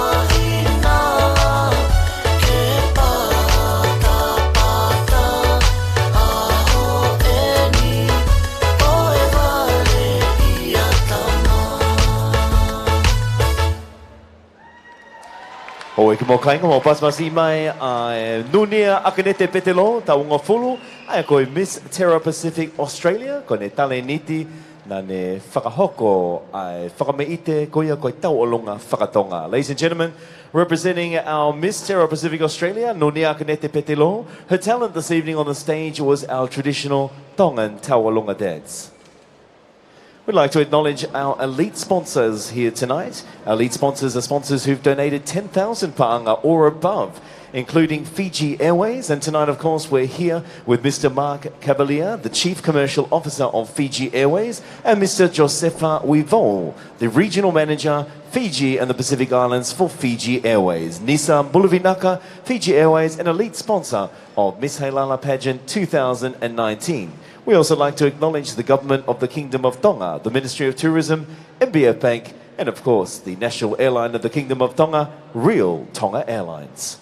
Ke patapata ʻaho eni ʻo e vale ia tama. Houʻeiki mo kāinga, mou pasipasi mai ʻa e Nunia ʻAkinete Petelo, taʻu hongofulu, ʻa ia ko e Miss Terra Pacific Australia, ko ʻene talēniti naʻa ne fakahoko ʻa e fakameʻite ko ia ko e tauʻolunga fakatonga. Ladies and gentlemen, representing our Miss Terra Pacific Australia, Nunia ʻAkinete Petelo, her talent this evening on the stage was our traditional Tongan tauʻolunga dance. We'd like to acknowledge our elite sponsors here tonight. Our elite sponsors are sponsors who've donated ten thousand paʻanga or above, including Fiji Airways. And tonight, of course, we're here with Mister Mark Cavalier, the Chief Commercial Officer of Fiji Airways, and Mister Josefa Wivol, the Regional Manager, Fiji and the Pacific Islands for Fiji Airways. Nisa Buluvinaka, Fiji Airways, an elite sponsor of Miss Heilala Pageant two thousand and nineteen. We also like to acknowledge the Government of the Kingdom of Tonga, the Ministry of Tourism, M B F Bank, and of course, the national airline of the Kingdom of Tonga, Real Tonga Airlines.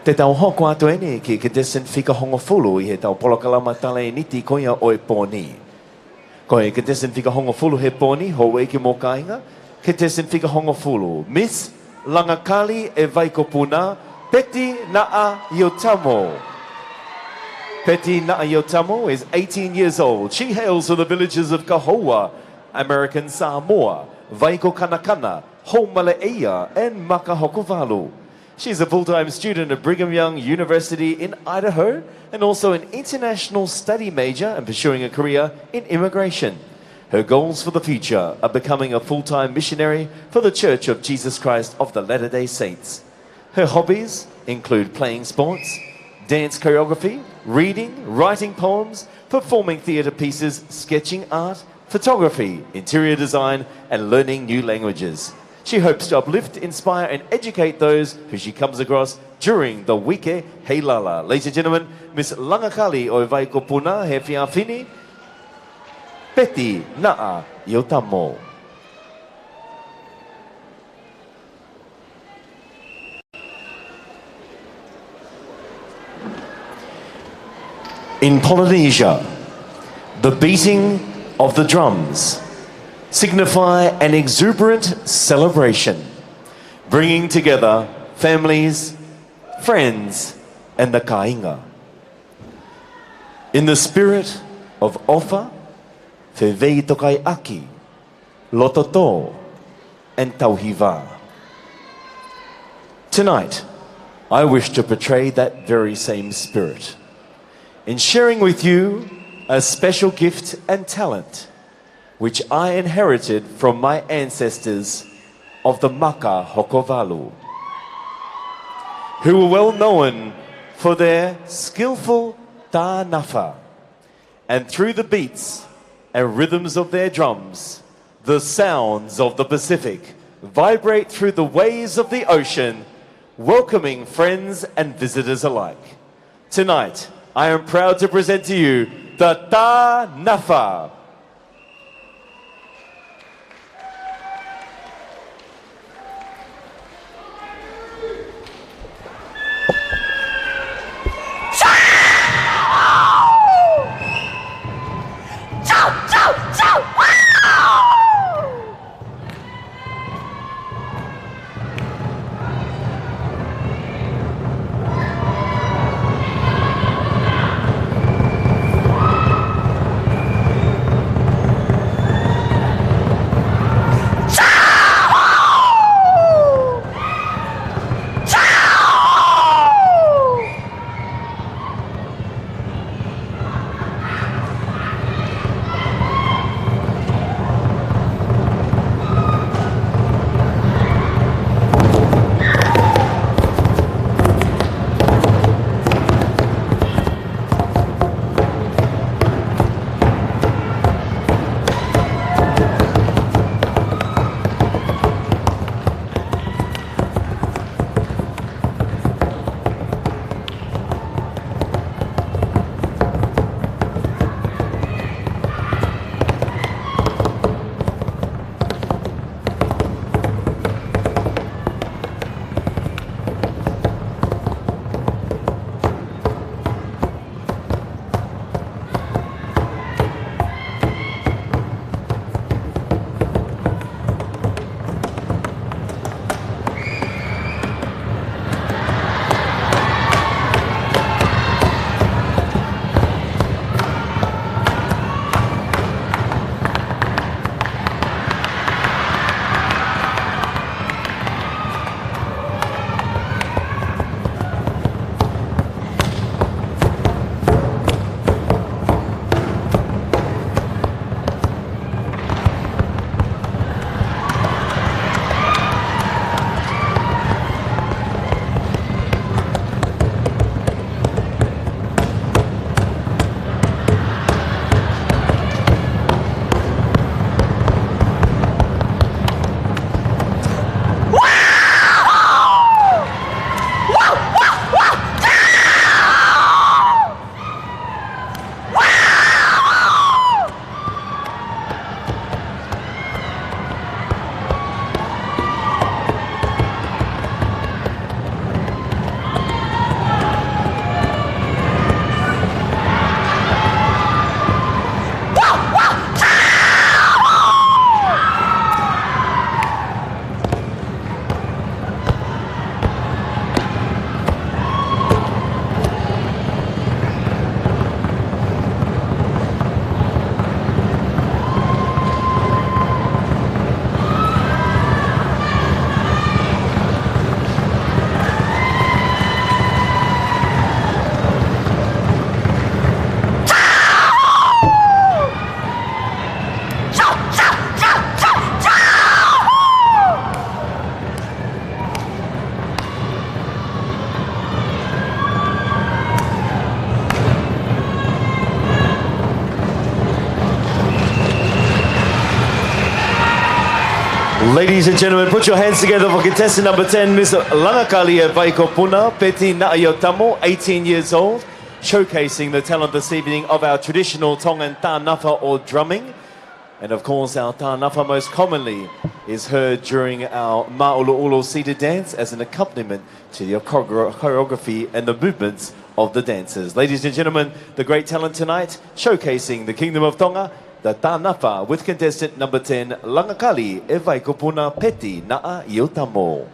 Te tau hoko atu eni ki he contestant fika hongofulu ʻi heʻetau polokalama talēniti ko ia ʻo e pō ni. Ko e contestant fika hongofulu he pō ni, houʻeiki mo kāinga, contestant fika hongofulu, Miss Langakali ʻo Vaikopuna, Peti Naʻa Iotamo. Peti Naʻa Iotamo is eighteen years old. She hails from the villages of Kahoua, American Samoa, Vaikokanakana, Houmaleʻeia, and Makahokovalu. She's a full-time student at Brigham Young University in Idaho and also an international study major and pursuing a career in immigration. Her goals for the future are becoming a full-time missionary for the Church of Jesus Christ of the Latter-day Saints. Her hobbies include playing sports, dance choreography, reading, writing poems, performing theatre pieces, sketching art, photography, interior design, and learning new languages. She hopes to uplift, inspire, and educate those who she comes across during the Uike Heilala. Ladies and gentlemen, Miss Langakali ʻo Vaikopuna he efiafi ni, Peti Naʻa Iotamo. In Polynesia, the beating of the drums signify an exuberant celebration, bringing together families, friends, and the kāinga. In the spirit of ʻofa, feveitokaiʻaki, loto tō, and tauhi vā. Tonight, I wish to portray that very same spirit in sharing with you a special gift and talent which I inherited from my ancestors of the Makahokovalu, who were well known for their skillful tānafa. And through the beats and rhythms of their drums, the sounds of the Pacific vibrate through the waves of the ocean, welcoming friends and visitors alike. Tonight, I am proud to present to you the tānafa. Ladies and gentlemen, put your hands together for contestant number ten, Miss Langakali e Vaikopuna, Peti Naʻa-io-Tamo, eighteen years old, showcasing the talent this evening of our traditional Tongan tānafa or drumming. And of course, our tānafa most commonly is heard during our māʻuluʻulu seated dance as an accompaniment to the choreo-, choreography and the movements of the dancers. Ladies and gentlemen, the great talent tonight, showcasing the Kingdom of Tonga, the tānafa with contestant number ten, Langakali e Vaikopuna, Peti Naʻa-io-Tamo.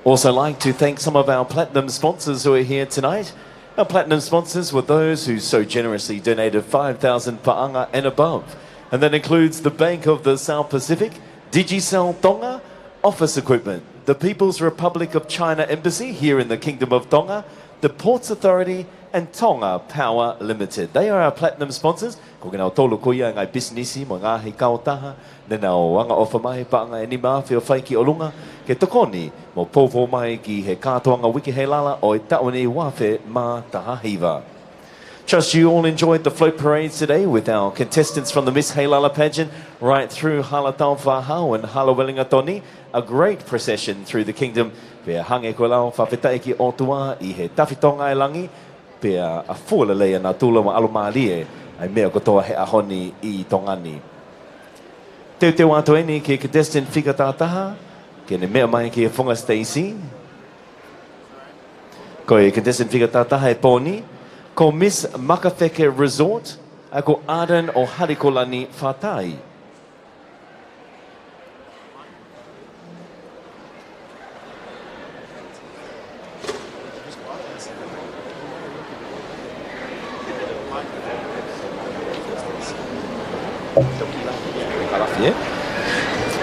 Also like to thank some of our platinum sponsors who are here tonight. Our platinum sponsors were those who so generously donated five thousand paʻanga and above. And that includes the Bank of the South Pacific, Digicel Tonga, office equipment, the People's Republic of China Embassy here in the Kingdom of Tonga, the Ports Authority, and Tonga Power Limited. They are our platinum sponsors. Ko kinautolu ko ia e ngaahi pisinisi mo e ngaahi kautaha ne nau angaʻofa mai paʻanga ʻe nima afe ʻo fai ki ʻolunga ke tokoni mo poupou mai ki he kātoanga Uike Heilala ʻo e taʻu ni ua afe mā taha hiva. Trust you all enjoyed the float parades today with our contestants from the Miss Heilala pageant right through Hala Taufaʻāhau and Hala Wellington, a great procession through the kingdom. Pea hangē ko e lau, fakafetaʻi ki he ʻOtua ʻi he tafi Tonga e langi, pea ʻafua lelei ʻa natula mo e ʻalomālie ʻa e meʻa kotoa he ʻaho ni ʻi Tonga ni. Teuteu atu eni ki he contestant fika tahataha, ke ne meʻa mai ki he funga siteisi. Ko e contestant fika tahataha e pō ni, ko Miss Makafeke Resort, ʻa ia ko Arden ʻo Halikolani Fatai.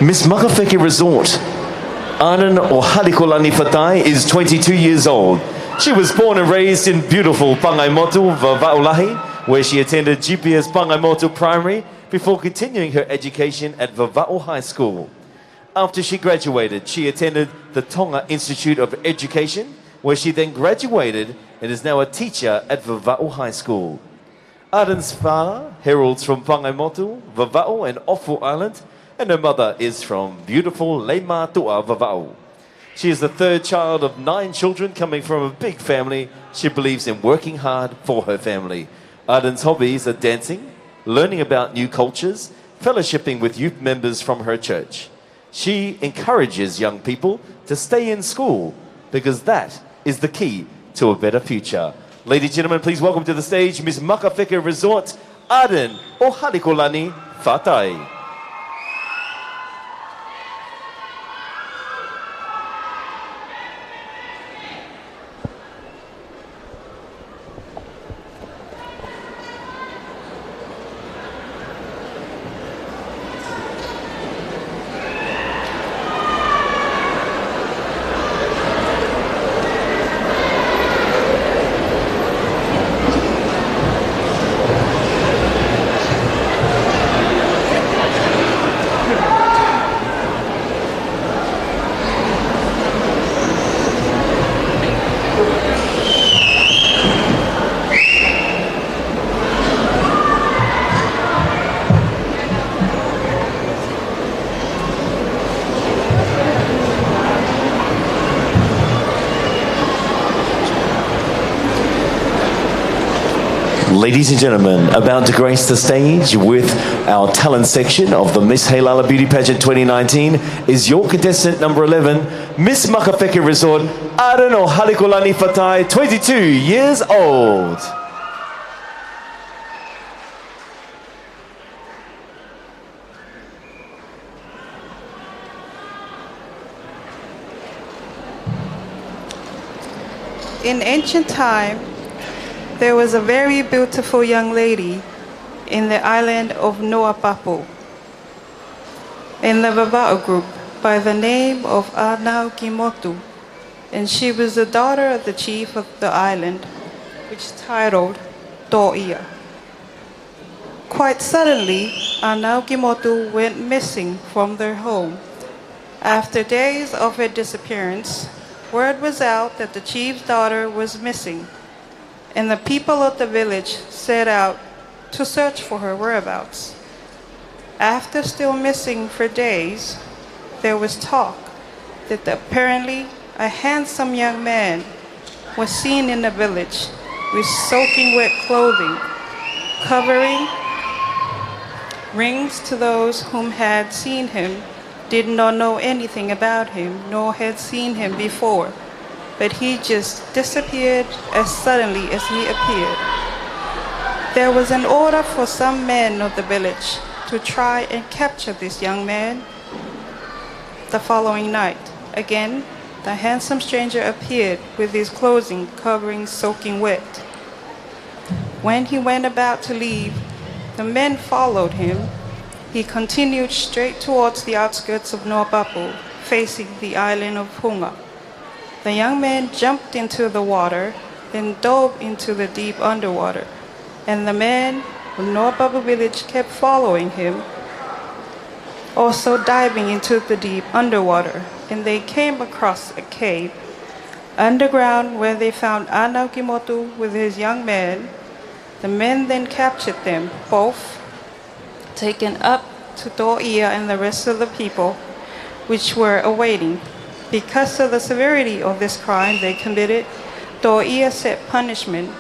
Miss Makafeke Resort, Arden ʻo Halikolani Fatai, is twenty-two years old. She was born and raised in beautiful Pangaimotu, Vavaʻu Lahi, where she attended G P S Pangaimotu Primary before continuing her education at Vavaʻu High School. After she graduated, she attended the Tonga Institute of Education, where she then graduated and is now a teacher at Vavaʻu High School. Arden's father heralds from Pangaimotu, Vavaʻu and Ofu Island, and her mother is from beautiful Leimātuʻa, Vavaʻu. She is the third child of nine children coming from a big family. She believes in working hard for her family. Arden's hobbies are dancing, learning about new cultures, fellowshipping with youth members from her church. She encourages young people to stay in school because that is the key to a better future. Ladies and gentlemen, please welcome to the stage Miss Makafeke Resort, Arden ʻo Halikolani Fatai. Ladies and gentlemen, about to grace the stage with our talent section of the Miss Heilala Beauty Pageant twenty nineteen is your contestant number eleven, Miss Makafeke Resort, Arden ʻo Halikolani Fatai, twenty-two years old. In ancient time, there was a very beautiful young lady in the island of Nuapapu, in the Vavaʻu group, by the name of ʻAnaukimotu, and she was the daughter of the chief of the island, which titled Toʻia. Quite suddenly, ʻAnaukimotu went missing from their home. After days of her disappearance, word was out that the chief's daughter was missing, and the people of the village set out to search for her whereabouts. After still missing for days, there was talk that apparently a handsome young man was seen in the village with soaking wet clothing, covering rings to those whom had seen him, did not know anything about him, nor had seen him before, but he just disappeared as suddenly as he appeared. There was an order for some men of the village to try and capture this young man the following night. Again, the handsome stranger appeared with his clothing covering soaking wet. When he went about to leave, the men followed him. He continued straight towards the outskirts of Nuapapu, facing the island of Hunga. The young man jumped into the water, then dove into the deep underwater, and the men of Nuapapu village kept following him, also diving into the deep underwater, and they came across a cave underground where they found Anaukimotu with his young man. The men then captured them both, taken up to Toia and the rest of the people which were awaiting. Because of the severity of this crime they committed, Toia set punishment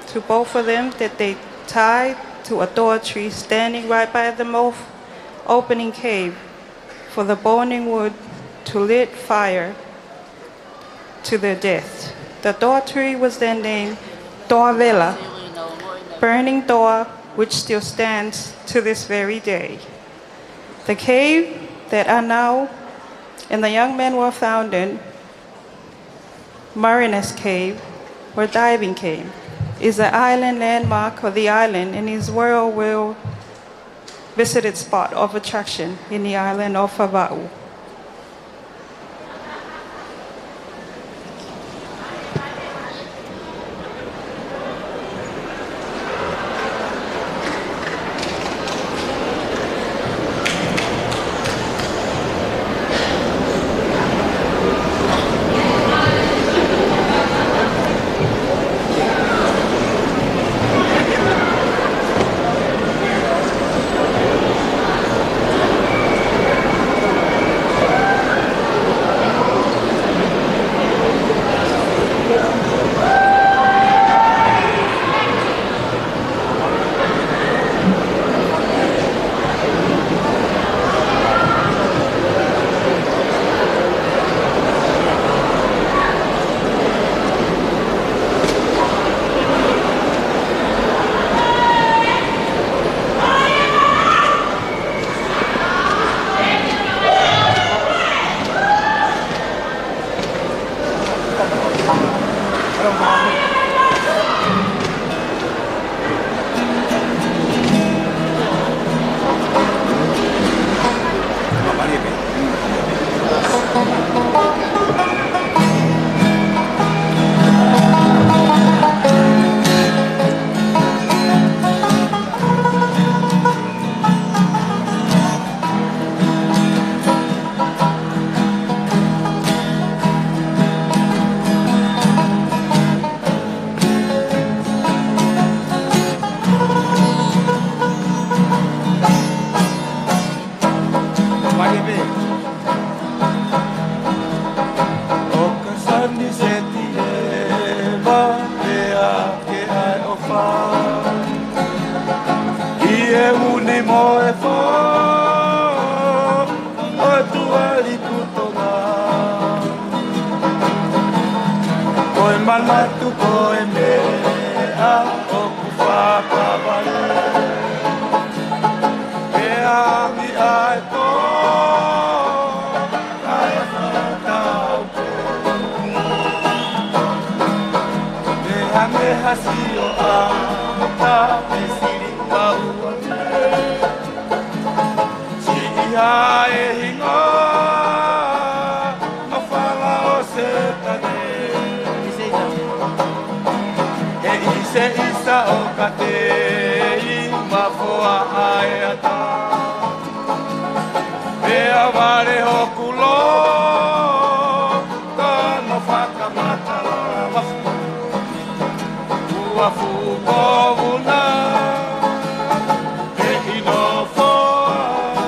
to both of them that they tied to a toa tree standing right by the mouth opening cave for the burning wood to lit fire to their death. The toa tree was then named Toa Vela, burning toa, which still stands to this very day. The cave that Anau and the young men were found in, Marinus Cave, or Diving Cave, is an island landmark of the island and is well, well visited spot of attraction in the island of Vavaʻu. ʻOka sani seti e va pea ke ʻai ʻofa. ʻI he uni mo e fā, ʻo tuali kutonga. Ko e manatu ko e meʻa ʻoku fakavale. Pea mi ai to, ai fakatau. Mehameha sio a, ta me sili maua. Siʻi ha e hinga, ma fala o se tane. He ʻiseʻisa ʻo ka te i ma foa ai ata. Pea vale hoku lo, ka no fakamatala mafu. Ua fuko una, he ino foa.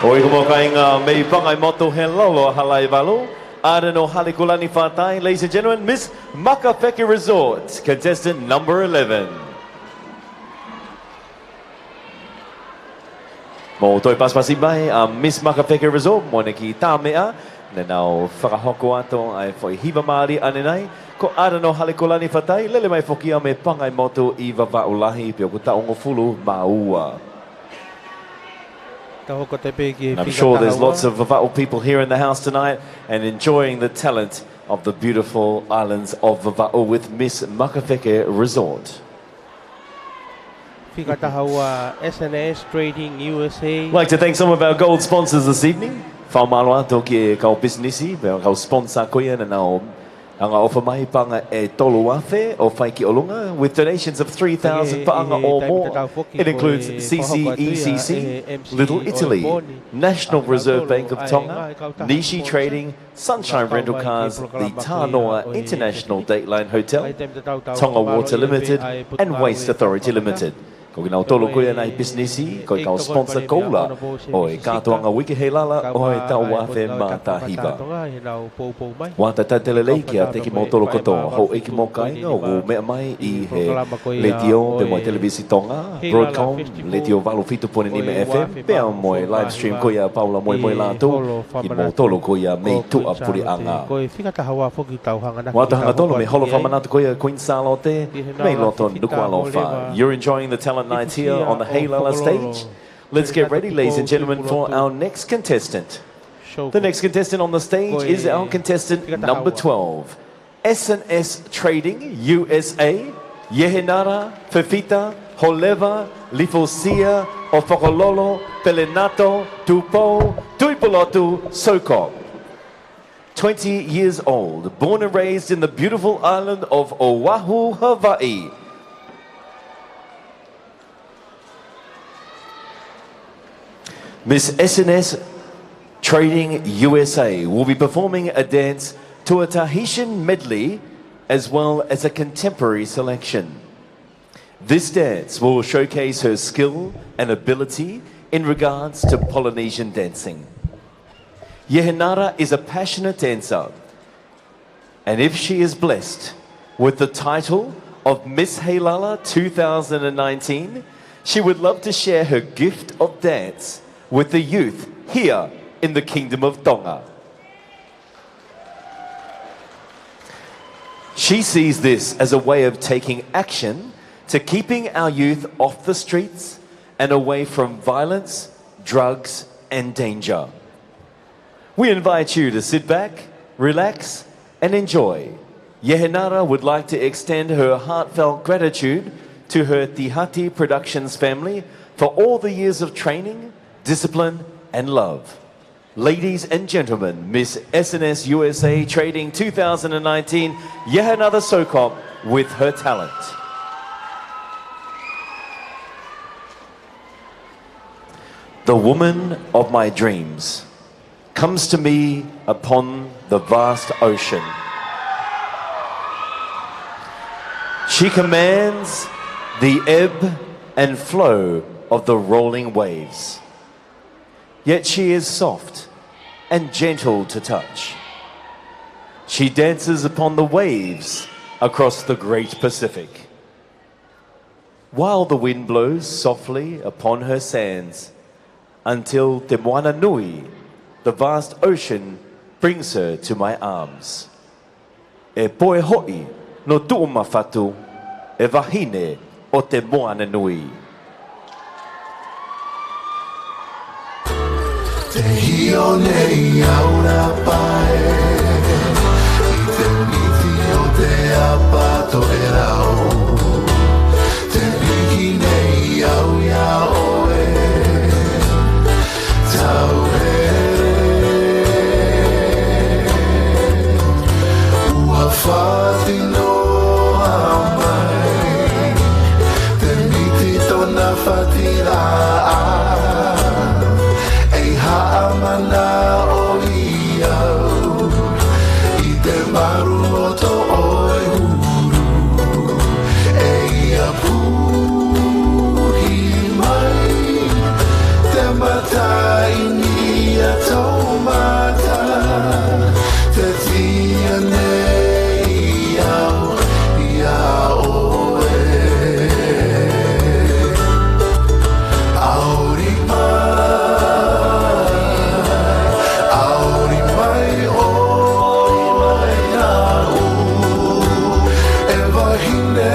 ʻOku mou kāinga mei Pangaimotu he lolo Halaivalu, ʻAdeno Halikulani Fatai, ladies and gentlemen, Miss Makafeke Resort, contestant number eleven. Mou toe pasipasi mai ʻa Miss Makafeke Resort mo ʻene kiʻi tā meʻa, ne nau fakahoko atu ʻa e foʻi hiva mālie ʻanenai, ko ʻAdeno Halikulani Fatai, lele mai foki ia mei Pangaimotu ʻi Vavaʻu Lahi, pea ʻoku taʻu hongofulu mā ua. And I'm sure there's lots of Vavaʻu people here in the house tonight and enjoying the talent of the beautiful islands of Vavaʻu with Miss Makafeke Resort. Fika taha ua S N S Trading U S A. Like to thank some of our gold sponsors this evening. Fakamālō atu ki he kau pisinisi, pea kau sponsor ko ia naʻa nau hanga ʻo ʻofa mai paʻanga ʻe tolu afe ʻo fai ki ʻolunga, with donations of three thousand paʻanga or more. It includes C C E C C, Little Italy, National Reserve Bank of Tonga, Nishi Trading, Sunshine Rental Cars, the Tanoa International Dateline Hotel, Tonga Water Limited, and Waste Authority Limited. Ko kinautolu ko ia ʻa e ngaahi pisinisi, ko e kau sponsor koula ʻo e kātoanga Uike Heilala ʻo e tau ua afe mā taha hiva. ʻOatu e talitali lelei kiate kimoutolu kotoa, houʻeiki mo kāinga ʻoku meʻa mai ʻi he letiō pea mo e televīsini Tonga, Broadcom, Letiō valu fitu poini nima F M, pea mo e live stream ko ia ʻa Paula Moemoelātū, kimoutolu ko ia mei tuʻapuleʻanga. ʻOatu hangatonu mei he holo fakamanatu ko ia ʻo Kuini Sālote, mei loto Nukuʻalofa. You're enjoying the talent night here on the Heilala stage. Let's get ready, ladies and gentlemen, for our next contestant. The next contestant on the stage is our contestant number twelve, S N S Trading U S A, Yehenara Fefita Holeva Lifosia ʻo Fokololo Pelenato Tupou Tuipulotu Sokop. Twenty years old, born and raised in the beautiful island of Oahu, Hawaii. Miss S N S Trading U S A will be performing a dance to a Tahitian medley as well as a contemporary selection. This dance will showcase her skill and ability in regards to Polynesian dancing. Yehenara is a passionate dancer, and if she is blessed with the title of Miss Heilala two thousand and nineteen, she would love to share her gift of dance with the youth here in the Kingdom of Tonga. She sees this as a way of taking action to keeping our youth off the streets and away from violence, drugs, and danger. We invite you to sit back, relax, and enjoy. Yehenara would like to extend her heartfelt gratitude to her Tihati Productions family for all the years of training, discipline, and love. Ladies and gentlemen, Miss S N S U S A Trading two thousand and nineteen, Yehenara Sokop with her talent. The woman of my dreams comes to me upon the vast ocean. She commands the ebb and flow of the rolling waves. Yet she is soft and gentle to touch. She dances upon the waves across the great Pacific. While the wind blows softly upon her sands, until Te Moana Nui, the vast ocean, brings her to my arms. ʻE poe hoʻi no Tuʻumafatu, ʻe vahine ʻo Te Moana Nui. Te hio nei au Rapae, ʻi te miti ʻo te apa toʻelau. Te miti nei au ia ʻoe, tauhele. Ua fati noa mai, te miti tona fati laʻā. ʻEi haʻamana ʻo i au, ʻi te maru loto ʻo e hulu. ʻEi apuhi mai, te mataʻi ni ia toumata, te tia nei au ia ʻoe. ʻAuri mai, ʻauri mai ʻoe naʻu, ʻe vahine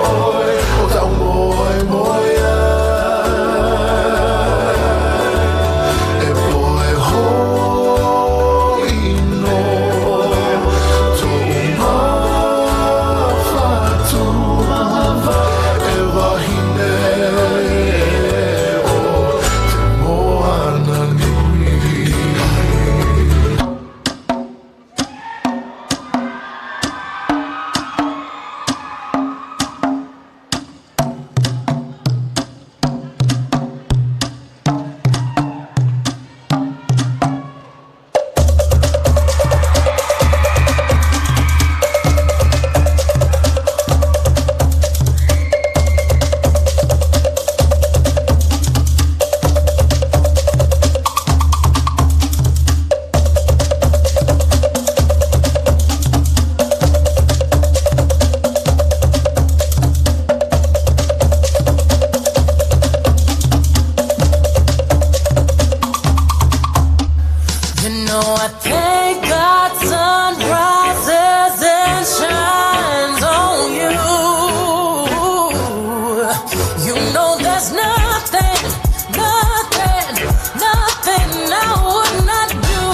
ʻoe ʻo tau moemoea. ʻE poe hoʻi no Tuʻumafatu, ʻe vahine ʻo Te Moana Nui. You know I thank God sun rises and shines on you. You know there's nothing, nothing, nothing I would not do.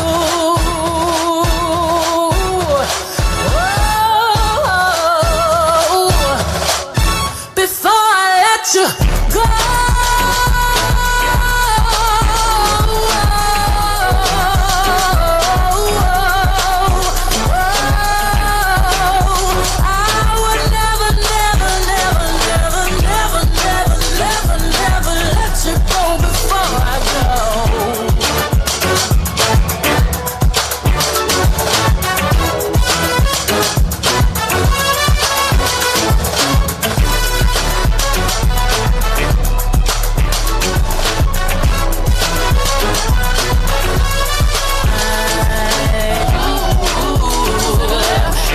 Oh, before I let you go. I would never, never, never, never, never, never, never, never let you go before I go.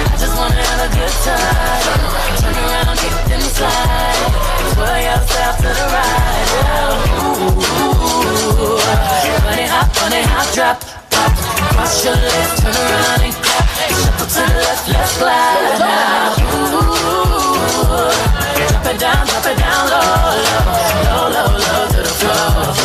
I just wanna have a good time. Turn around, hit them slide. Twirl yourself to the right. Ooh, bunny hop, bunny hop, drop. Cross your legs, turn around and clap. Shuffle to the left, let's glide now. Ooh, drop it down, drop it down low, low, low, low, low to the floor.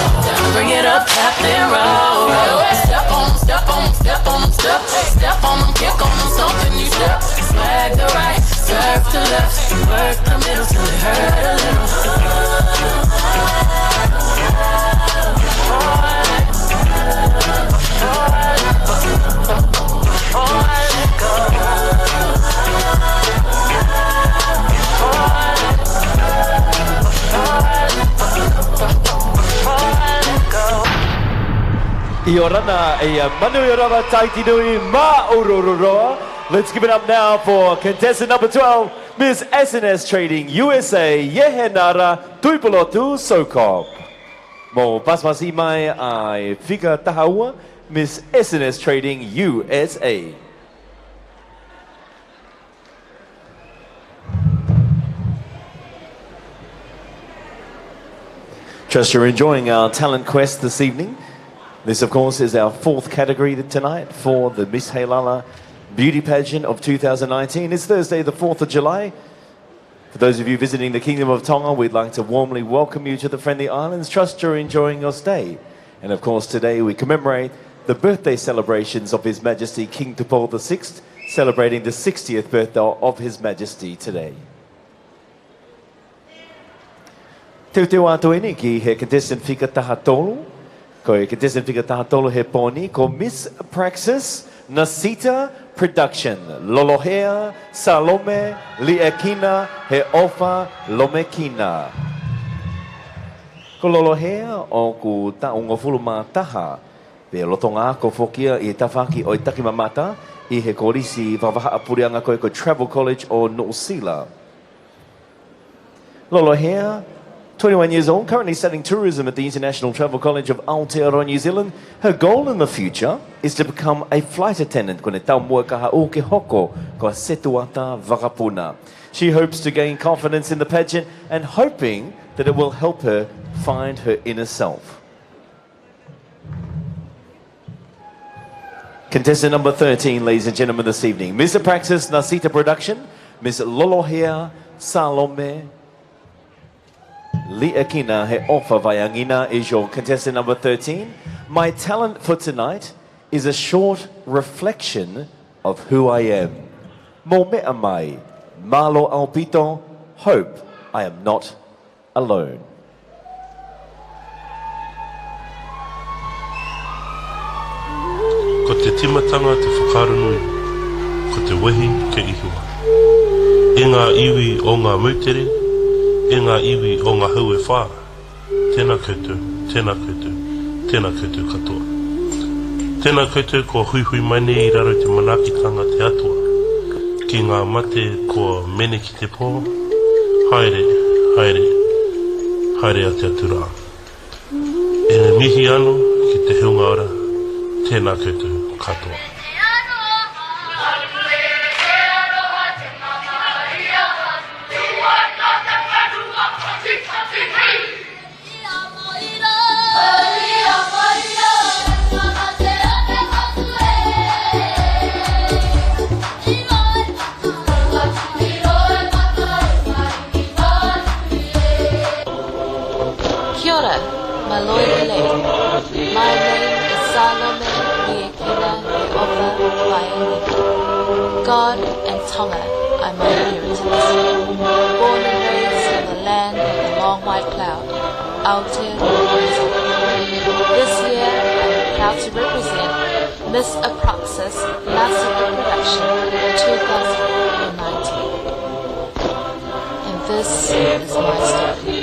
Bring it up, tap and roll, roll. Step on, step on, step on, step, step on 'em, kick on 'em, something you step. Swag the right, serve the left, work the middle till it hurt a little. ʻIa ʻoe, ʻia manuia lava Tahiti Nui, māʻuruuru loa. Let's give it up now for contestant number twelve, Miss S and S Trading U S A, Yehenara Tuipulotu Socop. Mo pasipasi mai ʻa e fika taha ua, Miss S and S Trading U S A. Trust you're enjoying our talent quest this evening. This, of course, is our fourth category tonight for the Miss Heilala Beauty Pageant of two thousand nineteen. It's Thursday, the fourth of July. For those of you visiting the Kingdom of Tonga, we'd like to warmly welcome you to the Friendly Islands. Trust you're enjoying your stay. And of course, today we commemorate the birthday celebrations of His Majesty King Tupou the sixth, celebrating the sixtieth birthday of His Majesty today. Teuteu atu eni ki he contestant fika taha tolu. Ko e contestant fika taha tolu he pō ni, ko Miss Praxis Nasita Production, Lolohea Salome Liʻekina Heʻofa Lomekina. Ko Lolohea ʻoku taʻu hongofulu mā taha, pea lolotonga ako foki ia ʻi he tafaʻaki ʻo e takimamata ʻi he kolisi fakavahaʻapuleʻanga ko ē ko e Travel College ʻo Nuʻu Sila. Lolohea, twenty-one years old, currently studying tourism at the International Travel College of Aotearoa New Zealand. Her goal in the future is to become a flight attendant, ko ʻene taumuʻa kahaʻu ke hoko ko ha setuata vakapuna. She hopes to gain confidence in the pageant and hoping that it will help her find her inner self. Contestant number thirteen, ladies and gentlemen, this evening. Miss Praxis Nasita Production, Miss Lolohea Salome Liʻekina Heʻofa Vaiangina is your contestant number thirteen. My talent for tonight is a short reflection of who I am. Mou meʻa mai, mālō ʻaupito, hope I am not alone. Ko te timatanga te fakaronui, ko te wehi ke ʻi hua. ʻE ngā iwi ʻo ngā moutere, ʻe ngā iwi ʻo ngā hau e fā. Tēnā koutou, tēnā koutou, tēnā koutou katoa. Tēnā koutou kua huihui mai nei ʻi raro i te manaakitanga te Atua ki ngā mate kua mene ki te pō. Haere, haere, haere ʻa te Atua. ʻE mihi ano ki te hunga ora, tēnā koutou katoa. Kia ora, mālō e lelei. My name is Salome Liʻekina Heʻofa Vaiangina. God and Tonga are my inheritance. Born and raised on the land of the long white cloud, Aotearoa. This year, I am proud to represent Miss Apraxis Nasita Production two thousand nineteen. And this is my story.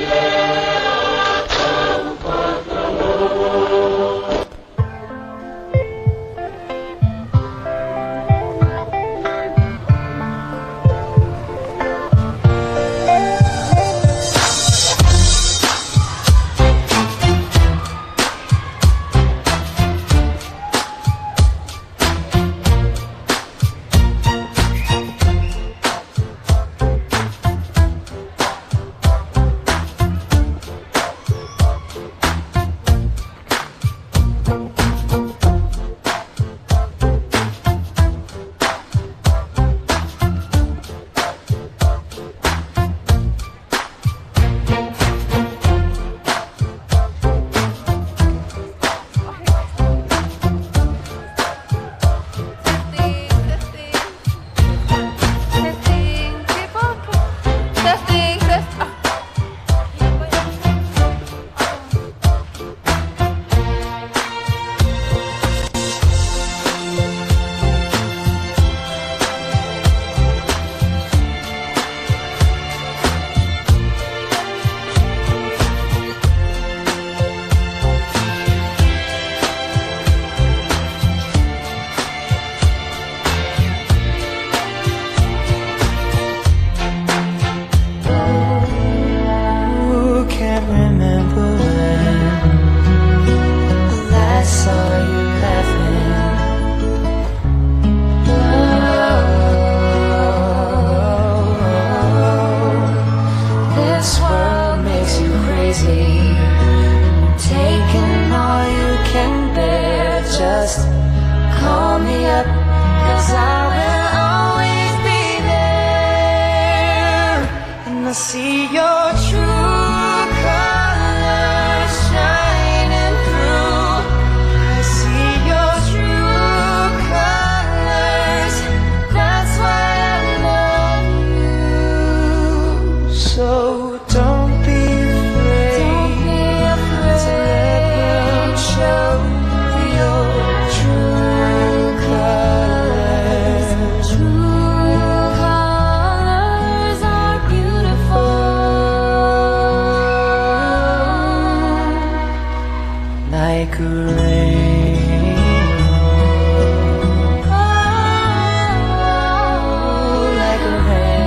Taking all you can bear, just call me up, 'cause I will always be there. And I see your true colors shining through. I see your true colors. That's why I love you. So don't be afraid. Don't be afraid to let them show your true colors. True colors are beautiful. Like a rainbow. Oh, like a rainbow.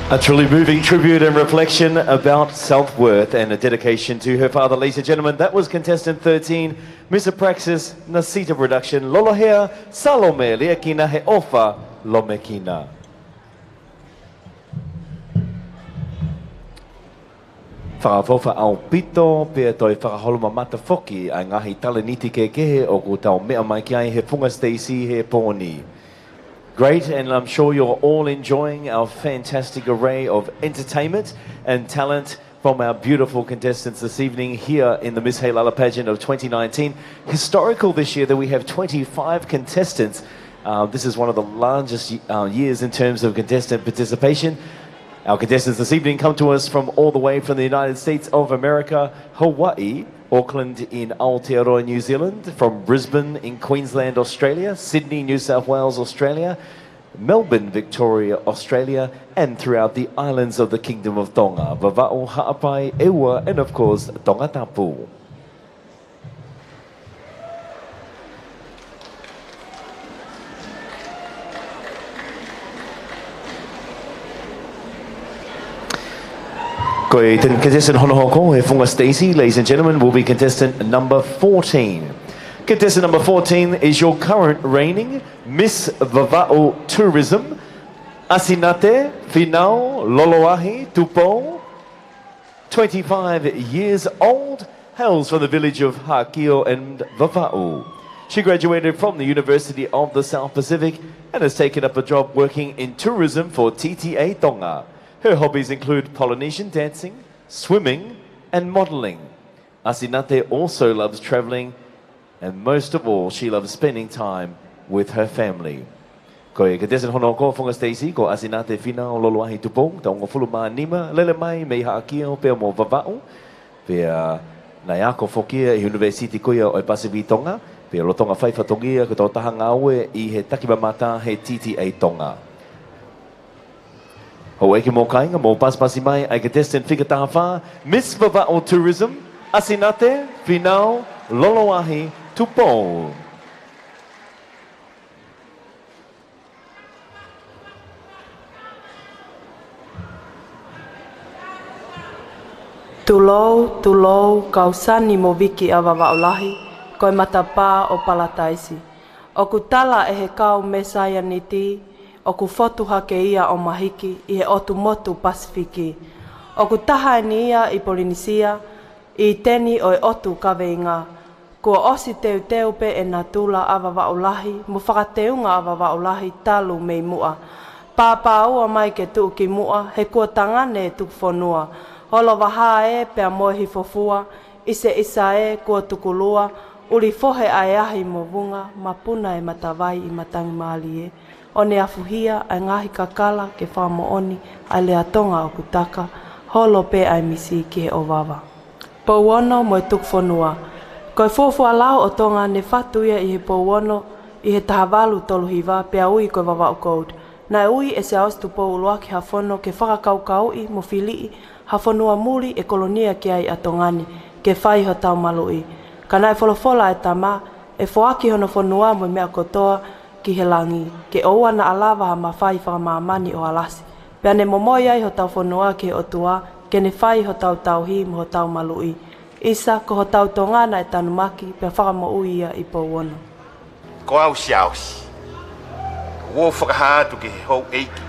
A truly moving tribute and reflection about self-worth and a dedication to her father. Ladies and gentlemen, that was contestant thirteen, Miss Apraxis, Nasita Production, Lolohea Salome Liakina, He ʻOfa Lomekina. Fakaʻofoʻofa ʻaupito, pea toe fakaholomamata foki ʻa e ngaahi talēniti kehekehe ʻoku tau meʻa mai ki ai he Funga Stacey he pō ni. Great, and I'm sure you're all enjoying our fantastic array of entertainment and talent from our beautiful contestants this evening here in the Miss Heilala pageant of twenty nineteen. Historical this year that we have twenty-five contestants. Uh, this is one of the largest, uh, years in terms of contestant participation. Our contestants this evening come to us from all the way from the United States of America, Hawaii, Auckland in Aotearoa, New Zealand, from Brisbane in Queensland, Australia, Sydney, New South Wales, Australia, Melbourne, Victoria, Australia, and throughout the islands of the Kingdom of Tonga, Vavaʻu, Haʻapai, ʻEua, and of course, Tongatapu. Ko e ten-, contestant hono hoko he Funga Stacey, ladies and gentlemen, will be contestant number fourteen. Contestant number fourteen is your current reigning Miss Vavaʻu Tourism, ʻAsinate Finau Loloahi Tupou, twenty-five years old, hails from the village of Haʻakio and Vavaʻu. She graduated from the University of the South Pacific and has taken up a job working in tourism for T T A Tonga. Her hobbies include Polynesian dancing, swimming, and modelling. ʻAsinate also loves travelling, and most of all, she loves spending time with her family. Ko e contestant hono hoko, Funga Stacey, ko ʻAsinate Finau Loloahi Tupou, taʻu hongofulu mā nima, lele mai mei Haʻakio pea mo Vavaʻu, pea naʻe ako foki ia ʻi he ʻUnivēsiti ko ia ʻo e Pasifiki Tonga, pea lolotonga fai fatongia ko e tokotaha ngāue ʻi he takimamata he T T A Tonga. Houʻeiki mo e kāinga, mou pasipasi mai ʻa e contestant fika taha fā, Miss Vavaʻu Tourism, ʻAsinate Finau Loloahi Tupou. Tulou, tulou, kau sani mo viki ʻa Vavaʻu lahi, ko e matapā ʻo Palataisi. ʻOku tala ʻe he kau Mesaianiti, ʻoku fotu hake ia ʻo mahiki ʻi he ʻotu motu Pasifiki. ʻOku taha eni ia ʻi Polinisia, ʻi he teni ʻo e ʻotu kaveinga. Kuo ʻosi teuteu pē ʻe natula ʻa Vavaʻu lahi, mo fakateunga ʻa Vavaʻu lahi talu mei muʻa. Pāpāua mai ke tuʻu ki muʻa, he kuo tangane e tukufonua. Holo vaha ē pea mo e hifofua, ʻiseʻisa ē kuo tukulua, ʻuli fohe ʻa e ahi mo vunga, mapuna e matavai ʻi matangi mālie. ʻO ne afuhia ʻa e ngaahi kakala ke fakamoʻoni ʻa e lea Tonga ʻoku taka, holo pē ʻa e misi ki he ʻovava. Pou ono mo e tukufonua. Ko e fuofua lao ʻo Tonga ne fatu ia ʻi he pou ono ʻi he taha valu tolu hiva pea ui ko e Vavaʻu Code. Naʻe ui ʻe Siaosi Tupou ʻUluaki ha fono ke fakakaukauʻi mo filiʻi ha fonua muli ʻe kolonia ki ai ʻa Tonga ni, ke fai hotau maluʻi. Ka naʻe folofola ʻa e tama, ʻe foaki hono fonua mo e meʻa kotoa ki he langi, ke ʻoua naʻa lava ha mafai fakamāmani ʻo alasi. Pea ne momoi ai hotau fonua ki he ʻOtua, ke ne fai hotau tauhi mo hotau maluʻi. ʻIsa, ko hotau Tonga naʻe tanumaki, pea fakamoʻui ia ʻi Pouono. Ko au Siaosi, ʻoku ou fakahā atu ki he houʻeiki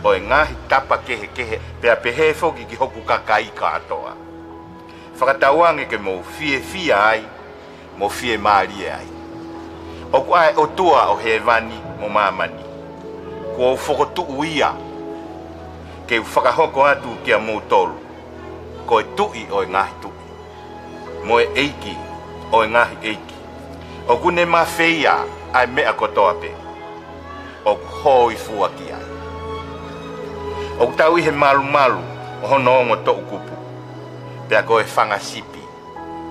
ʻo e ngaahi tapa kehekehe, pea pehē foki ki hoku kakai kātoa. Fakatauange ke mou fiefia ai, mo fiemālie ai. ʻOku ʻa e ʻOtua ʻo hēvani mo māmani, kuo u fokotuʻu ia ke u fakahoko atu kiate kimoutolu, ko e Tuʻi ʻo e ngaahi tuʻi, mo e ʻEiki ʻo e ngaahi ʻeiki. ʻOku ne mafeia ʻa e meʻa kotoa pē ʻoku hōifua ki ai. ʻOku tau ʻi he malumalu ʻo hono ongo toʻukupu, pea ko e fanga sipi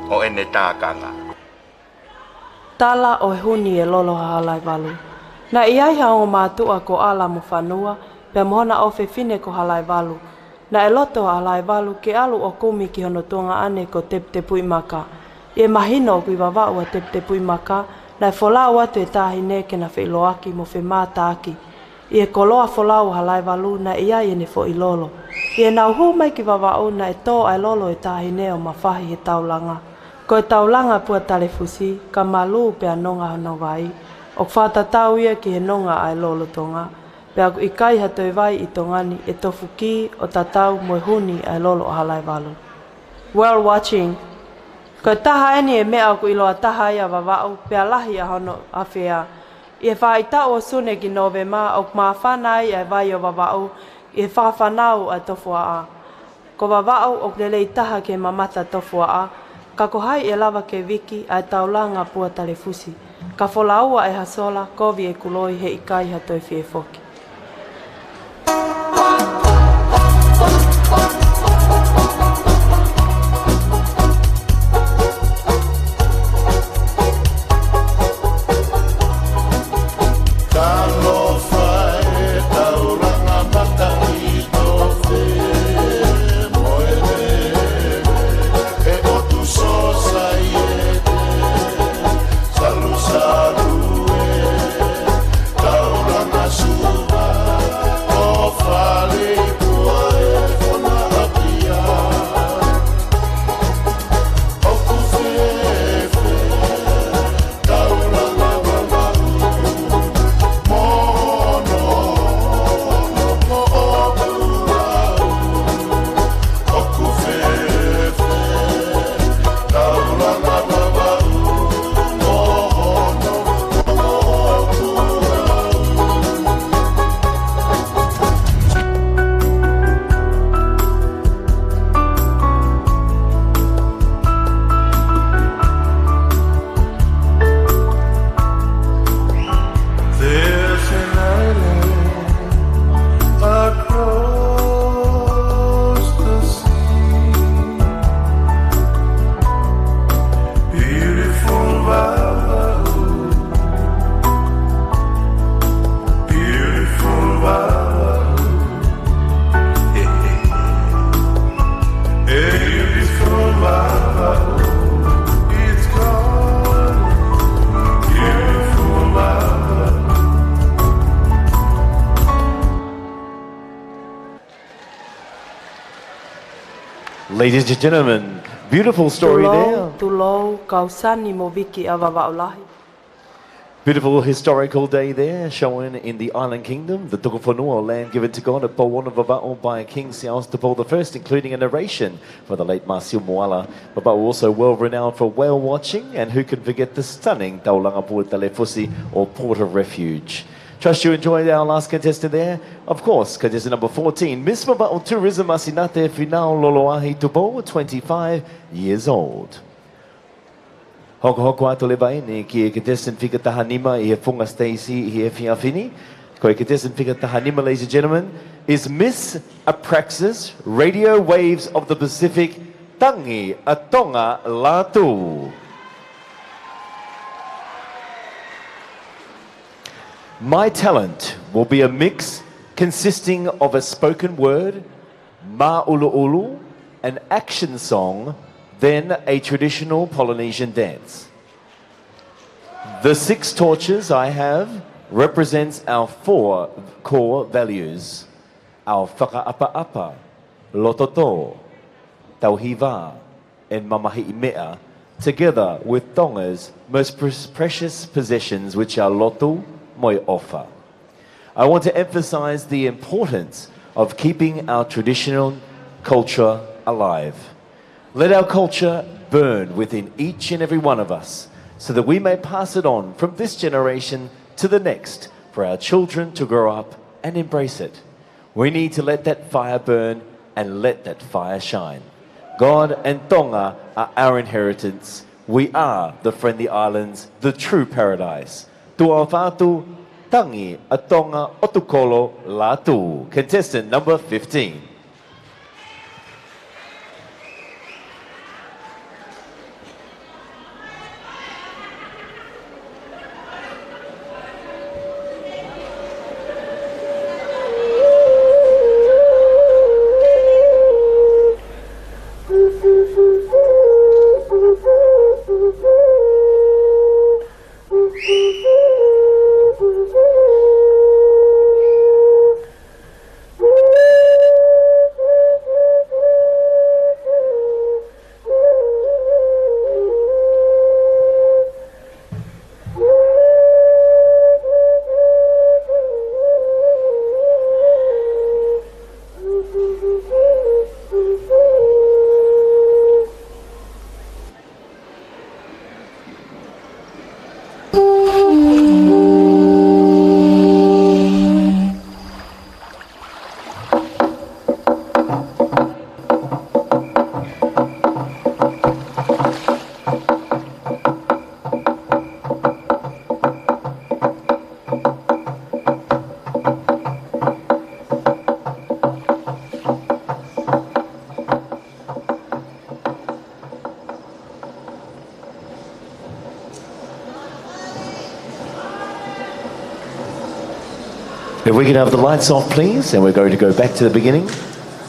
ʻo ʻene tākanga. Tala ʻo e huni e lolo ʻa Halaevalu. Naʻe ʻi ai ha ongo mātuʻa ko ʻAla mo Fanua, pea mo hona ʻofefine ko Halaevalu. Naʻe loto ʻa Halaevalu ke ʻalu ʻo kumi ki hono tuongaʻane ko Teputepuʻimaka. ʻI he mahino ʻoku ʻi Vavaʻu ʻa Teputepuʻimaka, naʻe folau atu e taʻahine ke na feʻiloaki mo femātaaki. ʻI he koloa folau ʻa Halaevalu naʻe ʻi ai ʻene foʻi lolo. ʻI heʻenau hū mai ki Vavaʻu naʻe tō ʻa e lolo e taʻahine ʻo mafahi he taulanga. Ko e taulanga Pua Talefusi, ka malū pea nonga hono vai. ʻOku fakatatau ia ki he nonga ʻa e lolo Tonga. Pea ʻoku ʻikai ha toe vai ʻi Tonga ni ʻe tofu ki ʻo tatau mo e huni ʻa e lolo ʻa Halaevalu. Whale watching. Ko e taha eni e meʻa ʻoku ʻiloa taha ai ʻa Vavaʻu, pea lahi ʻa hono afea. ʻI he faʻahitaʻu ʻo Sune ki Nōvema ʻoku māfana ai ʻa e vai ʻo Vavaʻu ʻi he fakafanau ʻa e tofuaʻa. Ko Vavaʻu ʻoku lelei taha ke mamata tofuaʻa, ka ko hai ʻe lava ke viki ʻa e taulanga Pua Talefusi. Ka folaua ʻe ha sola, kovi ʻeku loi, heʻikai ha toe fie foki. There's an island across the sea, beautiful Vavaʻu, beautiful Vavaʻu. Ladies and gentlemen, beautiful story there. Tulou, tulou, kau sani mo viki ʻa Vavaʻu lahi. Beautiful historical day there, shown in the Island Kingdom, the Tukufonua, or land given to God at Pouono, Vavaʻu, by King Siaosi Tupou the First, including a narration by the late Masiu Moala. Vavaʻu also well renowned for whale watching, and who can forget the stunning Taulanga Pua Talefusi, or Port of Refuge. Trust you enjoyed our last contestant there. Of course, contestant number fourteen, Miss Vavaʻu Tourism, Asinate Finau Loloahi Tupou, twenty-five years old. Hokohoko atu leva eni ki he contestant fika taha nima ʻi he funga siteisi ʻi he efiafi ni. Ko e contestant fika taha nima, ladies and gentlemen, is Miss Apraxis Radio Waves of the Pacific, Tangi ʻa Tonga Lātū. My talent will be a mix consisting of a spoken word, māʻuluʻulu, an action song, then a traditional Polynesian dance. The six torches I have represents our four core values: our fakaʻapaʻapa, loto tō, tauhi vā, and mamahiʻi meʻa, together with Tonga's most pre-, precious possessions, which are lotu mo e ʻofa. I want to emphasize the importance of keeping our traditional culture alive. Let our culture burn within each and every one of us so that we may pass it on from this generation to the next for our children to grow up and embrace it. We need to let that fire burn and let that fire shine. God and Tonga are our inheritance. We are the Friendly Islands, the true paradise. Tuʻa ʻofa atu, Tangi ʻa Tonga ʻOtukolo Lātū, contestant number fifteen. If we can have the lights off, please, and we're going to go back to the beginning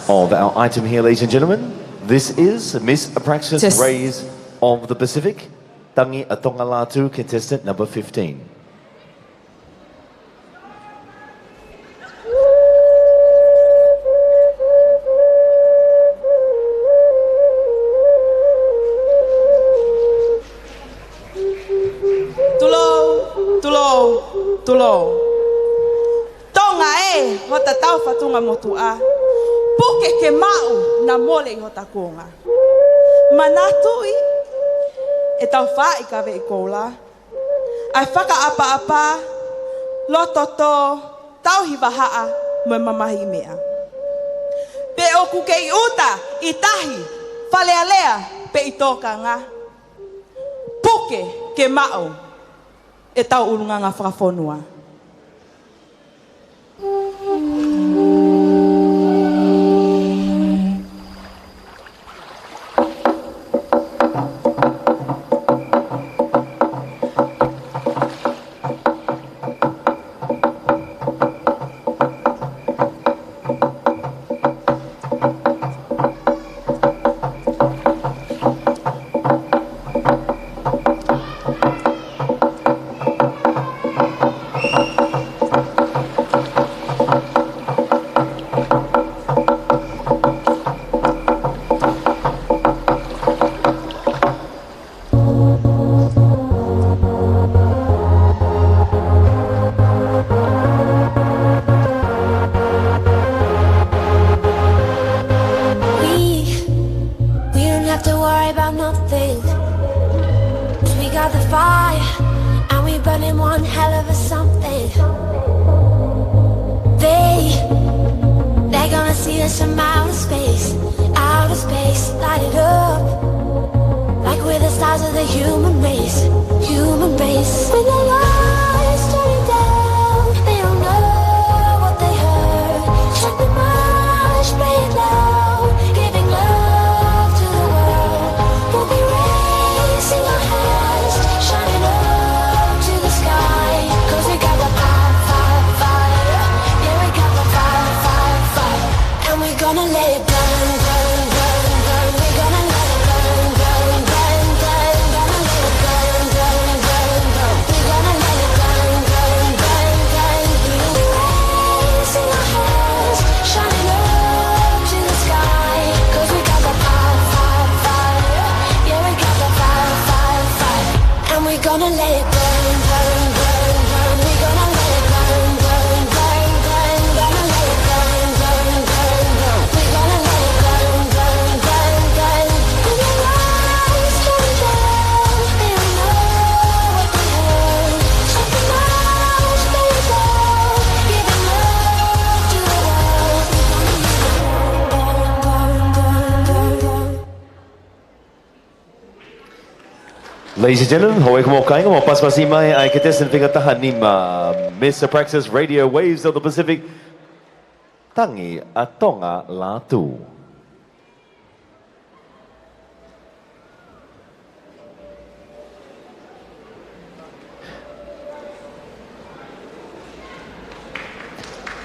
of our item here, ladies and gentlemen. This is Miss Apraxis Test. Rays of the Pacific, Tangi ʻa Tonga Lātū, contestant number fifteen. Tulou, tulou, tulou. Tonga ē, hota tau fatunga motuʻa. Puke ke maʻu, naʻa mole ʻi hota kuonga. Manatuʻi, ʻe tau fai ka veʻi koula. ʻA e fakaʻapaʻapa, loto tō, tauhi vahaʻa, mo e mamahiʻi meʻa. Pe ʻoku kei ʻuta ʻi tahi, Fale Alea, pe ʻi tōkanga. Puke ke maʻu ʻetau ʻulungaanga fakafonua. We, we don't have to worry about nothing. 'Cause we got the fire, and we burning one hell of a something. They, they're gonna see us from outer space, outer space, light it up. Like we're the stars of the human race, human race. When the lights turn down, they don't know what they heard. Strike the match, play it loud, giving love to the world. We'll be raising our hands, shining up to the sky. 'Cause we got the fire, fire, fire. Yeah, we got the fire, fire, fire. And we're gonna let it burn, burn, burn, burn. We're gonna let it burn, burn, burn, burn. Gonna let it burn, burn, burn, burn. Ladies and gentlemen, houʻeiki mo e kāinga, mou pasipasi mai ʻa e contestant fika taha nima, Miss Abraxas Radio Waves of the Pacific, Tangi ʻa Tonga Lātū.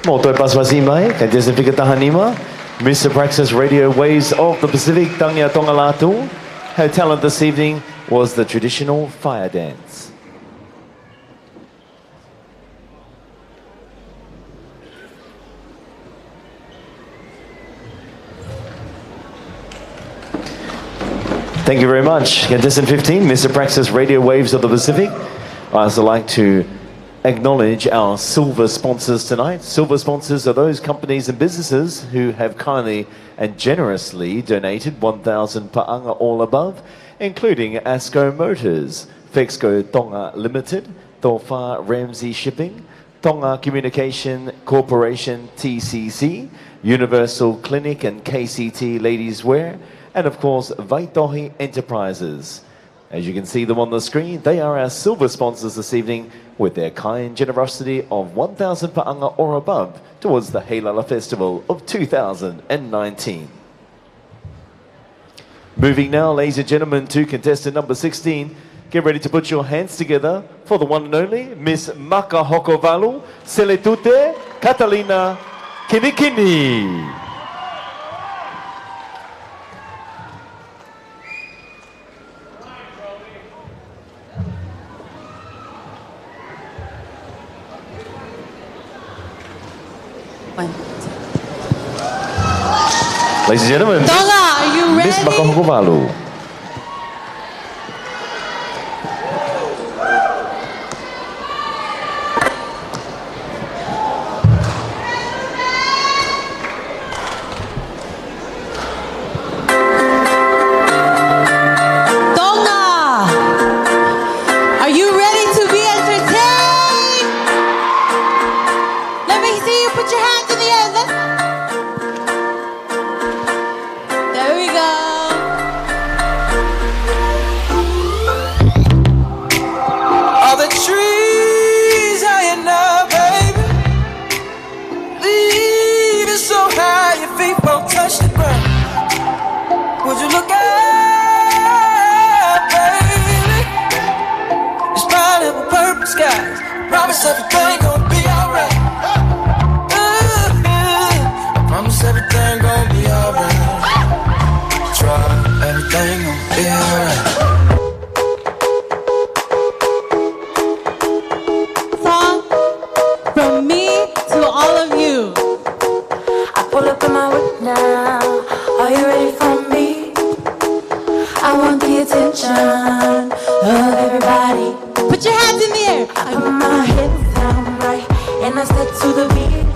Mou toe pasipasi mai, contestant fika taha nima, Miss Abraxas Radio Waves of the Pacific, Tangi ʻa Tonga Lātū. Her talent this evening was the traditional fire dance. Thank you very much. Contestant fifteen, Miss Abraxas Radio Waves of the Pacific. I'd also like to acknowledge our silver sponsors tonight. Silver sponsors are those companies and businesses who have kindly and generously donated one thousand paʻanga or above, including Asco Motors, Fexco Tonga Limited, Tōwhā Ramsay Shipping, Tonga Communication Corporation, T C C, Universal Clinic and K C T Ladies Wear, and of course, Vaitohi Enterprises. As you can see them on the screen, they are our silver sponsors this evening with their kind generosity of one thousand paʻanga or above towards the Heilala Festival of two thousand and nineteen. Moving now, ladies and gentlemen, to contestant number sixteen. Get ready to put your hands together for the one and only Miss Makahokovalu, Seletute Katalina Kinikini. Ladies and gentlemen, Tonga, are you ready? Miss Makahokovalu. Tonga, are you ready to be entertained? Let me see you put your hands in the air. Let's, there we go. All the trees high enough, baby. Leaving so high, your feet won't touch the ground. Would you look up, baby? It's bright and purple skies. Promise everything gon' be alright. Ooh, I promise everything gon' be alright. Try, everything gon' be alright. Song from me to all of you. I pull up in my whip now. Are you ready for me? I want the attention of everybody. Put your hands in the air. I put my head down right and I step to the beat.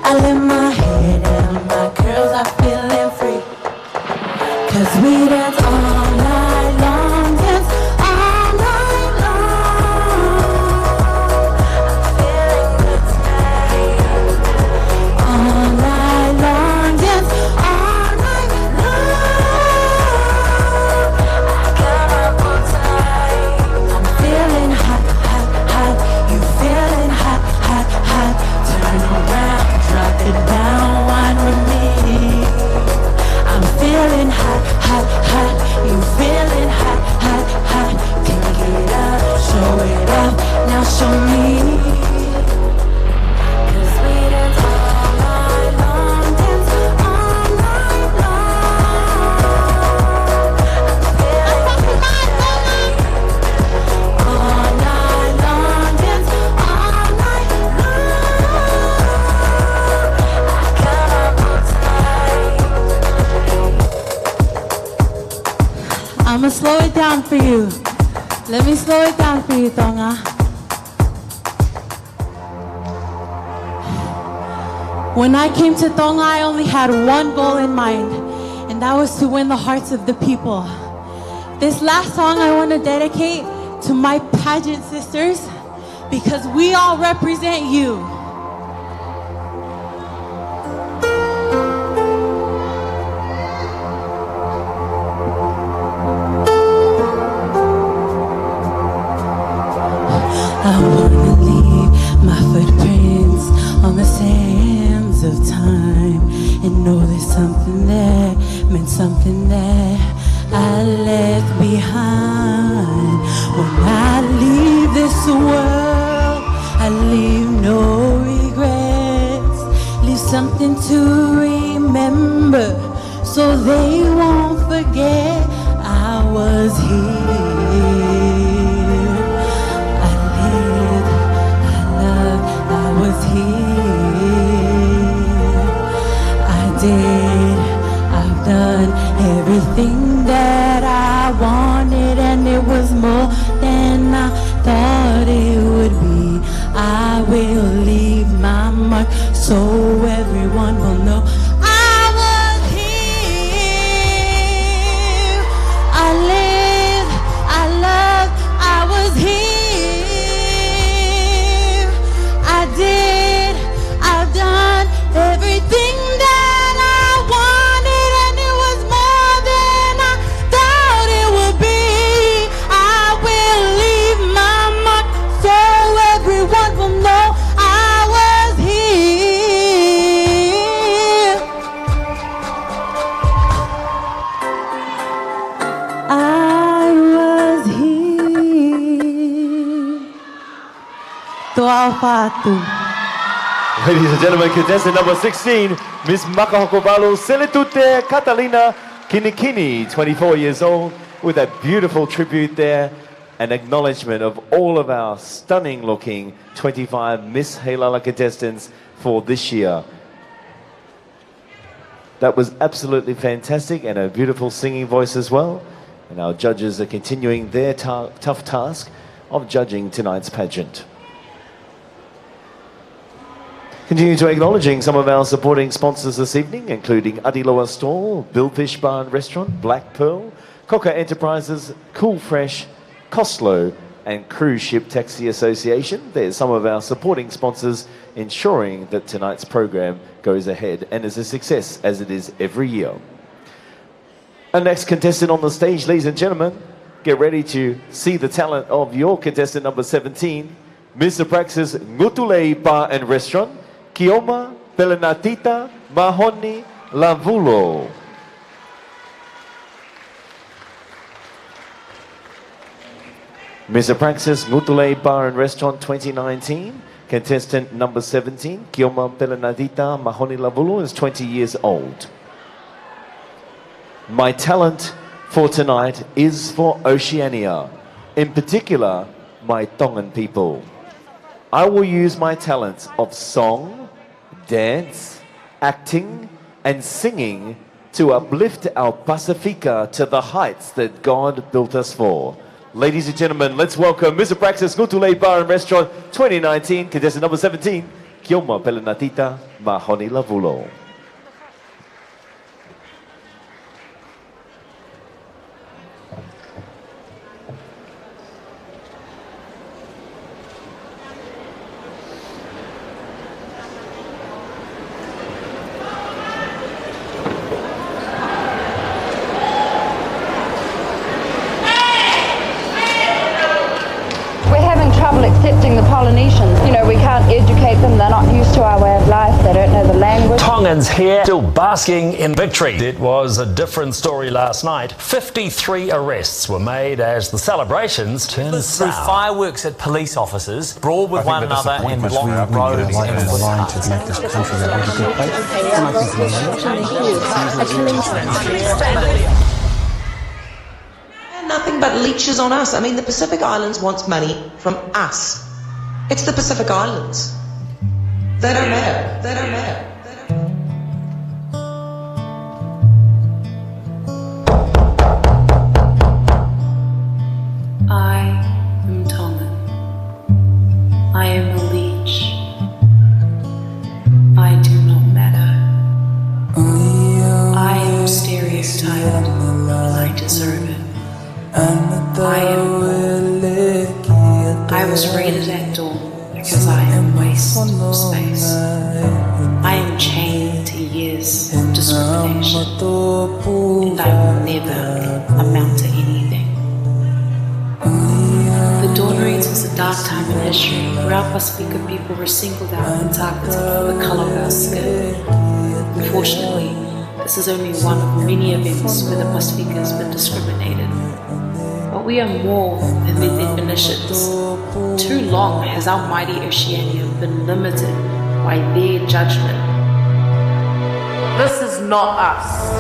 I let my hair down, my girls are feeling free. 'Cause we dance all night long, dance all night long. I'm feeling good tonight. All night long, dance all night long. I got my bow tie. I'm feeling hot, hot, hot. You feeling hot, hot, hot. Turn around, drop it down, wine with me. I'm feeling hot, hot, hot. You feeling hot, hot, hot. Take it up, show it off, now show me. 'Cause we dance all night long, dance all night long. I'm feeling good tonight. All night long, dance all night long. I got my bow tie. I'ma slow it down for you. Let me slow it down for you, Tonga. When I came to Tonga, I only had one goal in mind, and that was to win the hearts of the people. This last song I want to dedicate to my pageant sisters, because we all represent you. I wanna leave my footprints on the sands of time and know there's something there, meant something there I left behind. When I leave this world, I leave no regrets. Leave something to remember so they won't forget I was here. I lived, I loved, I was here. I did, I've done everything that I wanted, and it was more than I thought it would be. I will leave my mark so everyone will know I was here. I lived, I loved, I was here. I did, I've done everything that I wanted, and it was more than I thought it would be. I will leave my mark so everyone will know I was here. I was here. Tō ʻofa atu. Ladies and gentlemen, contestant number sixteen, Miss Makahokovalu Selitute Katalina Kinikini, twenty-four years old, with that beautiful tribute there, an acknowledgement of all of our stunning looking twenty-five Miss Heilala contestants for this year. That was absolutely fantastic and a beautiful singing voice as well. And our judges are continuing their ta-, tough task of judging tonight's pageant. Continue to acknowledging some of our supporting sponsors this evening, including ʻAtiloa Store, Billfish Bar and Restaurant, Black Pearl, Coca Enterprises, Cool Fresh, Coslow, and Cruise Ship Taxi Association. They're some of our supporting sponsors ensuring that tonight's program goes ahead and is a success as it is every year. Our next contestant on the stage, ladies and gentlemen, get ready to see the talent of your contestant number seventeen, Miss Apraxis Ngutulei Bar and Restaurant, Kioma Pelenatita Mahoni Lavulo. Miss Apraxis Ngutulei Bar and Restaurant twenty nineteen, contestant number seventeen, Kioma Pelenatita Mahoni Lavulo, is twenty years old. My talent for tonight is for Oceania, in particular, my Tongan people. I will use my talents of song, dance, acting, and singing to uplift our Pasifika to the heights that God built us for. Ladies and gentlemen, let's welcome Miss Apraxis Ngutulei Bar and Restaurant twenty nineteen, contestant number seventeen, Kioma Pelenatita Mahoni Lavulo. We're having trouble accepting the Polynesians. You know, we can't educate them. They're not used to our way of life. They don't know the language. Tongans here still basking in victory. It was a different story last night. Fifty-three arrests were made as the celebrations turned sour. Fireworks at police officers, brawl with one another and block roads and footpaths. They're nothing but leeches on us. I mean, the Pacific Islands wants money from us. It's the Pacific Islands. They don't matter. They don't matter. They don't matter. I I was rated at dawn because I am waste of space. I am chained to years of discrimination, and I will never amount to anything. The Dawn Reads was a dark time in history where our Pasifika people were singled out and targeted for the color of our skin. Unfortunately, this is only one of many events where the Pasifika has been discriminated. But we are more than their definitions. Too long has our mighty Oceania been limited by their judgment. This is not us.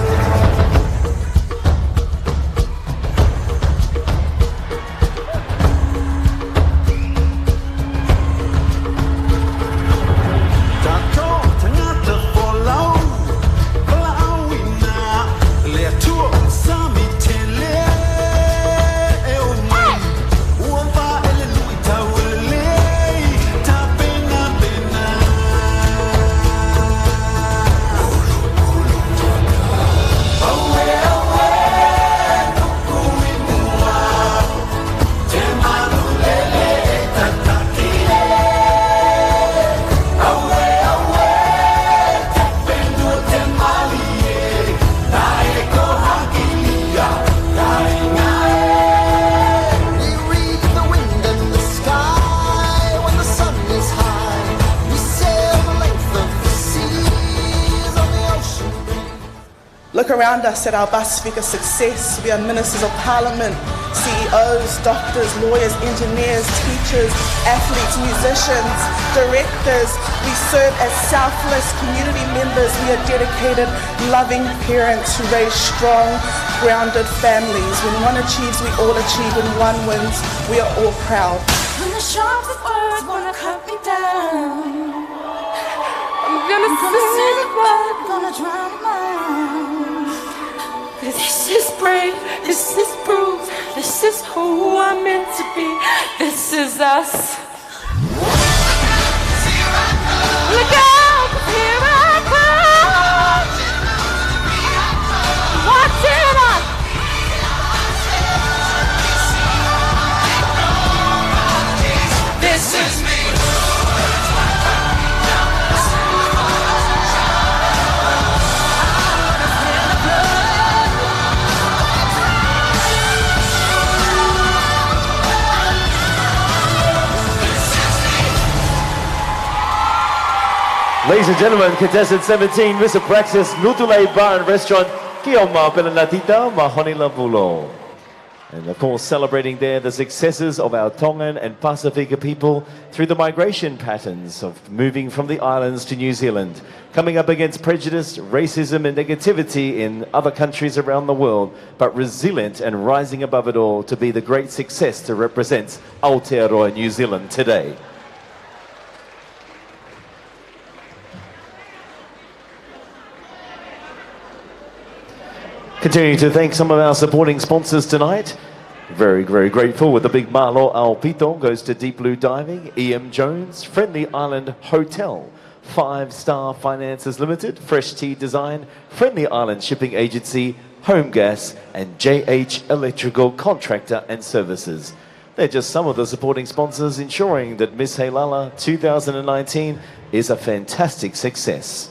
We read the wind and the sky when the sun is high. We sail the length of the seas on the ocean breeze. Look around us at our Pasifika success. We are ministers of parliament, C E Os, doctors, lawyers, engineers, teachers, athletes, musicians, directors. We serve as selfless community members. We are dedicated, loving parents who raise strong, grounded families. When one achieves, we all achieve. When one wins, we are all proud. When the sharp words wanna cut me down, I'm gonna, I'm gonna send a boat, gonna drown my mind. This is brave, this is bruised, this is who I'm meant to be. This is us. Look out, 'cause here I come. Watch it out. This is me. Ladies and gentlemen, contestant seventeen, Miss Abraxas, Lutulei Bar and Restaurant, Kioma Pelenatita Mahoney Lavulo. And of course, celebrating there the successes of our Tongan and Pasifika people through the migration patterns of moving from the islands to New Zealand, coming up against prejudice, racism, and negativity in other countries around the world, but resilient and rising above it all to be the great success to represent Aotearoa New Zealand today. Continuing to thank some of our supporting sponsors tonight. Very, very grateful with a big mālō ʻaupito goes to Deep Blue Diving, E M Jones, Friendly Island Hotel, Five Star Finances Limited, Fresh Tea Design, Friendly Island Shipping Agency, Home Gas, and J H Electrical Contractor and Services. They're just some of the supporting sponsors ensuring that Miss Heilala two thousand and nineteen is a fantastic success.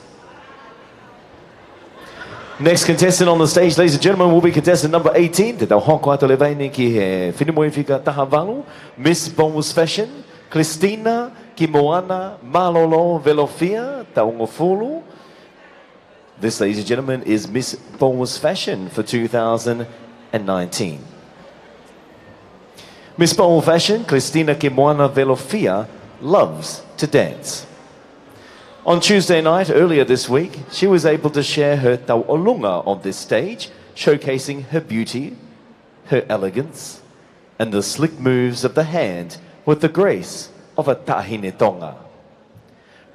Next contestant on the stage, ladies and gentlemen, will be contestant number eighteen. Te tau hoko atu leva eni ki he finemui fika taha valu, Miss Bowles Fashion, Christina Kimoana Malolo Velofia, taʻu hongofulu. This, ladies and gentlemen, is Miss Bowles Fashion for two thousand and nineteen. Miss Bowles Fashion, Christina Kimoana Velofia, loves to dance. On Tuesday night, earlier this week, she was able to share her tauʻolunga on this stage, showcasing her beauty, her elegance, and the slick moves of the hand with the grace of a taʻahine Tonga.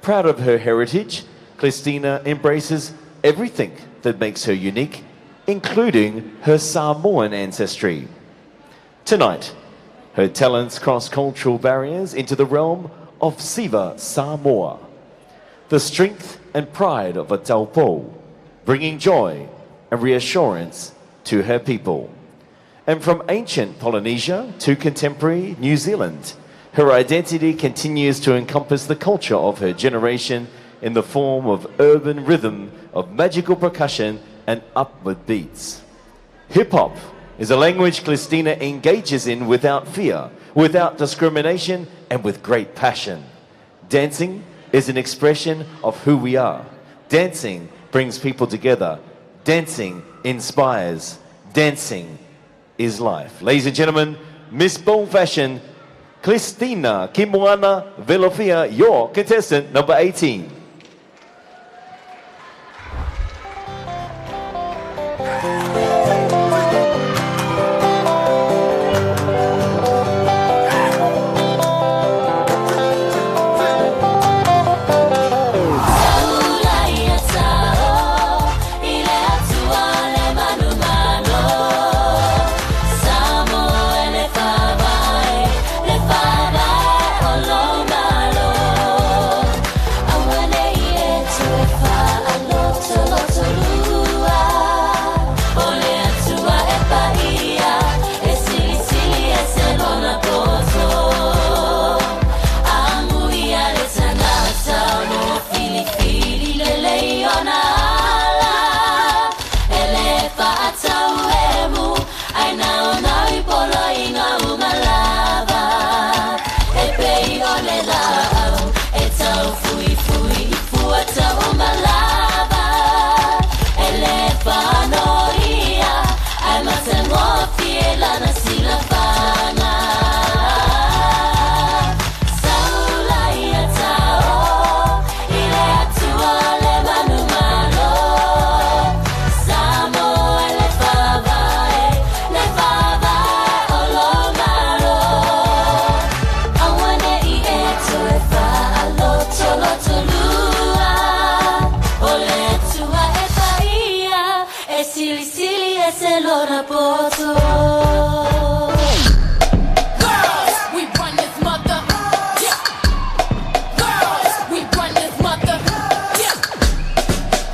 Proud of her heritage, Christina embraces everything that makes her unique, including her Samoan ancestry. Tonight, her talents cross cultural barriers into the realm of Siva Samoa, the strength and pride of a taupou, bringing joy and reassurance to her people. And from ancient Polynesia to contemporary New Zealand, Her identity continues to encompass the culture of her generation in the form of urban rhythm of magical percussion and upward beats. Hip hop is a language Clistina engages in without fear, without discrimination, and with great passion. Dancing is an expression of who we are. Dancing brings people together. Dancing inspires. Dancing is life. Ladies and gentlemen, Miss Bold Fashion, Clistina Kimoana Velofia, your contestant number eighteen. Girls, we run this mother. Yeah. Girls, we run this mother. Yeah.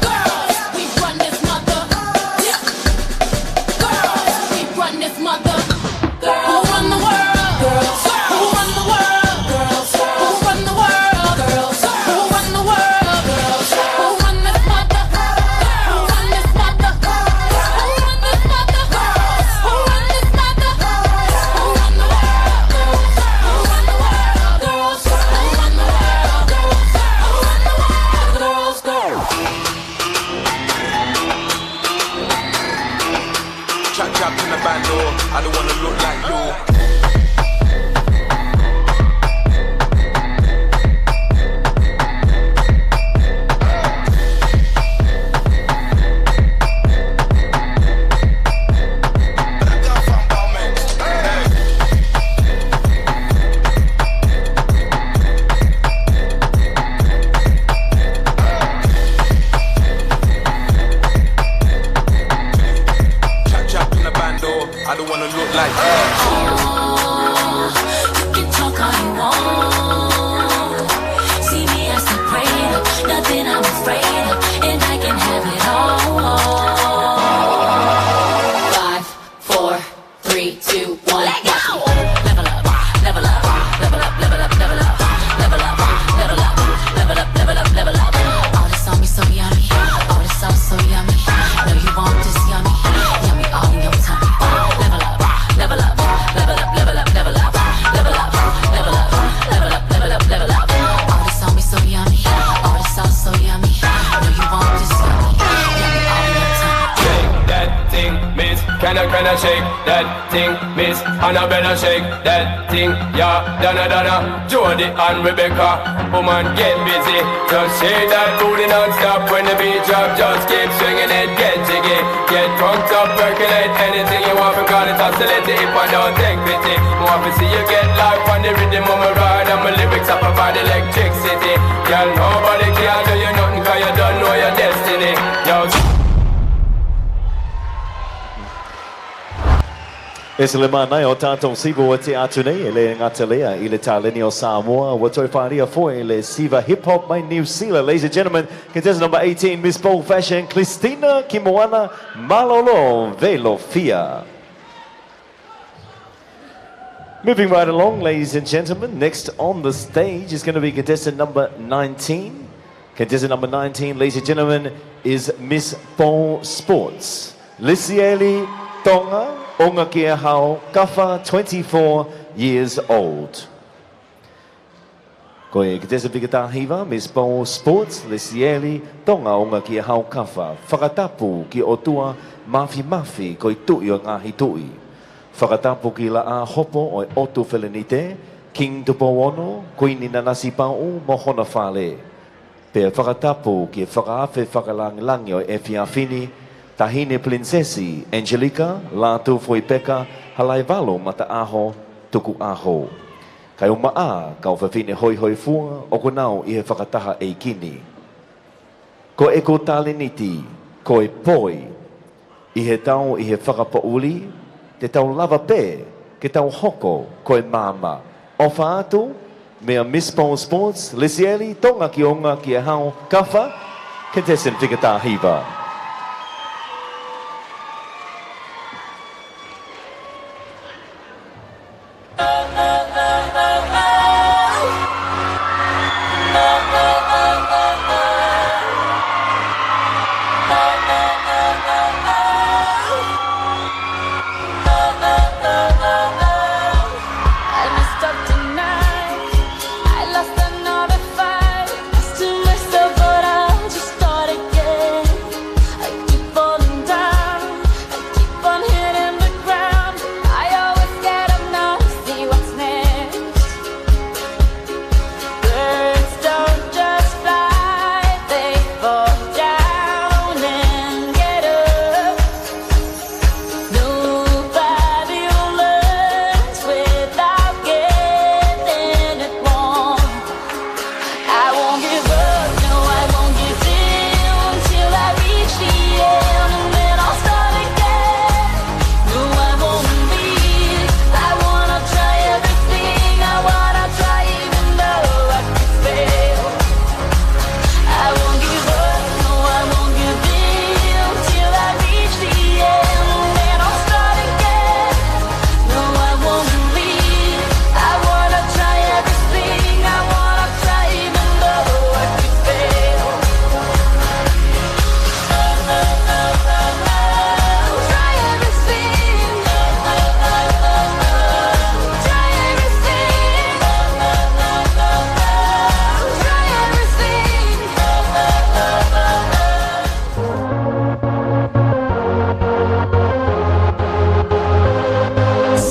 Girls, we run this mother. Yeah. Girls, we run this mother. Girls, who run the world? Girls, who run the world? Girls, who run the world? Girls, who run the world? Girls, who run this mother? Who run this mother? Who run this mother? Who run this mother? Who run the world? Who run the world? Who run the world? Who run the world? Chop chop to the bando, I don't wanna look like you. Chop chop in the bando, I don't wanna look like you. You can talk all you want. See me as the prey, nothing I'm afraid of, and I can have it all. Five, four, three, two, one. Let go! Level up, level up, level up, level up, level up, level up, level up, level up, level up, level up. All this on me so yummy, all this sauce so yummy. Know you want this yummy, yummy all in your tummy. Level up, level up, level up, level up, level up, level up, level up, level up, level up, level up. All this on me so yummy, all this sauce so yummy. Know you want this yummy, yummy all in your tummy. Shake that thing, miss. Can I, can I shake that thing, miss? Annabella, shake that thing, yeah. Donna, Donna, Jody and Rebecca, woman, get busy. Just shake that booty non-stop when the beat drop. Just keep swinging it, get jiggy. Get drunk, up, percolate anything you want, because it's hostility if I don't take pity. Want to see you get life on the rhythm of my ride, and my lyrics, I provide electricity. Girl, nobody can do you nothing, 'cause you don't know your destiny. Yo. ʻE sele mai ʻo tātou siva ʻo e taʻu nei, ʻe lē ngata lea ʻi he taleni ʻo Samoa, ʻo toe fāʻeleʻi foʻi ʻe he siva hip hop mei New Zealand. Ladies and gentlemen, contestant number eighteen, Miss Bold Fashion, Clistina Kimoana Malolo Velofia. Moving right along, ladies and gentlemen, next on the stage is gonna be contestant number nineteen. Contestant number nineteen, ladies and gentlemen, is Miss Bold Sports, Lisieli Tonga Ongakiehaokafa, twenty-four years old. Ko e contestant fika taha hiva, Miss Bold Sports, Lisieli Tonga Ongakiehaokafa. Fakatapu ki he ʻOtua Mafimafi, ko e Tuʻi ʻo e ngaahi tuʻi. Fakatapu ki he laʻā hopo ʻo e ʻOtu Felenite, Kingi Tupou Ono, Kuini Nanasipauʻu mo hona fale. Pea fakatapu ki he fakaafe fakalāngilangi ʻo e efiafi ni, Taʻahine Pilinisesi Angelika Lātūfuipeka Halaivalu Mataʻaho Tukuʻaho. Kaeʻumaʻā kau fafine hoihoifua ʻoku nau ʻi he fakataha ʻeiki ni. Ko ʻeku talēniti, ko e poi. ʻI he tau, ʻi he fakapoʻuli, te tau lava pē ke tau hoko ko e maama. ʻOfa atu, meia Miss Bold Sports, Lisieli Tonga ki Ongakiehaokafa, contestant fika taha hiva. I messed up tonight. I lost another fight. Lost to myself, but I'll just start again. I keep falling down. I keep on hitting the ground. I always get up now to see what's next. Birds don't just fly, they fall down and get up. Nobody learns without getting it wrong. I won't give up, no, I won't give in till I reach the end, and then I'll start again. No, I won't leave. I wanna try everything. I wanna try even though I could fail. I won't give up. No, I won't give in till I reach the end. And then I'll start again. No, I won't leave. I wanna try everything. I wanna try even though I could fail. Try everything. Try everything. Try everything.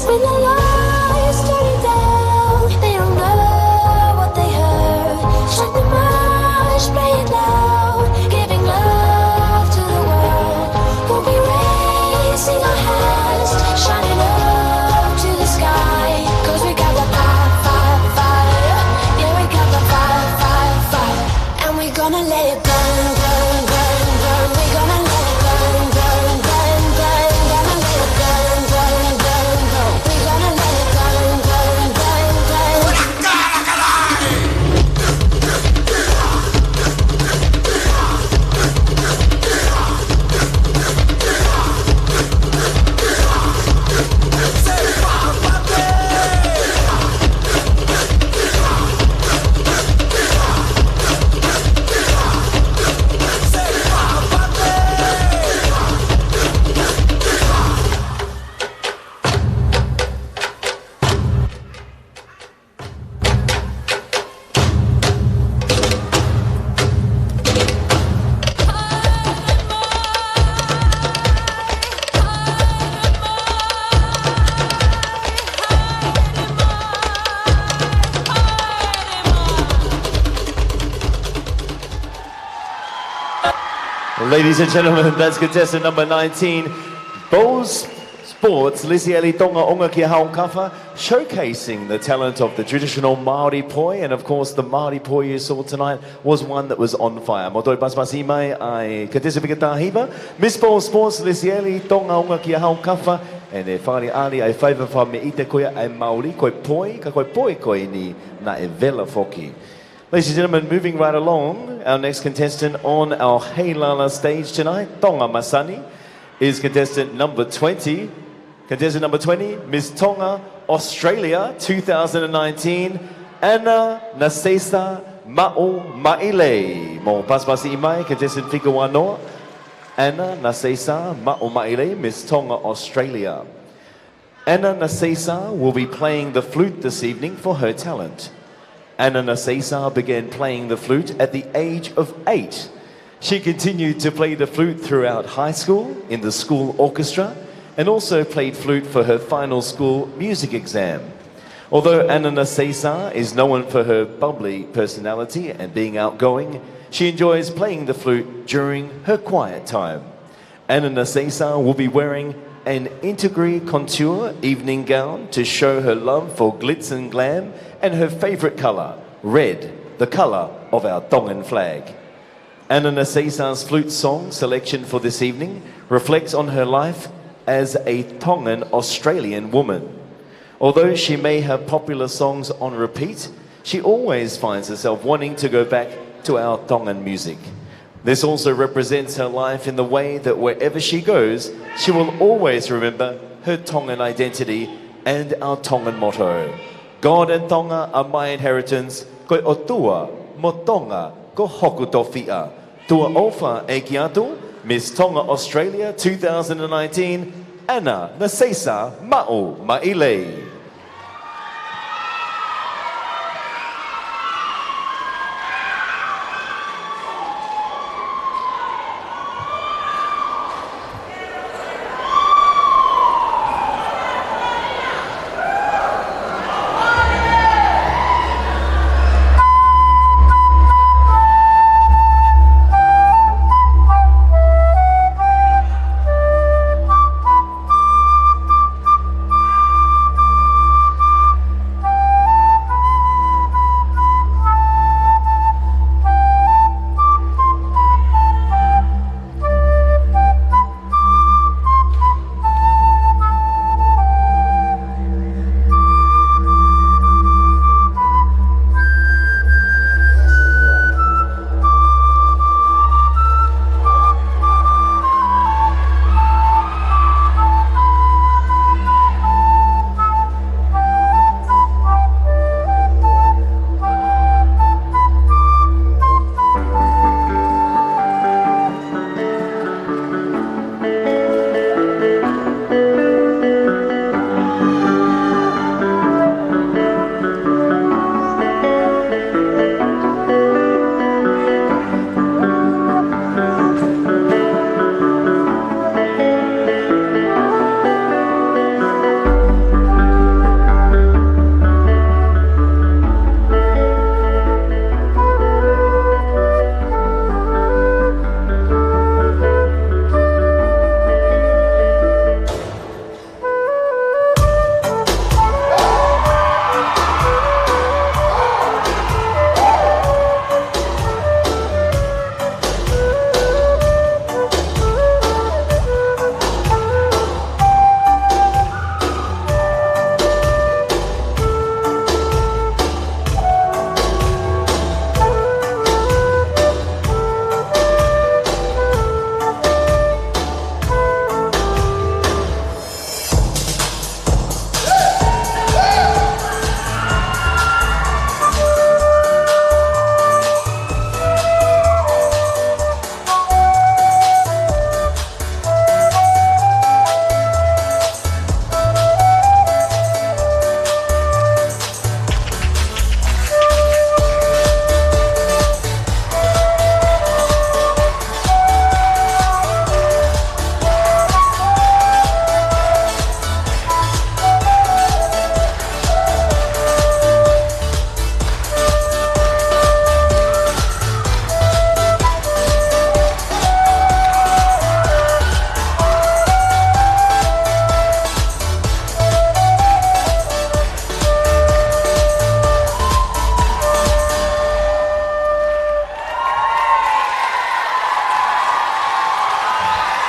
When the lights turn down, they don't know what they heard. Strike the match, play it loud, giving love to the world. We'll be raising our hands, shining up to the sky. 'Cause we got the fire, fire, fire. Yeah, we got the fire, fire, fire. And we gonna let it burn, burn, burn, burn. We gonna let it burn, burn, burn, burn, burn. Gonna let it burn, burn, burn, burn. We gonna let it burn, burn, burn, burn. Ladies and gentlemen, that's contestant number nineteen, Bold Sports, Lisieli Tonga Ongakiehaokafa, showcasing the talent of the traditional Māori poi, and of course the Māori poi you saw tonight was one that was on fire. Mo toe pasipasi mai ʻa e contestant fika taha hiva, Miss Bold Sports, Lisieli Tonga Ongakiehaokafa, ʻene fakaʻaliʻali ʻa e faiva fakameʻite ko ia ʻa e mauli, ko e poi, ka ko e poi ko eni naʻe vela foki. Ladies and gentlemen, moving right along, our next contestant on our Heilala stage tonight, Tonga Masani, is contestant number twenty, Contestant number twenty, Miss Tonga Australia two thousand and nineteen, Anna Nasesa Maʻu Maile. Mou pasipasi mai, contestant fika ua noa, Anna Nasesa Maʻu Maile, Miss Tonga Australia. Anna Nasesa will be playing the flute this evening for her talent. Anna Nasesa began playing the flute at the age of eight. She continued to play the flute throughout high school, in the school orchestra, and also played flute for her final school music exam. Although Anna Nasesa is known for her bubbly personality and being outgoing, she enjoys playing the flute during her quiet time. Anna Nasesa will be wearing an Integri Couture evening gown to show her love for glitz and glam and her favourite colour, red, the colour of our Tongan flag. Anna Nasesa's flute song selection for this evening reflects on her life as a Tongan Australian woman. Although she may have popular songs on repeat, she always finds herself wanting to go back to our Tongan music. This also represents her life in the way that wherever she goes, she will always remember her Tongan identity and our Tongan motto: "God and Tonga are my inheritance, ko e ʻOtua mo Tonga ko hoku tofiʻa." Tuʻa ʻofa ʻeiki atu, Miss Tonga Australia two thousand and nineteen, Anna Nasesa Maʻu Maile.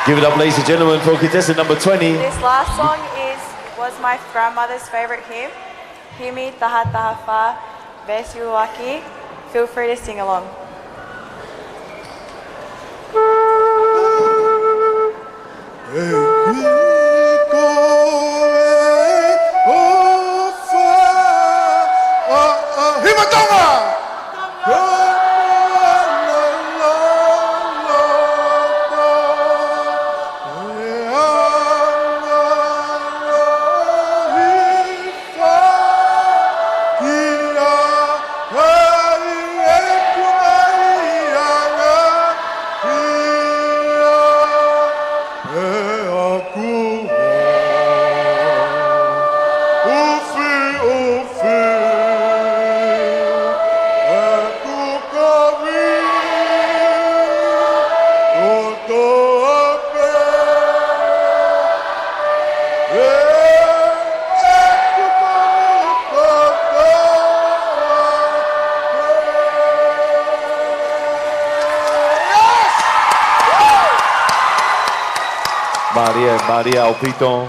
Give it up, ladies and gentlemen, for contestant number twenty. This last song is, was my grandmother's favourite hymn, Himi taha taha fā, verse ʻuluaki. Feel free to sing along. Hiva Tonga! Mālie, mālie ʻaupito.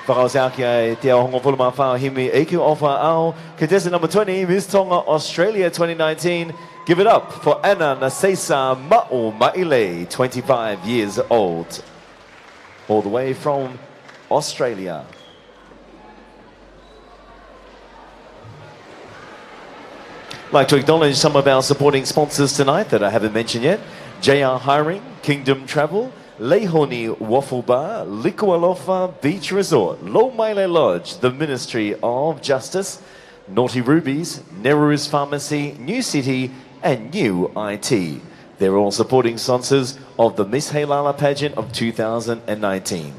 Fakaʻosi ʻaki ʻa e teau hongofulu mā fā himi ʻEiki ʻOfa ʻAʻau. Contestant number twenty, Miss Tonga Australia twenty nineteen. Give it up for Anna Nasesa Maʻu Maile, twenty-five years old. All the way from Australia. Like to acknowledge some of our supporting sponsors tonight that I haven't mentioned yet. J R Hiring, Kingdom Travel, Leihoni Waffle Bar, Liku Alofa Beach Resort, Loumaile Lodge, the Ministry of Justice, Naughty Rubies, Neru's Pharmacy, New City, and New I T. They're all supporting sponsors of the Miss Heilala Pageant of two thousand and nineteen.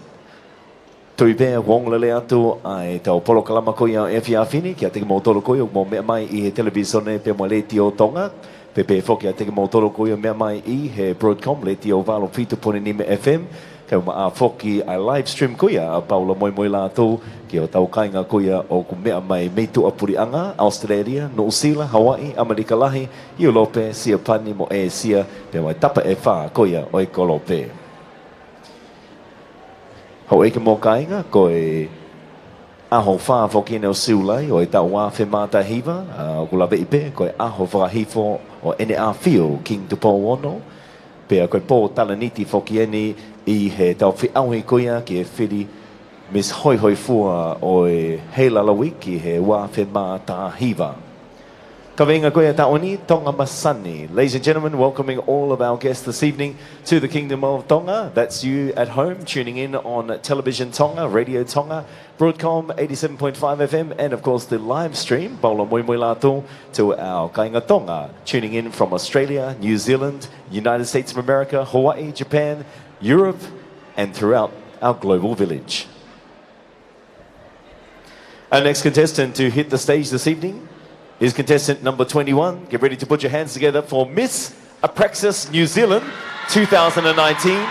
Tui pē ʻoku ongoongolelei atu ʻa e tau polokalama ko ia ʻo e efiafi ni kiate kimoutolu ko ia ʻoku mou meʻa mai ʻi he televīsone pea mo e Letiō Tonga. Pea pehē foki kiate kimoutolu ko ia ʻoku meʻa mai ʻi he Broadcom Letiō valu fitu poini nima F M. Kae ʻumaʻā foki ʻa e live stream ko ia ʻa Paula Moemoelātū ki hotau kāinga ko ia ʻoku meʻa mai mei tuʻapuleʻanga, ʻAositelēlia, Nuʻusila, Hawaiʻi, ʻAmelika Lahi, ʻIulope, Siapani mo ʻĒsia, pea mo e tapa ʻe fā ko ia ʻo e kolope. Houʻeiki mo kāinga, ko e ʻaho fā foki eni ʻo Siulai ʻo e taʻu ua afe mā taha hiva, ʻa, ʻoku laveʻi pē ko e ʻaho fakahifo ʻo ʻEne ʻAfio King Tupou Ono. Pea ko e pō talēniti foki eni ʻi he tau feʻauhi ko ia ki he fili Miss Hoihoifua ʻo e Heilala Week ʻi he ua afe mā taha hiva. Kaveinga ko ia ʻo e taʻu ni, Tonga Masani. Ladies and gentlemen, welcoming all of our guests this evening to the Kingdom of Tonga. That's you at home tuning in on Television Tonga, Radio Tonga, Broadcom eighty-seven point five F M, and of course the live stream, Paula Moemoelātū, to our kāinga Tonga tuning in from Australia, New Zealand, United States of America, Hawaii, Japan, Europe, and throughout our global village. Our next contestant to hit the stage this evening is contestant number twenty-one. Get ready to put your hands together for Miss Apraxis New Zealand two thousand and nineteen,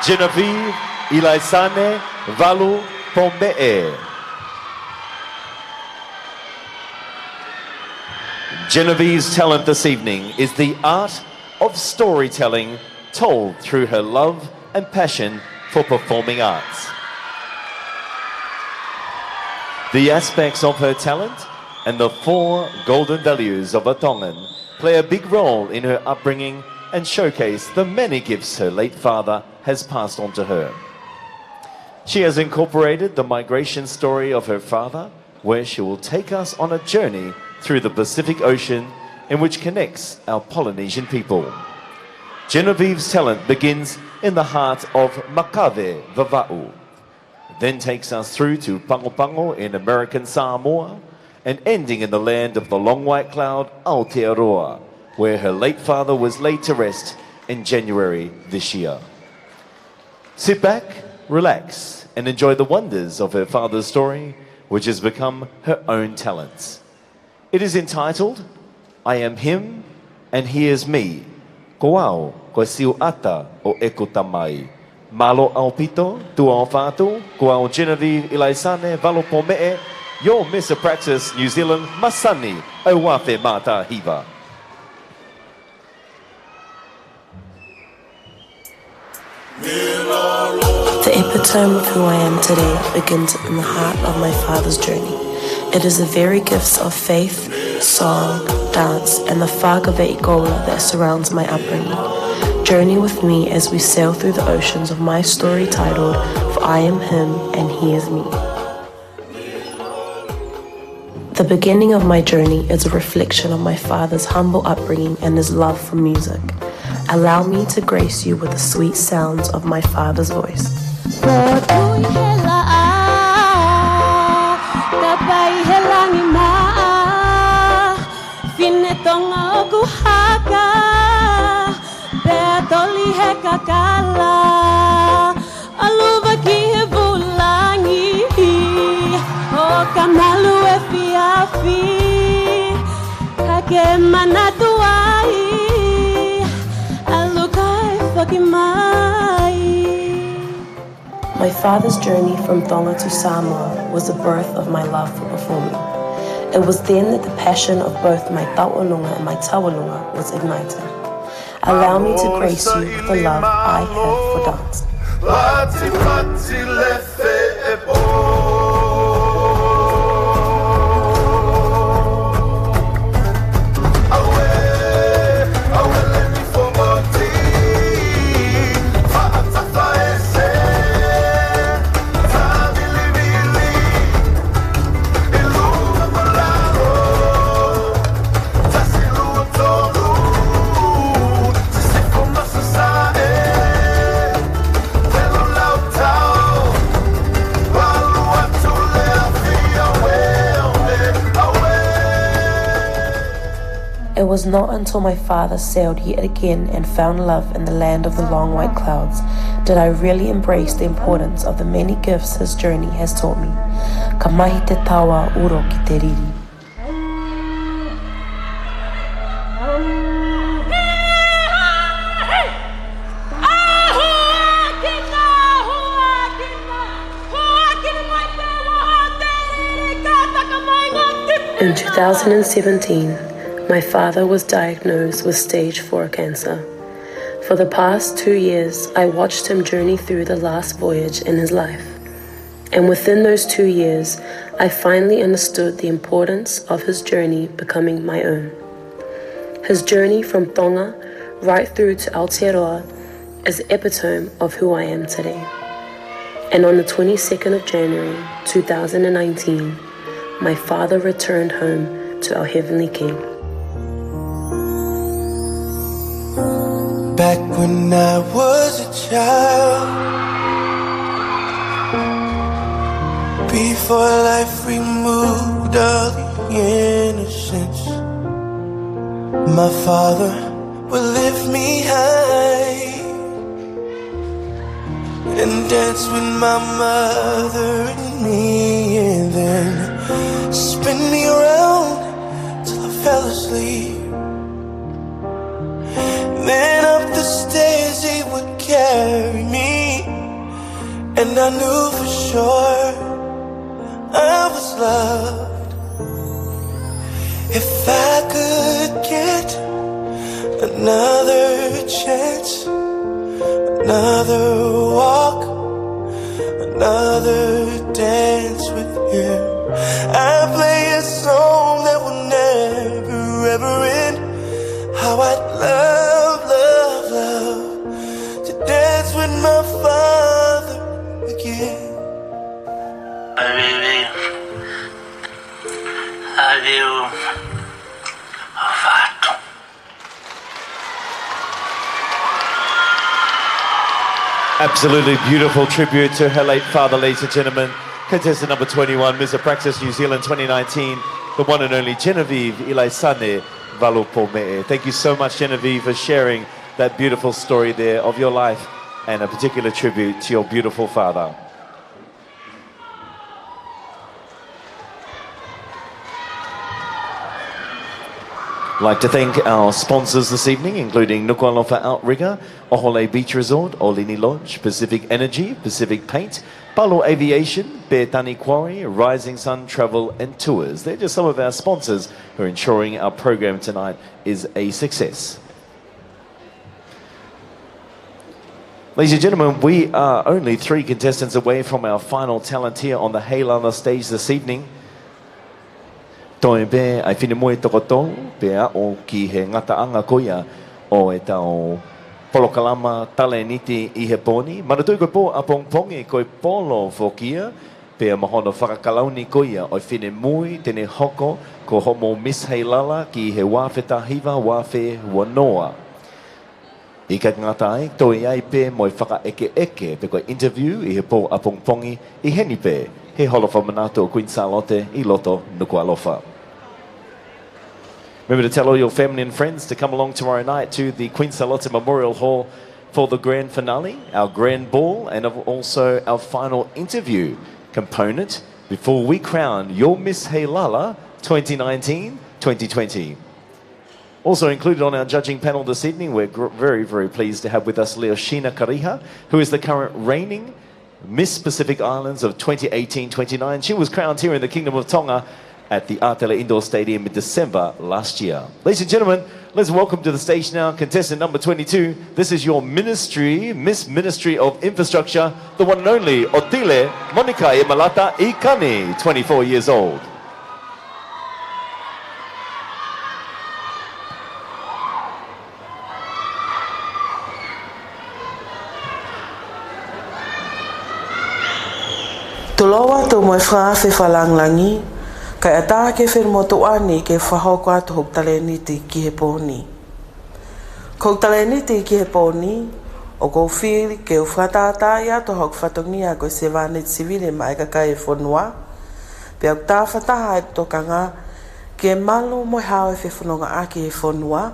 Genevieve Ilaisane Valu Pomeʻe. Genevieve's talent this evening is the art of storytelling told through her love and passion for performing arts. The aspects of her talent and the four golden values of a Tongan play a big role in her upbringing and showcase the many gifts her late father has passed on to her. She has incorporated the migration story of her father, where she will take us on a journey through the Pacific Ocean in which connects our Polynesian people. Genevieve's talent begins in the heart of Makave, Vavaʻu, then takes us through to Pago Pago in American Samoa, and ending in the land of the long white cloud, Aotearoa, where her late father was laid to rest in January this year. Sit back, relax, and enjoy the wonders of her father's story, which has become her own talents. It is entitled, I Am Him and He Is Me. Ko au, ko e siuʻata ʻo ʻeku tamai. Mālō ʻaupito, tuʻa ʻofa atu, ko au Genevieve Ilaisane Valu Pomeʻe, your Miss Apraxis New Zealand, Masani ʻo e ua afe mā taha hiva. The epitome of who I am today begins in the heart of my father's journey. It is the very gifts of faith, song, dance, and the fakaveʻi koula that surrounds my upbringing. Journey with me as we sail through the oceans of my story titled For I Am Him and He Is Me. The beginning of my journey is a reflection of my father's humble upbringing and his love for music. Allow me to grace you with the sweet sounds of my father's voice. Ko tui he laʻā, tapai he langi maʻa, fine Tonga ʻoku haka, pea toli he kakala, ʻalu ʻo vaki he vūlangi, ʻo ka malu efiafi, ka ke manatu ai, ʻalu kae foki mai. My father's journey from Tonga to Samoa was the birth of my love for performing. It was then that the passion of both my tauʻolunga and my taualunga was ignited. Allow me to grace you with the love I have for dance. It was not until my father sailed yet again and found love in the land of the long white clouds did I really embrace the importance of the many gifts his journey has taught me. Ka mahi te taua, uro ki te riri. In two thousand and seventeen, my father was diagnosed with stage four cancer. For the past two years, I watched him journey through the last voyage in his life. And within those two years, I finally understood the importance of his journey becoming my own. His journey from Tonga right through to Aotearoa is the epitome of who I am today. And on the twenty-second of January, two thousand and nineteen, my father returned home to our heavenly King. Back when I was a child, before life removed all the innocence, my father would lift me high and dance with my mother and me, and then spin me around till I fell asleep. Then up the stairs he would carry me, and I knew for sure I was loved. If I could get another chance, another walk, another dance with him, I play a song that will never ever end. How I'd love, love, love to dance with my father again. Baby, I do. Absolutely beautiful tribute to her late father, ladies and gentlemen. Contestant number twenty-one, Miss Abraxas New Zealand twenty nineteen, the one and only Genevieve Ilaisane Valupome'e. Thank you so much, Genevieve, for sharing that beautiful story there of your life and a particular tribute to your beautiful father. I'd like to thank our sponsors this evening, including Nukuʻalofa Outrigger, Oholei Beach Resort, Olini Lodge, Pacific Energy, Pacific Paint, Palo Aviation, Bethany Quarry, Rising Sun Travel and Tours. They're just some of our sponsors who are ensuring our program tonight is a success. Ladies and gentlemen, we are only three contestants away from our final talent here on the Heilana stage this evening. Toe pē ʻa e finemui toko tolu pea aʻu ki he ngataʻanga ko ia ʻo ʻetau polokalama talēniti ʻi he pō ni. Manatuʻi ko e pō ʻapongipongi ko e polo foki ia. Pea mo hono fakakalauni ko ia ʻo e finemui te ne hoko ko hoʻomou Miss Heilala ki he ua afe taha hiva, ua afe ua noa. ʻIkai ngata ai, toe ʻi ai pē mo e fakaʻekeʻeke pe ko e interview ʻi he pō ʻapongipongi ʻi heni pē, he Holo Fakamanatu ʻo Queen Sālote ʻi loto Nukuʻalofa. Remember to tell all your family and friends to come along tomorrow night to the Queen Sālote Memorial Hall for the grand finale, our grand ball, and of, also our final interview component before we crown your Miss Heilala twenty nineteen twenty twenty. Also included on our judging panel this evening, we're gr-, very, very pleased to have with us Leoshina Kariha, who is the current reigning Miss Pacific Islands of twenty eighteen twenty-nine. She was crowned here in the Kingdom of Tonga at the Atela Indoor Stadium in December last year. Ladies and gentlemen, let's welcome to the stage now contestant number twenty-two. This is your ministry, Miss Ministry of Infrastructure, the one and only Otile Monika Emalata Ikani, twenty-four years old. Tuloa atu mo e fakaafe fakalāngilangi, kae ʻatā ke fenimotuʻa ni ke fakahoko atu hoku talēniti ki he pō ni. Ko hoku talēniti ki he pō ni, ʻoku ou fili ke u fakatātā atu hoku fatongia ko e sevāniti sivile maʻa e kakai e fonua, pea ʻoku tafataha ʻeku tokanga ki he malu mo e hao ʻe fefonongaʻaki he fonua,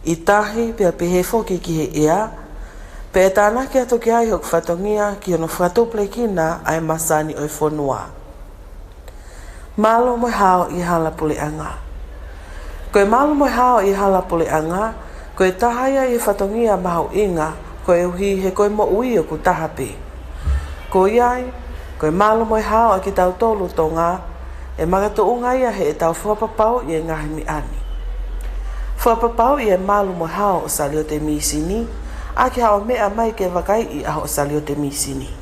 ʻi tahi pea pehē foki ki he ʻea, pea ʻe tānaki atu ki ai hoku fatongia ki hono fakatupulekina ʻa e masani ʻo e fonua. Malu mo e hao ʻi he hala puleʻanga. Ko e malu mo e hao ʻi he hala puleʻanga, ko e taha ia ʻi he fatongia mahuʻinga, koeʻuhi he ko e moʻui ʻoku taha pē. Ko ia ai, ko e malu mo e hao ʻa kitautolu Tonga, ʻe makatuʻunga ia heʻetau fakapapauʻi e ngaahi meʻa ni. Fakapapauʻi e malu mo e hao ʻo Saliote Mīsini, ʻaki haʻo meʻa mai ke vakaiʻi ʻa hoʻo Saliote Mīsini.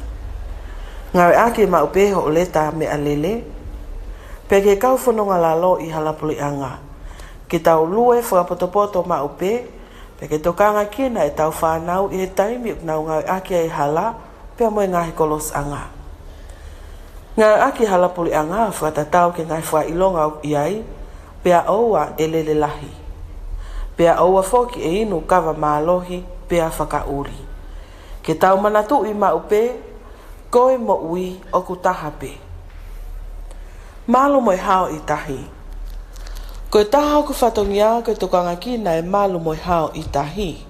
Ngāueʻaki maʻu pē hoʻo leta meʻalele, pea ki he kau fononga lalo ʻi hala puleʻanga. Ke tau lue fakapotopoto maʻu pē, pea ke tokangakina ʻetau fānau ʻi he taimi ʻoku nau ngāueʻaki ai e hala, pea mo e ngaahi kolosiʻanga. Ngāueʻaki e hala puleʻanga fakatatau ki he ngaahi fakaʻilonga ʻoku ʻi ai, pea ʻoua ʻe lele lahi. Pea ʻoua foki ʻe inu kava mālohi, pea fakaʻuli. Ke tau manatuʻi maʻu pē, ko e moʻui ʻoku taha pē. Malu mo e hao ʻi tahi. Ko e taha hoku fatongia ko e tokangakina e malu mo e hao ʻi tahi.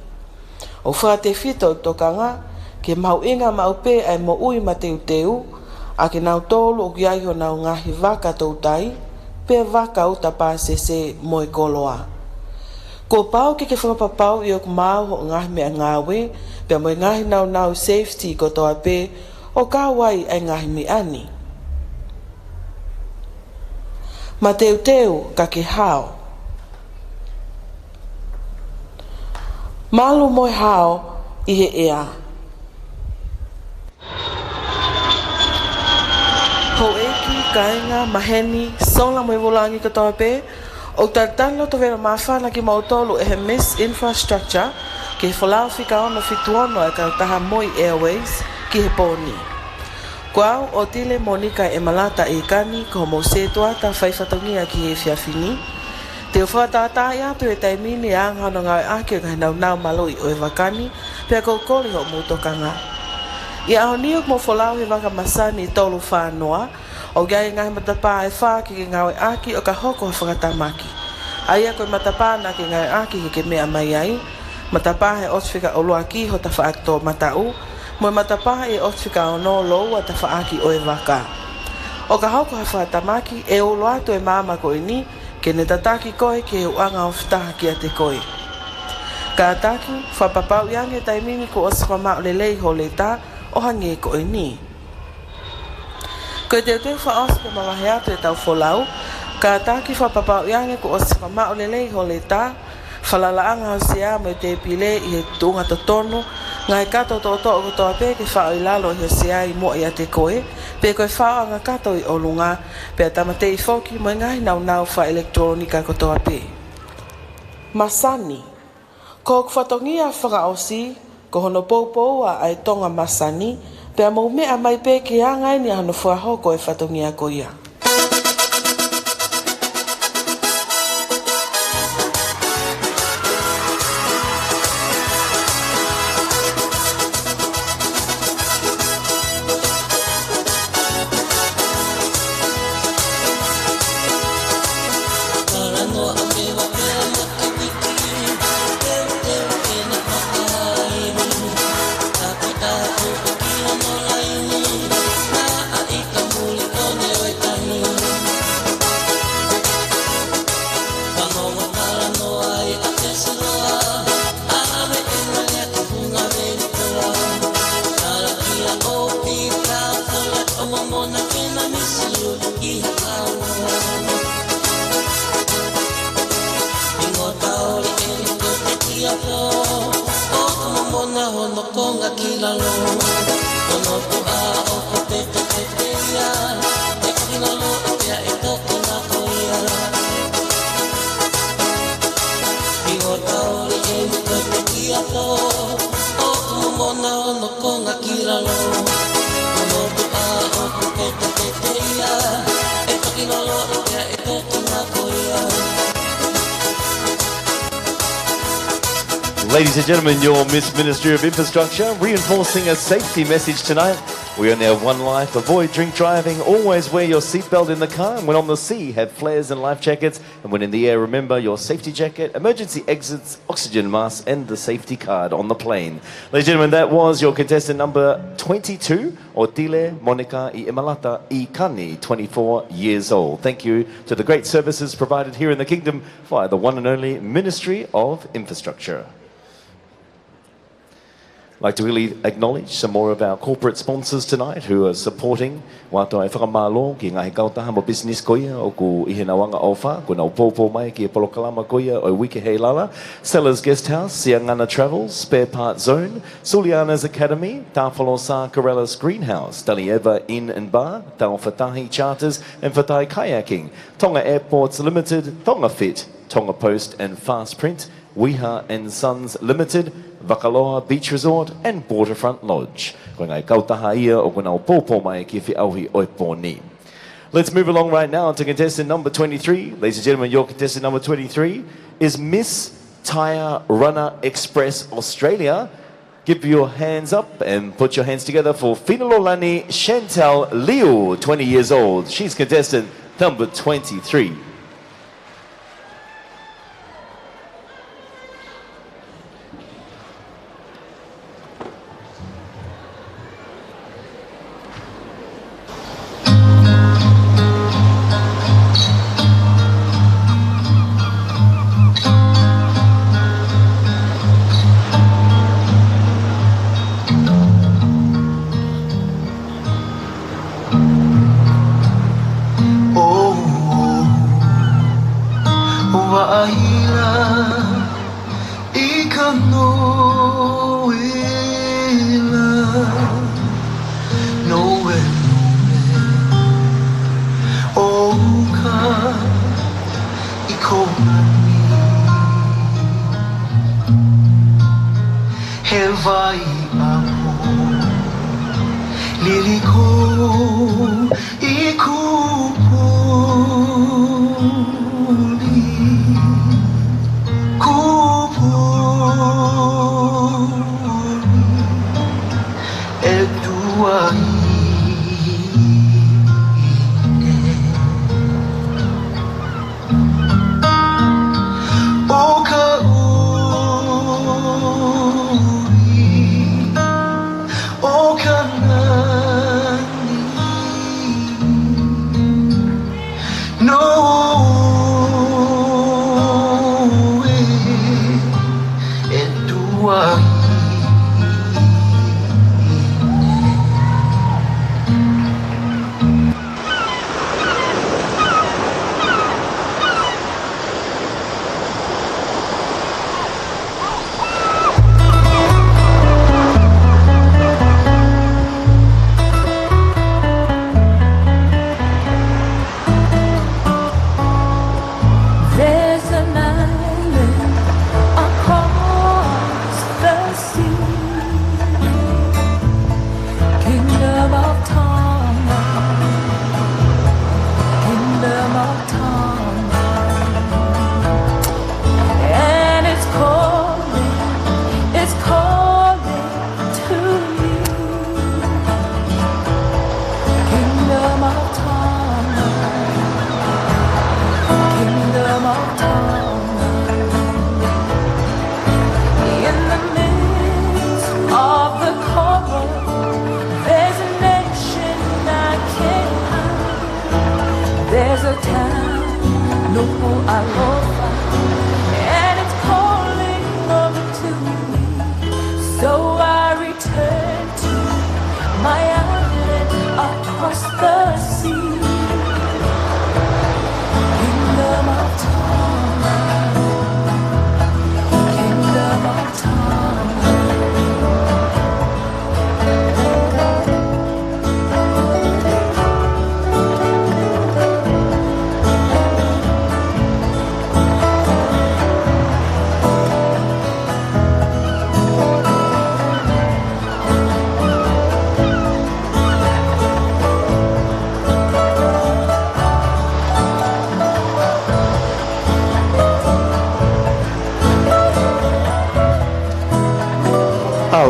ʻOku fakatefito ʻeku tokanga ki he mahuʻinga maʻu pē ʻa e moʻui mateuteu, ʻa kinautolu ʻoku ʻi ai honau ngaahi vaka toutai, pe vaka uta pāsese mo e koloa. Kuo pau ke ke fakapapauʻi ʻoku maau hoʻo ngaahi meʻangāue, pea mo e ngaahi naunau safety kotoa pē, ʻo kau ai ʻa e ngaahi meʻa ni. Mateuteu ka ke hao. Malu mo e hao ʻi he ʻea. Houʻeiki, kāinga, maheni, sola mo e vūlangi kotoa pē, ʻoku talitali loto vela māfana kimoutolu ʻe he Miss Infrastructure ki he folau fika ono fitu ono ʻa e kautaha Moi Airways ki he pō ni. Ko au, Otile Monika Emalata Ikani, ko hoʻomou sētuata faifatongia ki he efiafi ni. Te u fakatātaaʻi atu he taimi ni e anga hono ngāueʻaki ʻo e ngaahi naunau maluʻi ʻo e vaka ni, pea ʻoku ou kole hoʻomou tokanga. ʻI he ʻaho ni ʻoku mou folau he vaka masani tolu fā noa, ʻoku ʻi ai e ngaahi matapā ʻe fā ke ke ngāueʻaki ʻo ka hoko ha fakatamaki. ʻA ia ko e matapā naʻa ke ngāueʻaki ke ke meʻa mai ai, matapā he ʻosi fika ʻuluaki ho tafaʻaki toʻomataʻu, mo e matapā he ʻosi fika ono lōua tafaʻaki ʻo e vaka. ʻO ka hoko ha fakatamaki, ʻe ulo atu e maama ko eni, ke ne tataki koe ki he ʻuʻanga ʻo fetaha kiate koe. Kātaki, fakapapauʻi ange he taimi ni kuo ʻosi fakamaʻu lelei ho leta, ʻo hangē ko eni. Ko e teuteu fakaʻosi pea mavahe atu ʻetau folau, kātaki fakapapauʻi ange kuo ʻosi fakamaʻu lelei ho leta, falalaʻanga ho sea mo e tēpile ʻi he tuʻunga totonu, ngaahi kato toʻotoʻo kotoa pē ke faʻo ʻi lalo ʻi ho sea ʻi muʻa ʻiate koe, pe ko e faʻoʻanga kato ʻi ʻolunga, pea tāmateʻi foki mo e ngaahi naunau fakaʻelekitulōnika kotoa pē. Masani. Ko hoku fatongia fakaʻosi, ko hono poupoua ʻa e Tonga masani, Pea mou meʻa mai pē ki he anga ʻeni ʻa hono fakahoko e fatongia ko ia. Ladies and gentlemen, your Miss Ministry of Infrastructure, reinforcing a safety message tonight. We only have one life. Avoid drink driving. Always wear your seatbelt in the car. And when on the sea, have flares and life jackets. And when in the air, remember your safety jacket, emergency exits, oxygen mask, and the safety card on the plane. Ladies and gentlemen, that was your contestant number twenty-two, ʻOtile Monica ʻi ʻEmalata ʻi Kani, twenty-four years old. Thank you to the great services provided here in the kingdom via the one and only Ministry of Infrastructure. I'd like to really acknowledge some more of our corporate sponsors tonight who are supporting. ʻOatu e fakamālō ki he ngaahi kautaha mo e pisinisi ko ia ʻoku ʻi he ʻenau angaʻofa, ʻoku nau poupou mai ki he polokalama ko ia ʻo e Uike Heilala: Sellers Guest House, Siangana Travels, Spare Parts Zone, Suliana's Academy, Tāfalosā Corellis Greenhouse, Talieva Inn and Bar, Taufa Tahi Charters and Fatai Kayaking, Tonga Airports Limited, Tonga Fit, Tonga Post and Fast Print, Weha and Sons Limited, Vakaloa Beach Resort and Waterfront Lodge. Ko e ngaahi kautaha ia ʻoku nau poupou mai ki he feʻauhi ʻo e pō ni. Let's move along right now to contestant number twenty-three. Ladies and gentlemen, your contestant number twenty-three is Miss Tyre Runner Express Australia. Give your hands up and put your hands together for Finalolani Chantel Liu, twenty years old. She's contestant number twenty-three. ʻO, ʻo vaʻahi la ʻi ka noela, noela, ʻo ka ʻi ko mani. He vai ʻaho liliko ʻi Kupuli, Kupuli, e tuaʻine. ʻO ka ui, ʻo ka na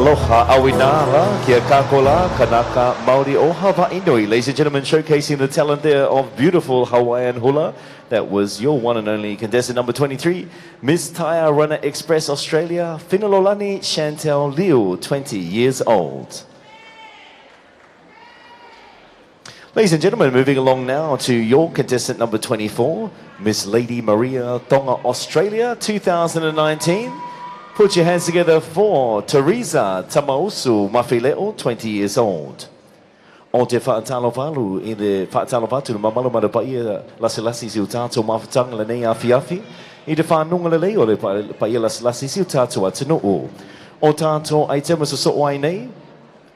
Aloha ʻauinā lā kia kākou lā, Kanaka, Maori ʻo Hawaiʻi Nui. Ladies and gentlemen, showcasing the talent there of beautiful Hawaiian hula. That was your one and only contestant number twenty-three, Miss Taiā Runner Express Australia, Finalolani Chantel Liu, twenty years old. Ladies and gentlemen, moving along now to your contestant number twenty-four, Miss Lady Maria Tonga Australia two thousand and nineteen. Put your hands together for Teresa Tamausu Mafileʻo, twenty years old. ʻOku te faʻa talofa atu ʻi he faʻa talofa atu ʻi he mamalu mā paʻia lasilasi siʻotatou mafutanga ʻi he afiafi, ʻi he fanongo lelei ʻo e pa-, paʻia lasilasi siʻotatou atunuʻu. ʻOku tau ʻai ke maʻu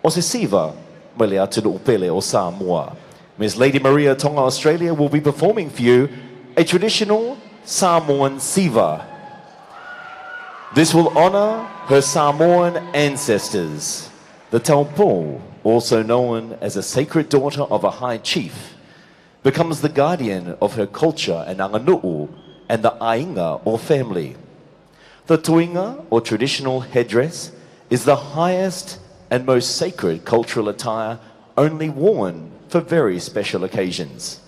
ʻa e siva mei he atunuʻu pele ʻo Samoa. Miss Lady Maria Tonga Australia will be performing for you a traditional Samoan siva. This will honor her Samoan ancestors. The taupou, also known as a sacred daughter of a high chief, becomes the guardian of her culture and anganuʻu and the ʻāinga or family. The tuinga, or traditional headdress, is the highest and most sacred cultural attire only worn for very special occasions.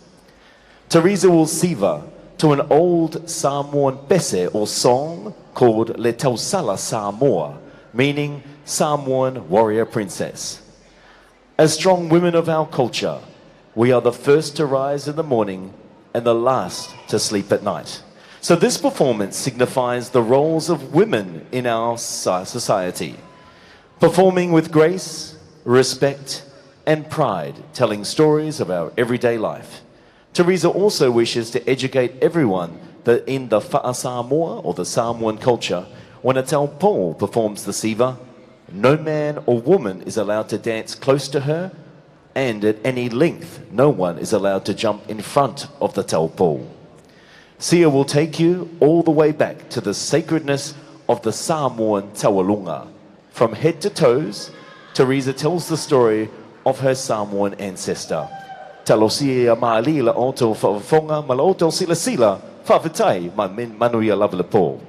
Teresa will siva to an old Samoan pese or song called Le Tausala Samoa, meaning Samoan warrior princess. As strong women of our culture, we are the first to rise in the morning and the last to sleep at night. So this performance signifies the roles of women in our so-, society, performing with grace, respect, and pride, telling stories of our everyday life. Teresa also wishes to educate everyone that in the faʻa Samoa, or the Samoan culture, when a taupou performs the siva, no man or woman is allowed to dance close to her, and at any length, no one is allowed to jump in front of the taupou. Sia will take you all the way back to the sacredness of the Samoan tauʻolunga. From head to toes, Teresa tells the story of her Samoan ancestor. Talosia mālie ʻa e ʻOtua, fakafofonga, mo e ʻOtua silasila, fakafetaʻi mo e manuia lava ʻo e pō.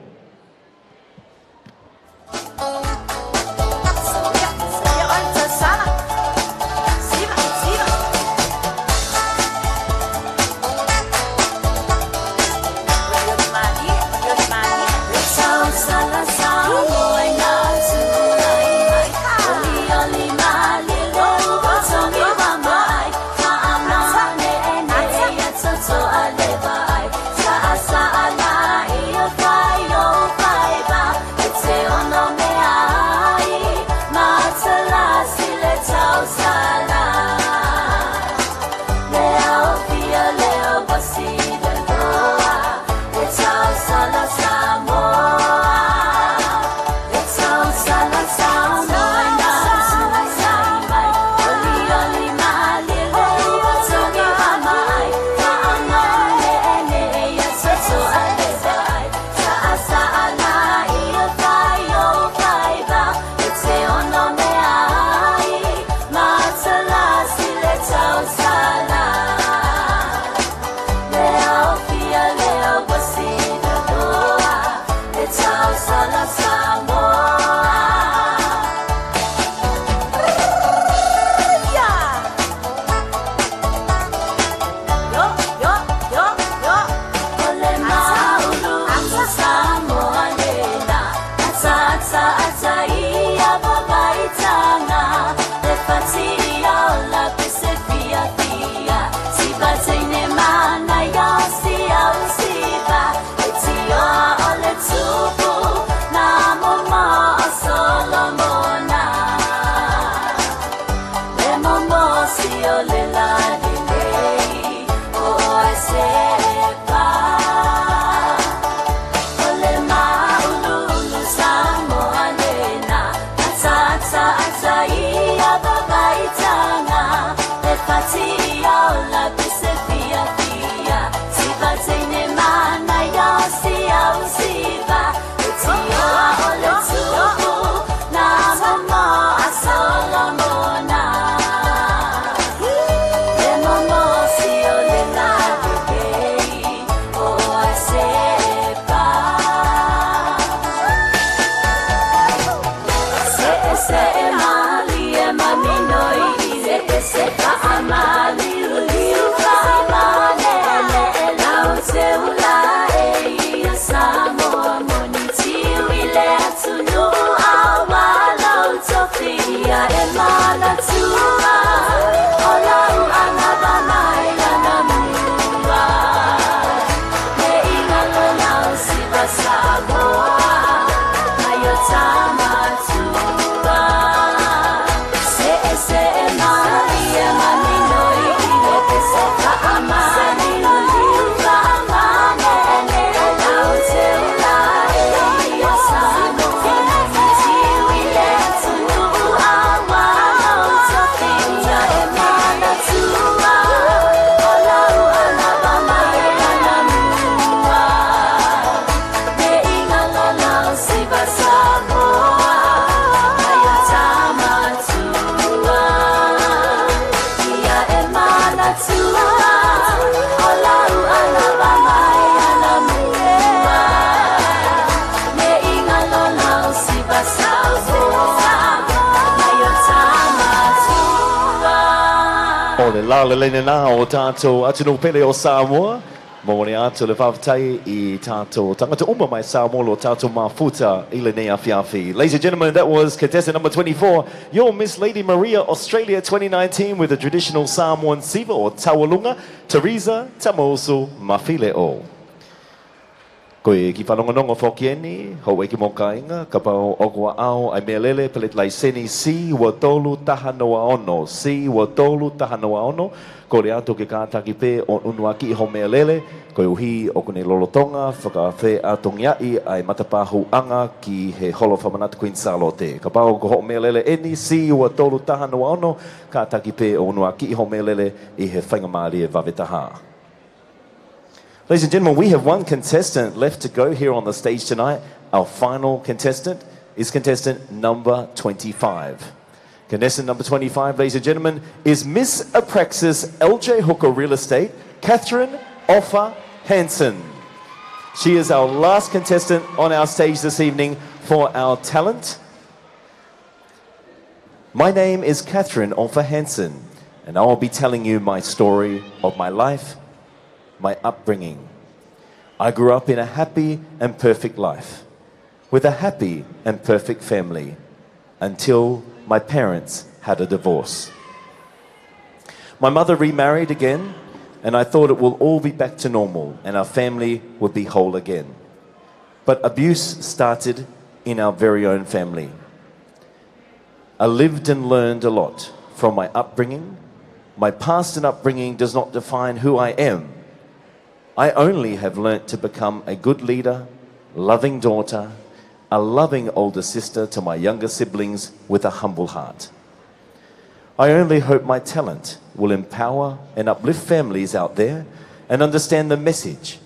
Ko e lālelei ʻena ʻo e tātou ʻAtunuu Pele ʻo Samoa. Momole atu e fakafetaʻi ʻi he tātou tangata uma mai Samoa ʻoku tau mafuta ʻi he ʻaho ni. Ladies and gentlemen, that was contestant number twenty-four, your Miss Lady Maria Australia twenty nineteen with the traditional Samoan siva ʻo e tauʻolunga, Teresa Tamausu Mafileʻo. Ko e kiʻi fanongonongo foki ʻeni, houʻeiki mo kāinga, kapau ʻoku ʻaʻau ʻa e meʻalele, peleti laiseni C ua tolu taha noa ono, C ua tolu taha noa ono, kole atu ke kātaki pē ʻo ʻunuakiʻi hoʻo meʻalele, koeʻuhi ʻoku ne lolotonga fakafeʻātungiaʻi ʻa e matapā hūʻanga ki he Holo Fakamanatu Queen Sālote. Kapau ko hoʻo meʻalele ʻeni, C ua tolu taha noa ono, kātaki pē ʻo ʻunuakiʻi hoʻo meʻalele ʻi he faingamālie vave taha. Ladies and gentlemen, we have one contestant left to go here on the stage tonight. Our final contestant is contestant number twenty-five. Contestant number twenty-five, ladies and gentlemen, is Miss Apraxis L J Hooker Real Estate, Catherine Offa Hansen. She is our last contestant on our stage this evening for our talent. My name is Catherine Offa Hansen, and I will be telling you my story of my life, my upbringing. I grew up in a happy and perfect life, with a happy and perfect family, until my parents had a divorce. My mother remarried again, and I thought it will all be back to normal and our family would be whole again. But abuse started in our very own family. I lived and learned a lot from my upbringing. My past and upbringing does not define who I am. I only have learnt to become a good leader, loving daughter, a loving older sister to my younger siblings with a humble heart. I only hope my talent will empower and uplift families out there and understand the message.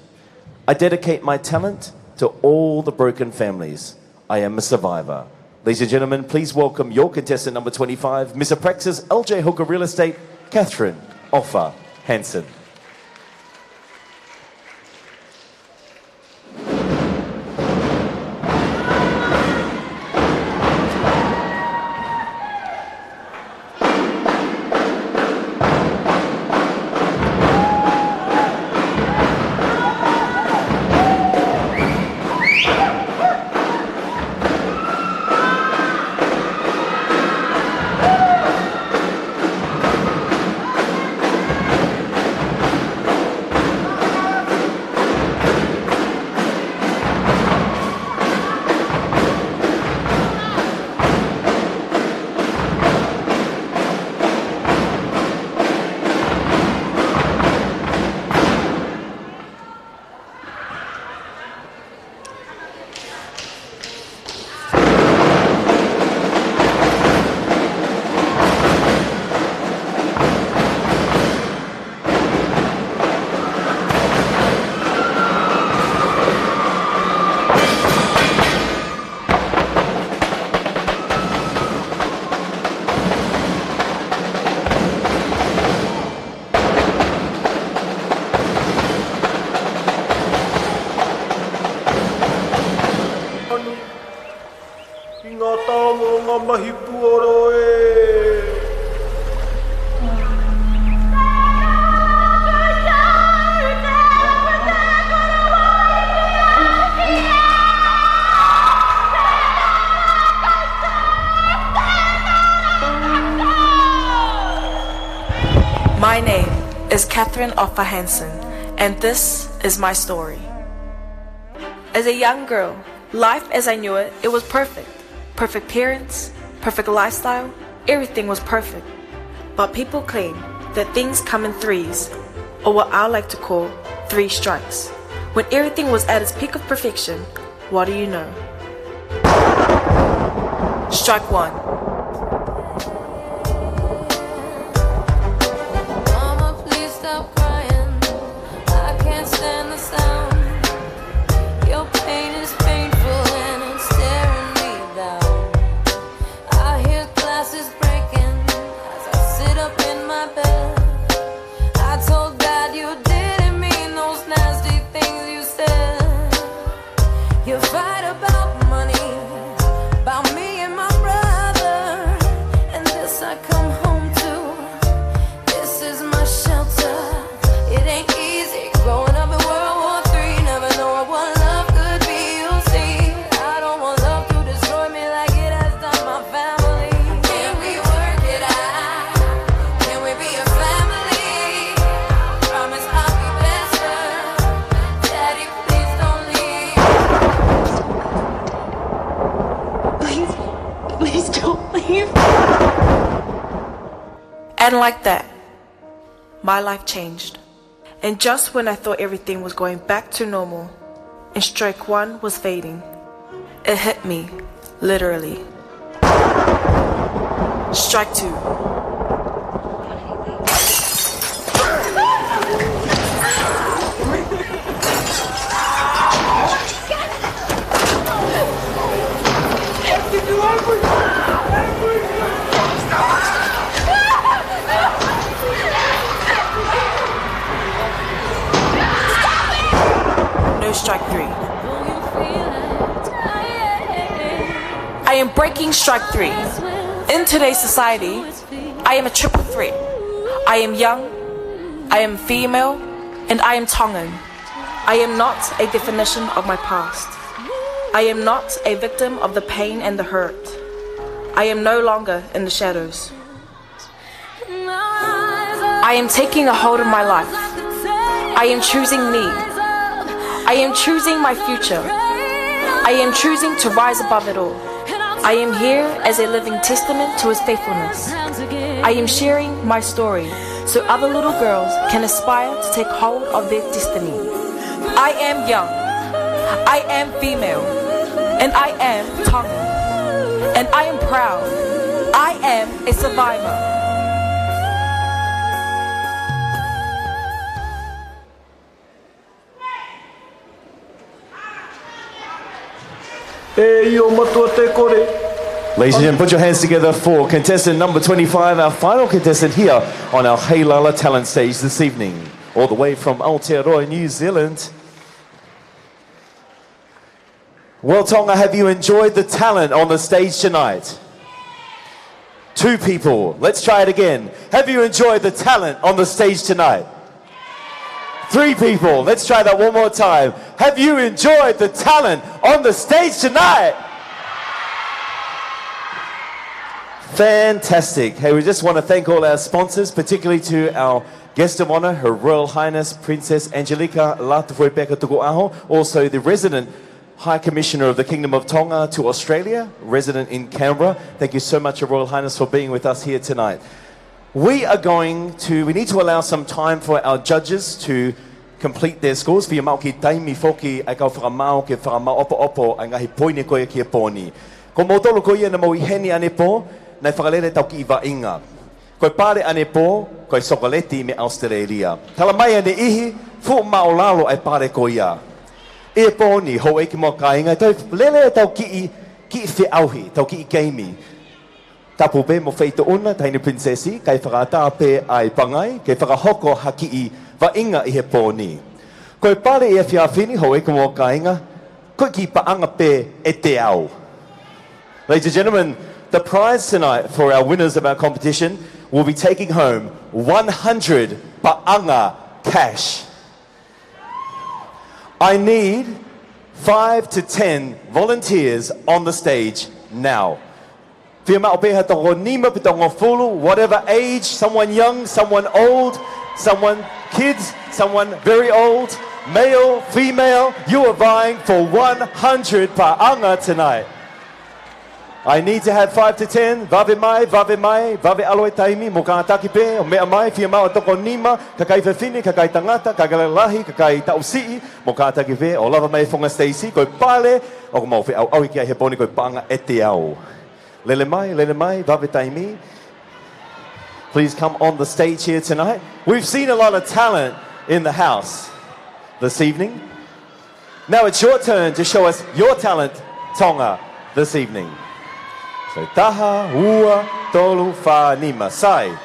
I dedicate my talent to all the broken families. I am a survivor. Ladies and gentlemen, please welcome your contestant number twenty-five, Miss Apraxis L J Hooker Real Estate, Catherine Offa Hansen. Ki ngā tānganga mahi puoro ē. My name is Catherine Offa Hansen, and this is my story. As a young girl, life as I knew it, it was perfect. Perfect parents, perfect lifestyle, everything was perfect. But people claim that things come in threes, or what I like to call three strikes. When everything was at its peak of perfection, what do you know? Strike one. Mama, please stop crying. I can't stand the sound. Your pain is painful and it's tearing me down. I hear glasses breaking as I sit up in my bed. I told Dad you didn't mean those nasty things you said. You fight about money, about me and my brother, and this I come home to. This is Like that, my life changed. And just when I thought everything was going back to normal and stroke one was fading, it hit me, literally. Strike two. No, strike three. I am breaking strike three. In today's society, I am a triple threat. I am young, I am female, and I am Tongan. I am not a definition of my past. I am not a victim of the pain and the hurt. I am no longer in the shadows. I am taking a hold of my life. I am choosing me. I am choosing my future. I am choosing to rise above it all. I am here as a living testament to his faithfulness. I am sharing my story so other little girls can aspire to take hold of their destiny. I am young. I am female. And I am Tongan. And I am proud. I am a survivor. ʻE ʻio mātuʻa te kore. Ladies and gentlemen, put your hands together for contestant number twenty-five, our final contestant here on our Heilala Talent Stage this evening. All the way from Aotearoa, New Zealand. Well, Tonga, have you enjoyed the talent on the stage tonight? Two people. Let's try it again. Have you enjoyed the talent on the stage tonight? Three people. Let's try that one more time. Have you enjoyed the talent on the stage tonight? Fantastic. Hey, we just want to thank all our sponsors, particularly to our guest of honour, Her Royal Highness Princess Angelika Lātūfuipeka Tukuʻaho, also the resident High Commissioner of the Kingdom of Tonga to Australia, resident in Canberra. Thank you so much, Your Royal Highness, for being with us here tonight. We are going to, we need to allow some time for our judges to complete their scores. Fiemaʻu ke taimi foki ʻa e kau fakamaau ke fakamaʻopoʻopo ʻa e ngaahi poini ko ia ki he pō ni. Ko moutolu ko ia naʻa mou ʻi heni ʻanepō, naʻe fakalele ʻetau kiʻi vaʻinga. Ko e pale ʻanepō, ko e sokoleti mei ʻAositelēlia. Talamai ʻe ha niʻihi, fuʻu māʻulalo ʻa e pale ko ia. ʻI he pō ni, houʻeiki mo e kāinga, toe lele ʻetau kiʻi, kiʻi feʻauhi, ʻetau kiʻi keimi. Tapu pē mo Feituʻuna, Taʻahine Pilinisesi, kae fakaʻatā pē ʻa e pangai, ke fakahoko ha kiʻi vaʻinga ʻi he pō ni. Ko e pale ʻi he efiafi ni, houʻeiki mo e kāinga, ko e kiʻi paʻanga pē ʻe teau. Ladies and gentlemen, the prize tonight for our winners of our competition will be taking home one hundred paʻanga cash. I need five to ten volunteers on the stage now. Fiemaʻu pē ha toko nima pe toko hongofulu, whatever age, someone young, someone old, someone kids, someone very old, male, female, you are vying for one hundred paʻanga tonight. I need to have five to ten, vave mai, vave mai, vave ʻalu e taimi, mou kātaki pē, ʻo meʻa mai, fiemaʻu toko nima, kakai fefine, kakai tangata, kakai lalahi, kakai taʻusiʻi, mou kātaki pē, ʻo lava mai e funga siteisi, ko e pale, ʻoku mau feʻauʻauhi ki ai he pō ni ko e paʻanga ʻe teau. Lele mai, lele mai, vave taimi. Please come on the stage here tonight. We've seen a lot of talent in the house this evening. Now it's your turn to show us your talent, Tonga, this evening. So taha, ua, tolu, fā, nima. Sai.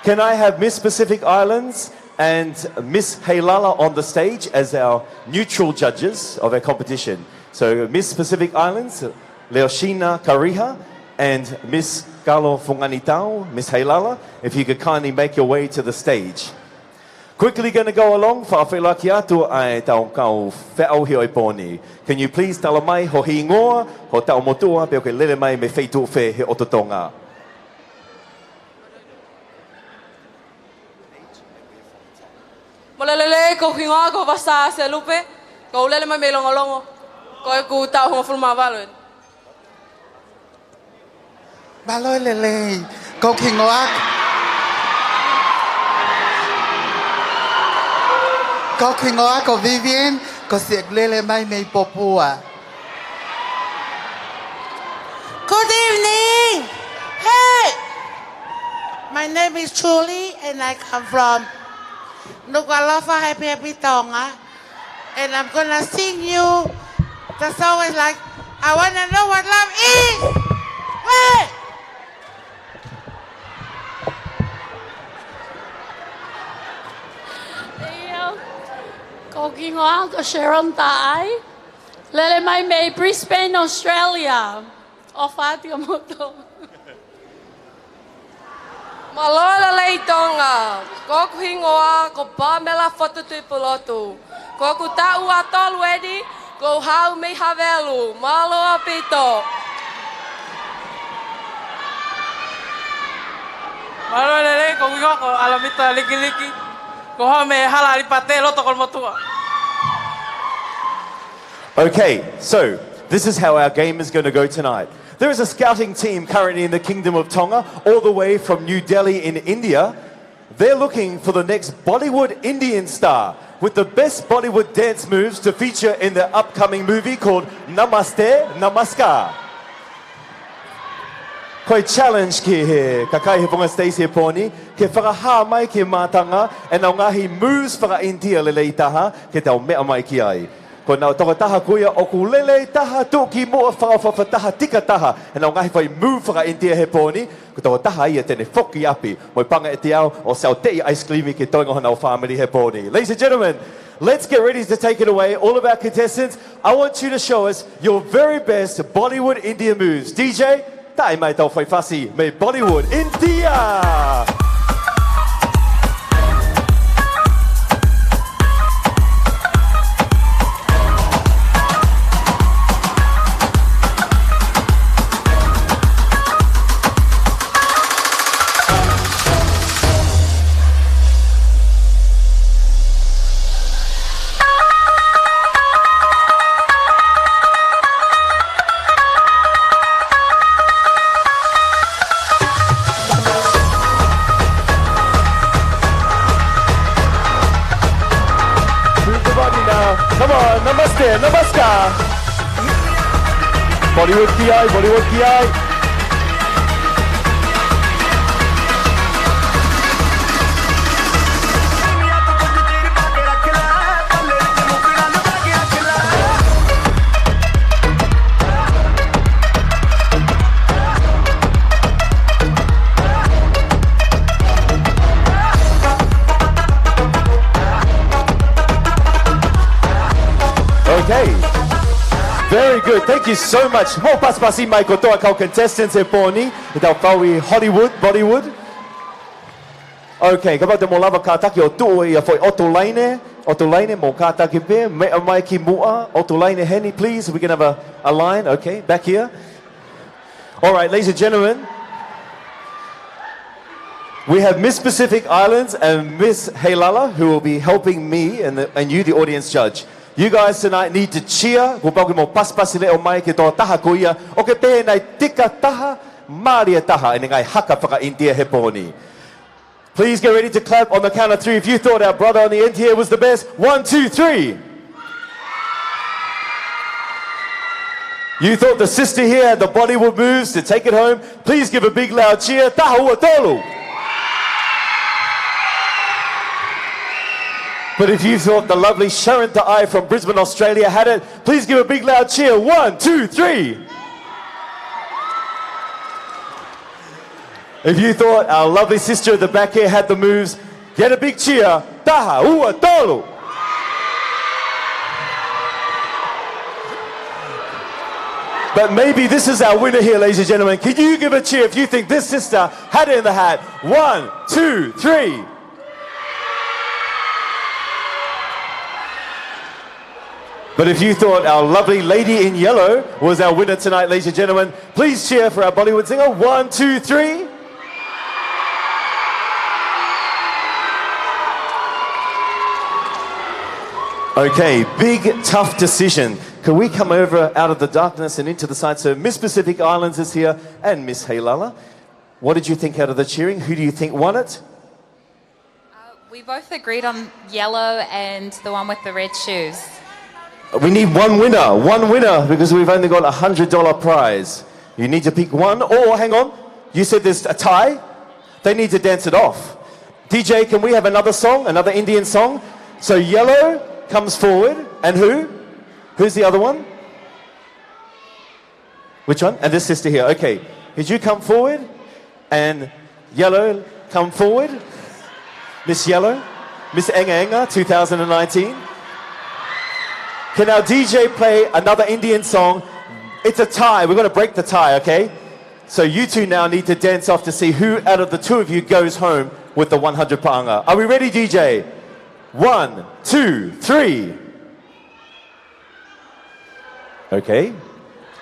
Can I have Miss Pacific Islands and Miss Heilala on the stage as our neutral judges of our competition? So Miss Pacific Islands, Leoshina Kariha, and Miss Kalo Funganitau, Miss Heilala, if you could kindly make your way to the stage. Quickly gonna go along, fakafeʻiloaki atu ʻa e tau kau feʻauhi ʻo e pō ni. Can you please tala mai ho hingoa, ho taʻu motuʻa, pea ʻoku ke lele mai mei he feituʻu fē he ʻoto Tonga? Mālō e lelei, ko hoku hingoa ko Vasa Selupe, ʻoku ou lele mai mei Longolongo, ko ʻeku taʻu hongofulu mā valu eni. Mālō e lelei, ko hoku hingoa ko Ko hoku hingoa ko Vivian, ko siʻeku lele mai mei Popua. Good evening. Hey. My name is Julie and I come from Nukuʻalofa, Happy Happy Tonga. And I'm gonna sing you the song is like, I wanna know what love is. Wait. ʻIo, ko hoku hingoa ko Sharon Taʻai. Lele mai mei Brisbane, Australia. ʻOfa atu kimoutolu. Mālō e lelei Tonga. Ko hoku hingoa ko Pamela Fotu Tuipulotu. Ko hoku taʻu ua tolu eni, ko u haʻu mei Havelu. Mālō ʻaupito. Mālō e lelei, ko hoku hingoa ko Alamita Likiliki. Ko u haʻu mei he hala ʻAlipate, loto Kolomotuʻa. Okay, so this is how our game is gonna go tonight. There is a scouting team currently in the Kingdom of Tonga, all the way from New Delhi in India. They're looking for the next Bollywood Indian star with the best Bollywood dance moves to feature in their upcoming movie called Namaste Namaskar. Ko e challenge ki he kakai he Whonga Stays he pō ni, ke fakahā mai ki he mātanga ʻenau ngaahi moves faka-ʻInitia lelei taha, ke tau meʻa mai ki ai. Ko ʻenau tokotaha ko ia ʻoku lelei taha, tuʻukimuʻa, fakaʻofoʻofa taha, tika taha ʻenau ngaahi fai move faka-ʻInitia he pō ni, ko e tokotaha ia te ne foki ʻapi mo e paʻanga ʻe teau ʻo sell ʻi he ice cream ke toenga honau fāmili he pō ni. Ladies and gentlemen, let's get ready to take it away. All of our contestants, I want you to show us your very best Bollywood India moves. D J, taʻe mai ʻetau fai fasi mei Bollywood India. Move the body now. Come on, namaste, namaskar. Bollywood ki ai, Bollywood ki ai. Okay. Very good. Thank you so much. Mou pasipasi mai kotoa kau contestants he pō ni, ʻi heʻetau fai Hollywood, Bollywood. Okay, kapau te mou lava kātaki ʻo tuʻu ia foʻi ʻotu laine, ʻotu laine, mou kātaki pē, meʻa mai ki muʻa, ʻotu laine heni, please, we can have a, a line, okay, back here. All right, ladies and gentlemen, we have Miss Pacific Islands and Miss Heilala, who will be helping me and, the, and you, the audience judge. You guys tonight need to cheer. Kuo pau ke mou pasipasi leʻo mai ki he tokotaha ko ia ʻoku pehē naʻe tika taha, mālie taha ʻene ngaahi haka faka-ʻInitia he pō ni. Please get ready to clap on the count of three. If you thought our brother on the end here was the best, one, two, three. You thought the sister here had the Bollywood moves to take it home? Please give a big loud cheer. Taha, ua, tolu. But if you thought the lovely Sharon Taʻai from Brisbane, Australia had it, please give a big loud cheer. One, two, three. If you thought our lovely sister at the back here had the moves, get a big cheer. Taha, ua, tolu. But maybe this is our winner here, ladies and gentlemen. Can you give a cheer if you think this sister had it in the hat? One, two, three. But if you thought our lovely lady in yellow was our winner tonight, ladies and gentlemen, please cheer for our Bollywood singer. One, two, three. Okay, big, tough decision. Can we come over out of the darkness and into the side? So Miss Pacific Islands is here and Miss Heilala. What did you think out of the cheering? Who do you think won it? Uh, We both agreed on yellow and the one with the red shoes. We need one winner, one winner, because we've only got a hundred dollar prize. You need to pick one, or hang on, you said there's a tie? They need to dance it off. D J, can we have another song, another Indian song? So yellow comes forward, and who? Who's the other one? Which one? And this sister here. Okay. Could you come forward? And yellow, come forward. Miss Yellow, Miss Enga Enga, two thousand and nineteen. Can our D J play another Indian song? It's a tie. We're gonna break the tie, okay? So you two now need to dance off to see who out of the two of you goes home with the one hundred paʻanga. Are we ready, D J? One, two, three. Okay.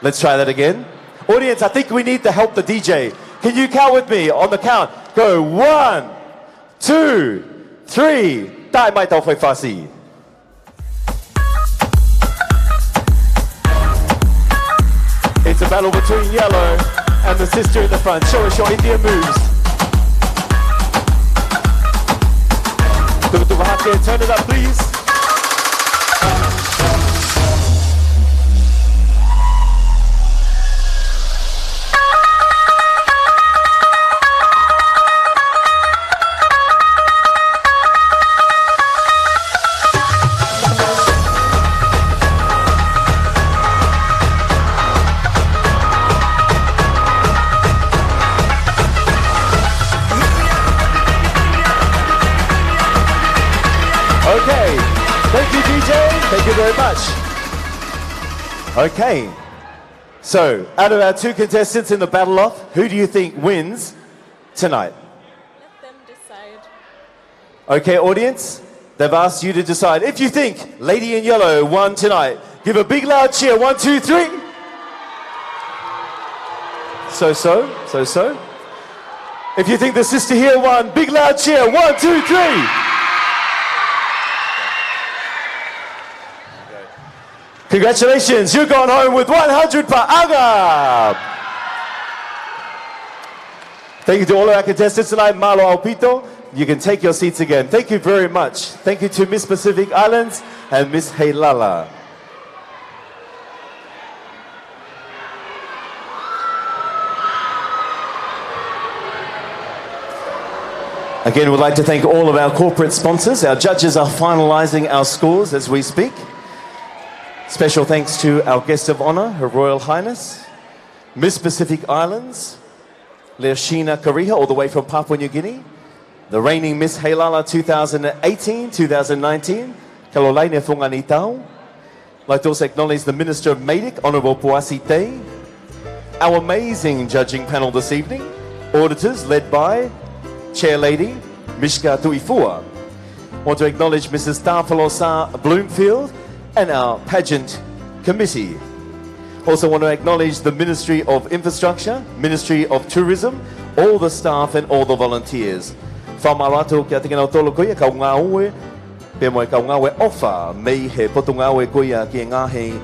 Let's try that again. Audience, I think we need to help the D J. Can you count with me on the count? Go. One, two, three. Tae mai tau fai fasi. It's a battle between yellow and the sister in the front. Show us your Indian moves. Tukutuku hake, turn it up, please. Okay. Thank you, D J. Thank you very much. Okay. So, out of our two contestants in the battle off, who do you think wins tonight? Let them decide. Okay, audience, they've asked you to decide. If you think Lady in Yellow won tonight, give a big loud cheer. One, two, three. So, so, so, so. If you think the sister here won, big loud cheer. One, two, three. Congratulations, you've gone home with one hundred paʻanga. Thank you to all of our contestants tonight. Mālō ʻaupito. You can take your seats again. Thank you very much. Thank you to Miss Pacific Islands and Miss Heilala. Again, we'd like to thank all of our corporate sponsors. Our judges are finalizing our scores as we speak. Special thanks to our guest of honor, Her Royal Highness, Miss Pacific Islands, Leoshina Kariha, all the way from Papua New Guinea, the reigning Miss Heilala two thousand eighteen, two thousand nineteen, Kalolaine Funganitau. I'd like to also acknowledge the Minister of MEIDECC, Honourable Poasi Tei. Our amazing judging panel this evening, auditors led by Chair Lady Mishka Tuifua. Want to acknowledge Missus Tafelosa Bloomfield and our pageant committee. Also want to acknowledge the Ministry of Infrastructure, Ministry of Tourism, all the staff and all the volunteers. Fakamālō atu kiate kinautolu ko ia kau ngāue, pea mo e kau ngāue ʻofa mei he Potungāue ko ia ki he ngaahi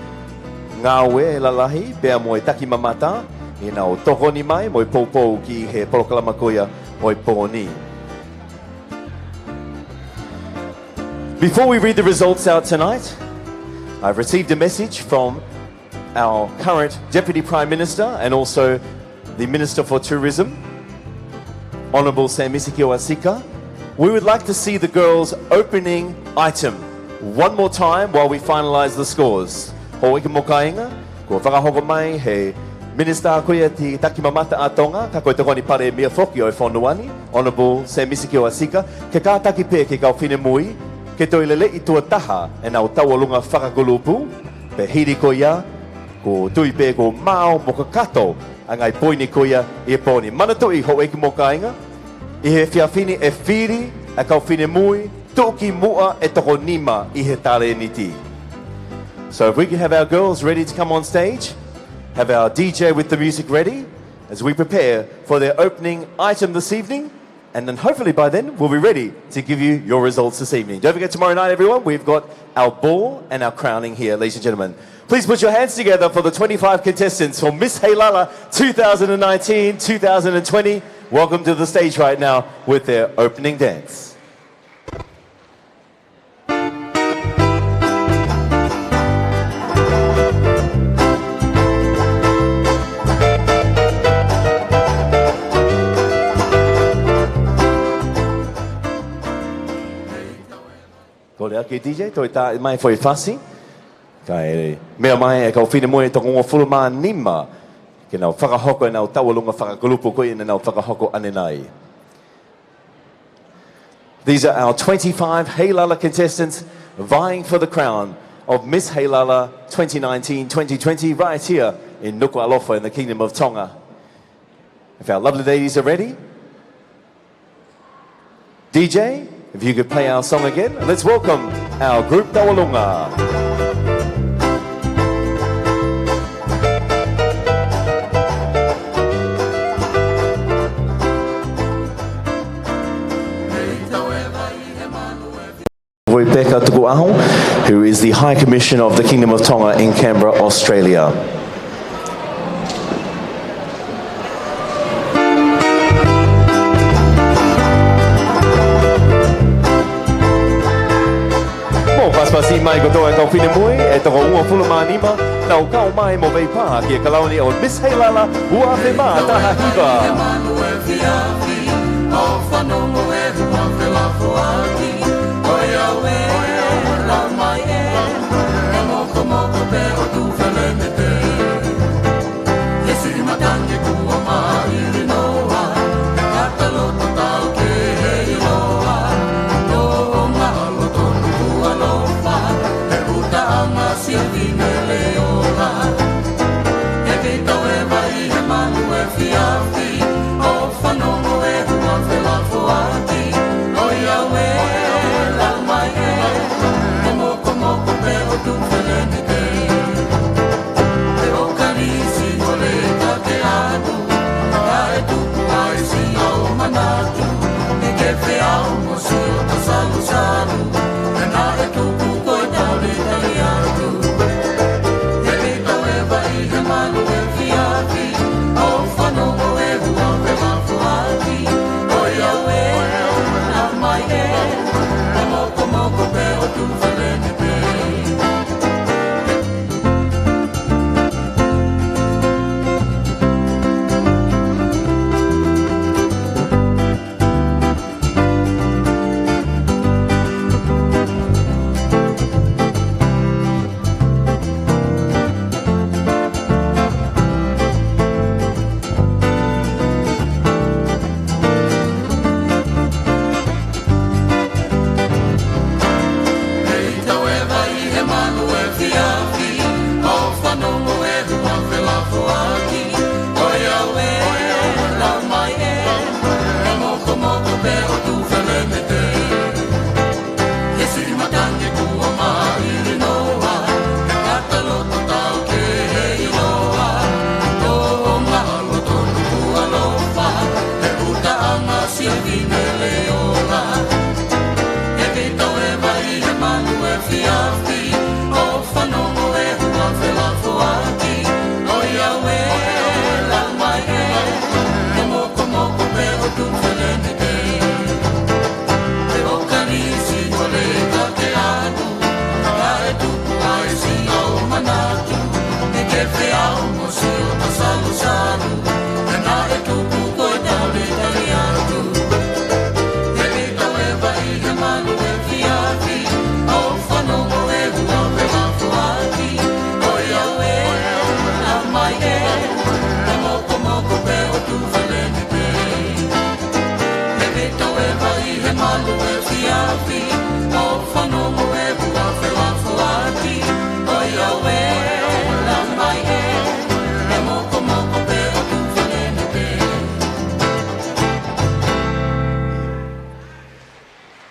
ngāue lalahi, pea mo e takimamata, ʻi heʻenau tokoni mai mo e poupou ki he polokalama ko ia ʻo e pō ni. Before we read the results out tonight, I've received a message from our current Deputy Prime Minister and also the Minister for Tourism, Honourable Sēmisi Kioasika. We would like to see the girls' opening item one more time while we finalise the scores. Houʻeiki mo kāinga, kuo fakahoko mai he Minisitā ko ia ʻo e Takimamata ʻa Tonga, ka ko e Tokoni Palēmia foki ʻo e fonua ni, Honourable Sēmisi Kioasika, ke kātaki pē ki he kau finemui ke toe lelei tuʻo taha ʻenau tauʻolunga fakakulupu, pea hili ko ia, ʻoku ou tui pē kuo maau mo kakato ʻa e ngaahi poini ko ia ʻi he pō ni. Manatuʻi, houʻeiki mo kāinga, ʻi he efiafi ni ʻe fili ʻa e kau finemui tuʻukimuʻa ʻe toko nima ʻi he talēniti. So if we can have our girls ready to come on stage, have our D J with the music ready as we prepare for their opening item this evening, and then hopefully by then we'll be ready to give you your results this evening. Don't forget, tomorrow night, everyone, we've got our ball and our crowning here, ladies and gentlemen. Please put your hands together for the twenty-five contestants for Miss Heilala two thousand nineteen, two thousand twenty. Welcome to the stage right now with their opening dance. Ke D J, toe tā mai foʻi fasi. Kae meʻa mai e kau finemui ʻe toko uofulu mā nima ke nau fakahoko ʻenau tauʻolunga fakakulupu ko ia naʻa nau fakahoko ʻanenai. These are our twenty-five Heilala contestants vying for the crown of Miss Heilala twenty nineteen twenty twenty right here in Nukuʻalofa in the Kingdom of Tonga. If our lovely ladies are ready, D J, if you could play our song again, let's welcome our group Tauʻolunga. Voipeka Tukuʻaho, who is the High Commissioner of the Kingdom of Tonga in Canberra, Australia. Mou pasipasi mai kotoa e kau finemui ʻe toko uofulu mā nima, nau kau mai mo veipā ki he kalauni ʻo Miss Heilala ua afe mā taha hiva.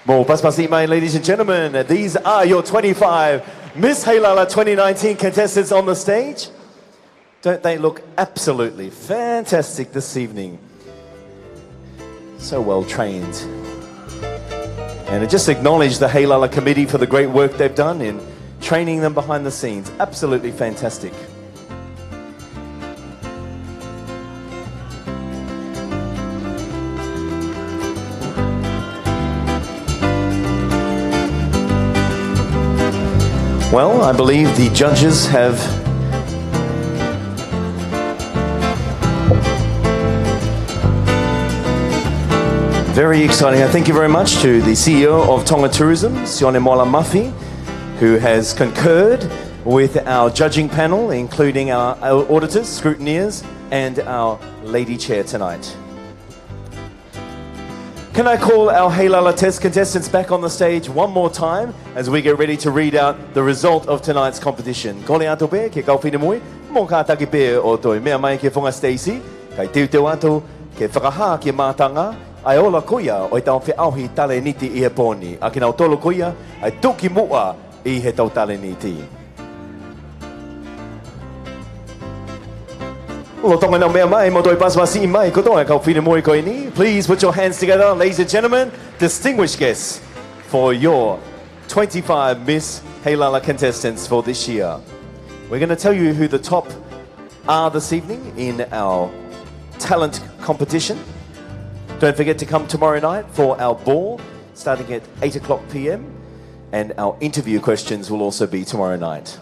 Mou pasipasi mai, ladies and gentlemen, these are your twenty-five Miss Heilala twenty nineteen contestants on the stage. Don't they look absolutely fantastic this evening? So well trained. And just acknowledge the Heilala committee for the great work they've done in training them behind the scenes. Absolutely fantastic. Well, I believe the judges have Very exciting. And thank you very much to the C E O of Tonga Tourism, Sione Moala Mafi, who has concurred with our judging panel, including our, our auditors, scrutineers, and our lady chair tonight. Can I call our Heilala Test contestants back on the stage one more time as we get ready to read out the result of tonight's competition? Kole atu pē ki he kau finemui, mou kātaki pē ʻo toe meʻa mai ki he funga siteisi, kae teuteu atu ke fakahā ki he mātanga ʻa e ola ko ia ʻo ʻetau feʻauhi talēniti ʻi he pō ni. ʻA kinautolu ko ia ʻa e tuʻukimuʻa ʻi heʻetau talēniti. Lolotonga ʻenau meʻa mai, mou toe pasipasi mai kotoa e kau finemui ko eni. Please put your hands together, ladies and gentlemen, distinguished guests, for your twenty-five Miss Heilala contestants for this year. We're gonna tell you who the top are this evening in our talent competition. Don't forget to come tomorrow night for our ball, starting at eight o'clock P M, and our interview questions will also be tomorrow night.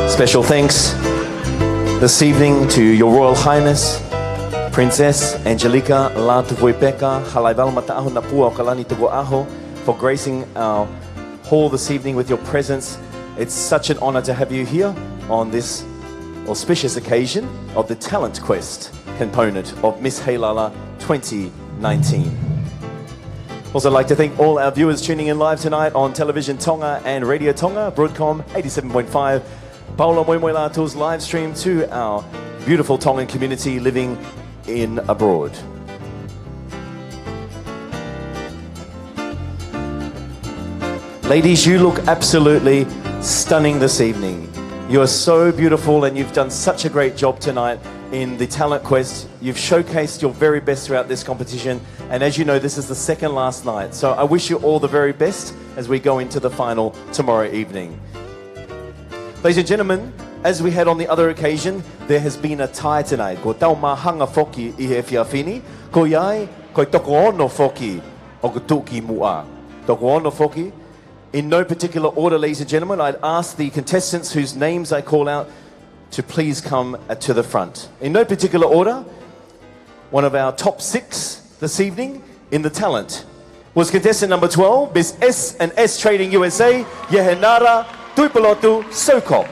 Special thanks this evening to Your Royal Highness, Princess Angelika Lātūfuipeka Halaevalu Mataʻaho Napua ʻOkalani Tukuʻaho, for gracing our hall this evening with your presence. It's such an honour to have you here on this auspicious occasion of the Talent Quest component of Miss Heilala twenty nineteen. Also, I'd like to thank all our viewers tuning in live tonight on Television Tonga and Radio Tonga, Broadcom eighty-seven point five, Paula Moemoelātū's live stream to our beautiful Tongan community living in abroad. Ladies, you look absolutely stunning this evening. You are so beautiful and you've done such a great job tonight in the Talent Quest. You've showcased your very best throughout this competition. And as you know, this is the second last night. So I wish you all the very best as we go into the final tomorrow evening. Ladies and gentlemen, as we had on the other occasion, there has been a tie tonight. Ko tau māhanga foki ʻi he efiafi ni, ko ia ai, ko e toko ono foki ʻoku tuʻukimuʻa. Toko ono foki. In no particular order, ladies and gentlemen, I'd ask the contestants whose names I call out to please come, uh, to the front. In no particular order, one of our top six this evening in the talent was contestant number twelve, Miss S and S Trading U S A, Yehenara Tuipulotu Sokop.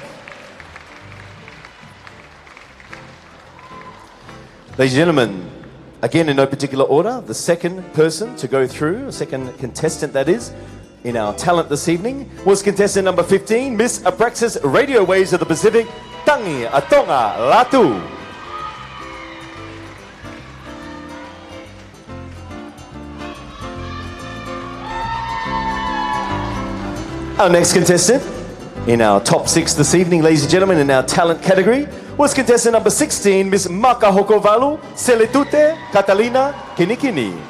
Ladies and gentlemen, again in no particular order, the second person to go through, the second contestant that is, in our talent this evening was contestant number fifteen, Miss Abraxas Radio Waves of the Pacific, Tangi ʻa Tonga Lātū. Our next contestant in our top six this evening, ladies and gentlemen, in our talent category, was contestant number sixteen, Miss Makahokovalu Seletute Katalina Kinikini.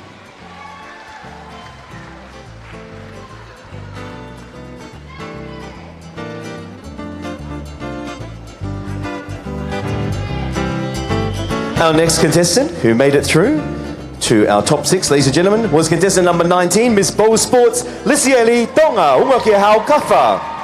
Our next contestant who made it through to our top six, ladies and gentlemen, was contestant number nineteen, Miss Bowl Sports, Lisieli Tonga Ungakiahau Kafa.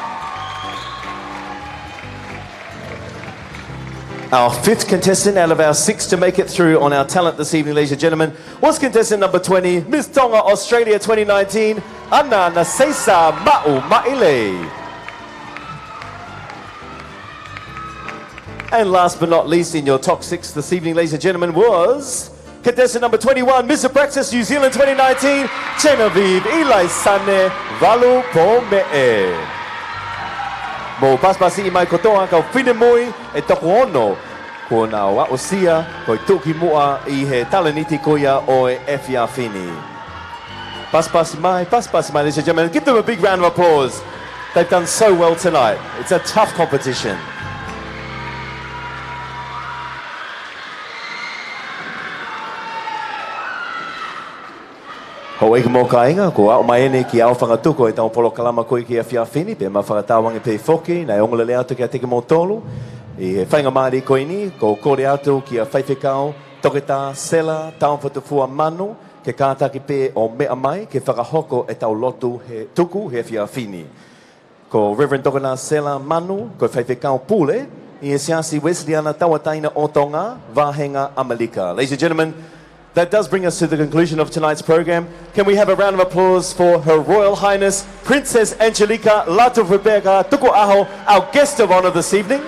Our fifth contestant out of our six to make it through on our talent this evening, ladies and gentlemen, was contestant number twenty, Miss Tonga Australia twenty nineteen, Ana Naseisa Maʻu Maile. And last but not least in your top six this evening, ladies and gentlemen, was contestant number twenty-one, Miss Abraxas New Zealand twenty nineteen, Genevieve Ilaisane Valu Pomeʻe. Mou pasipasi mai kotoa kau finemui ʻe toko ono kuo nau aʻusia ko e tuʻukimuʻa ʻi he talēniti ko ia ʻo e efiafi ni. Pasipasi mai, pasipasi mai, ladies and gentlemen. Give them a big round of applause. They've done so well tonight. It's a tough competition. Houʻeiki mo e kāinga, kuo aʻu mai eni ki he aofangatuku ʻetau polokalama ko ia ki he efiafi ni, pea ma fakatauange pē foki, naʻe ongoongolelei atu kiate kimoutolu ʻi he faingamālie ko eni, ko e kole atu kia Faifekau Toketā Sela Taufatufua Manu, ke kātaki pē ʻo meʻa mai, ke fakahoko ʻetau lotu he tuku he efiafi ni. Ko Reverend Doctor Sela Manu, ko e Faifekau Pule ʻi he Siasi Uēsiliana Tauʻatāina ʻo Tonga, Vāhenga ʻAmelika. Ladies and gentlemen, that does bring us to the conclusion of tonight's program. Can we have a round of applause for Her Royal Highness Princess Angelika Lātūfuipeka Tukuʻaho, our guest of honour this evening?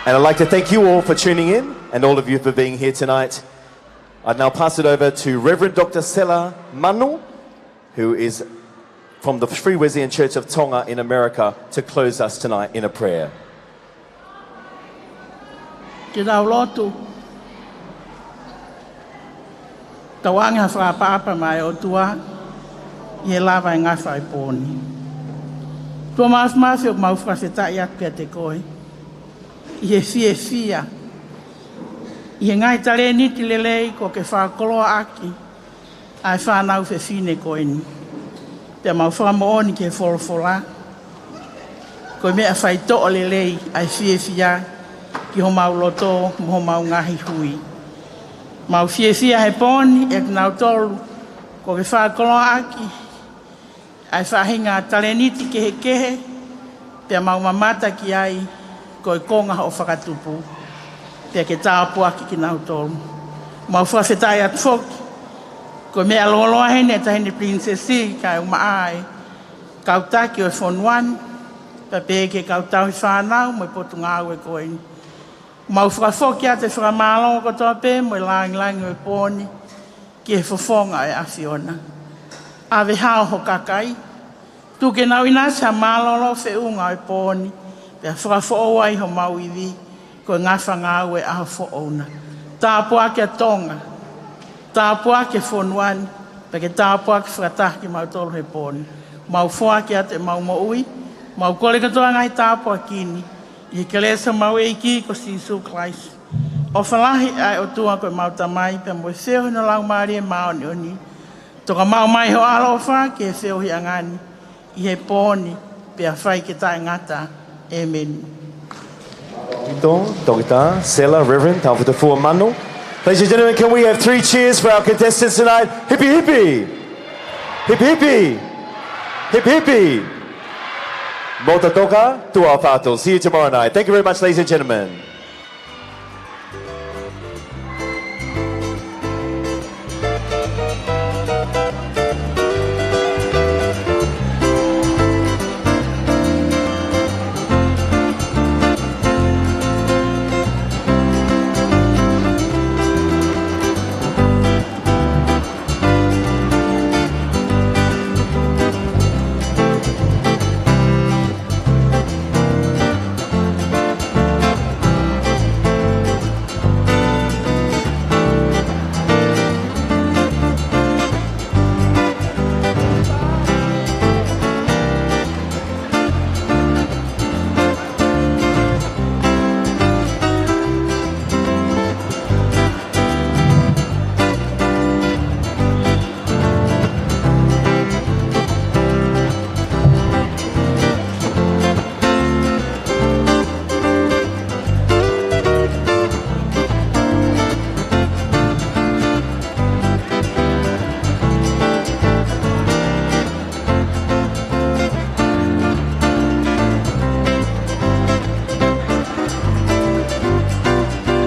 And I'd like to thank you all for tuning in and all of you for being here tonight. I'd now pass it over to Reverend Doctor Sela Manu, who is from the Free Wesleyan Church of Tonga in America, to close us tonight in a prayer. Ke tau lotu. Tauange ha fakaʻapaʻapa maʻa e ʻOtua ʻi he lava e ngafa ʻo e pō ni. ʻOtua Māfimafi, ʻoku mau fakafetaʻi atu kiate koe ʻi he fiefia ʻi he ngaahi talēniti lelei kuo ke fakakoloaʻaki ʻa e fānau fefine ko eni. Pea mau fakamoʻoni ki he folofola, ko e meʻa faitoʻo lelei ʻa e fiefia ki homau loto mo homau ngaahi hui. Mau fiefia he pō ni ʻia kinautolu kuo ke fakakoloaʻaki ʻa e faʻahinga talēniti kehekehe, pea mau mamata ki ai ko e konga hoʻo fakatupu, pea ke tāpuakiʻi kinautolu. Mau fakafetaʻi atu foki, ko e meʻa lōloa heni e Taʻahine Pilinisesi kae ʻumaʻā e kau taki ʻo e fonua ni, pea pehē ki he kau tauhi fānau mo e potungāue ko eni. Mau fakafoki atu e fakamālō kotoa pē mo e lāngilangi ʻo e pō ni ki he fofonga ʻo e ʻAfiona. ʻAve hao ho kakai, tuku ke nau ʻinasi ha mālōlō feʻunga ʻo e pō ni, pea fakafoʻou ai homau ivi ko e ngafa ngāue ʻa ho foʻou na. Tāpuakiʻi ʻa Tonga, tāpuakiʻi e fonua ni, pea ke tāpuakiʻi fakataha kimautolu he pō ni. Mau foaki atu ʻemau moʻui, mau kole kotoa ngaahi tāpuaki ni ʻi he kelesi ʻa homau ʻEiki ko Sīsū Kalaisi, ʻofa lahi ʻa e ʻOtua ko ʻemau Tamai, pea mo e feohi hono Laumālie Māʻoniʻoni, toka maʻu mai ho ʻaloʻofa ki he feohiʻanga ni ʻi he pō ni pea fai ke taʻengata. ʻĒmeni. Toketā Sela, Reverend Taufutufua Manu. Ladies and gentlemen, can we have three cheers for our contestants tonight? Hipi hipi! Hipi hipi! Hipi hipi! Mōtotoka, tuʻa ʻofa atu. See you tomorrow night. Thank you very much, ladies and gentlemen.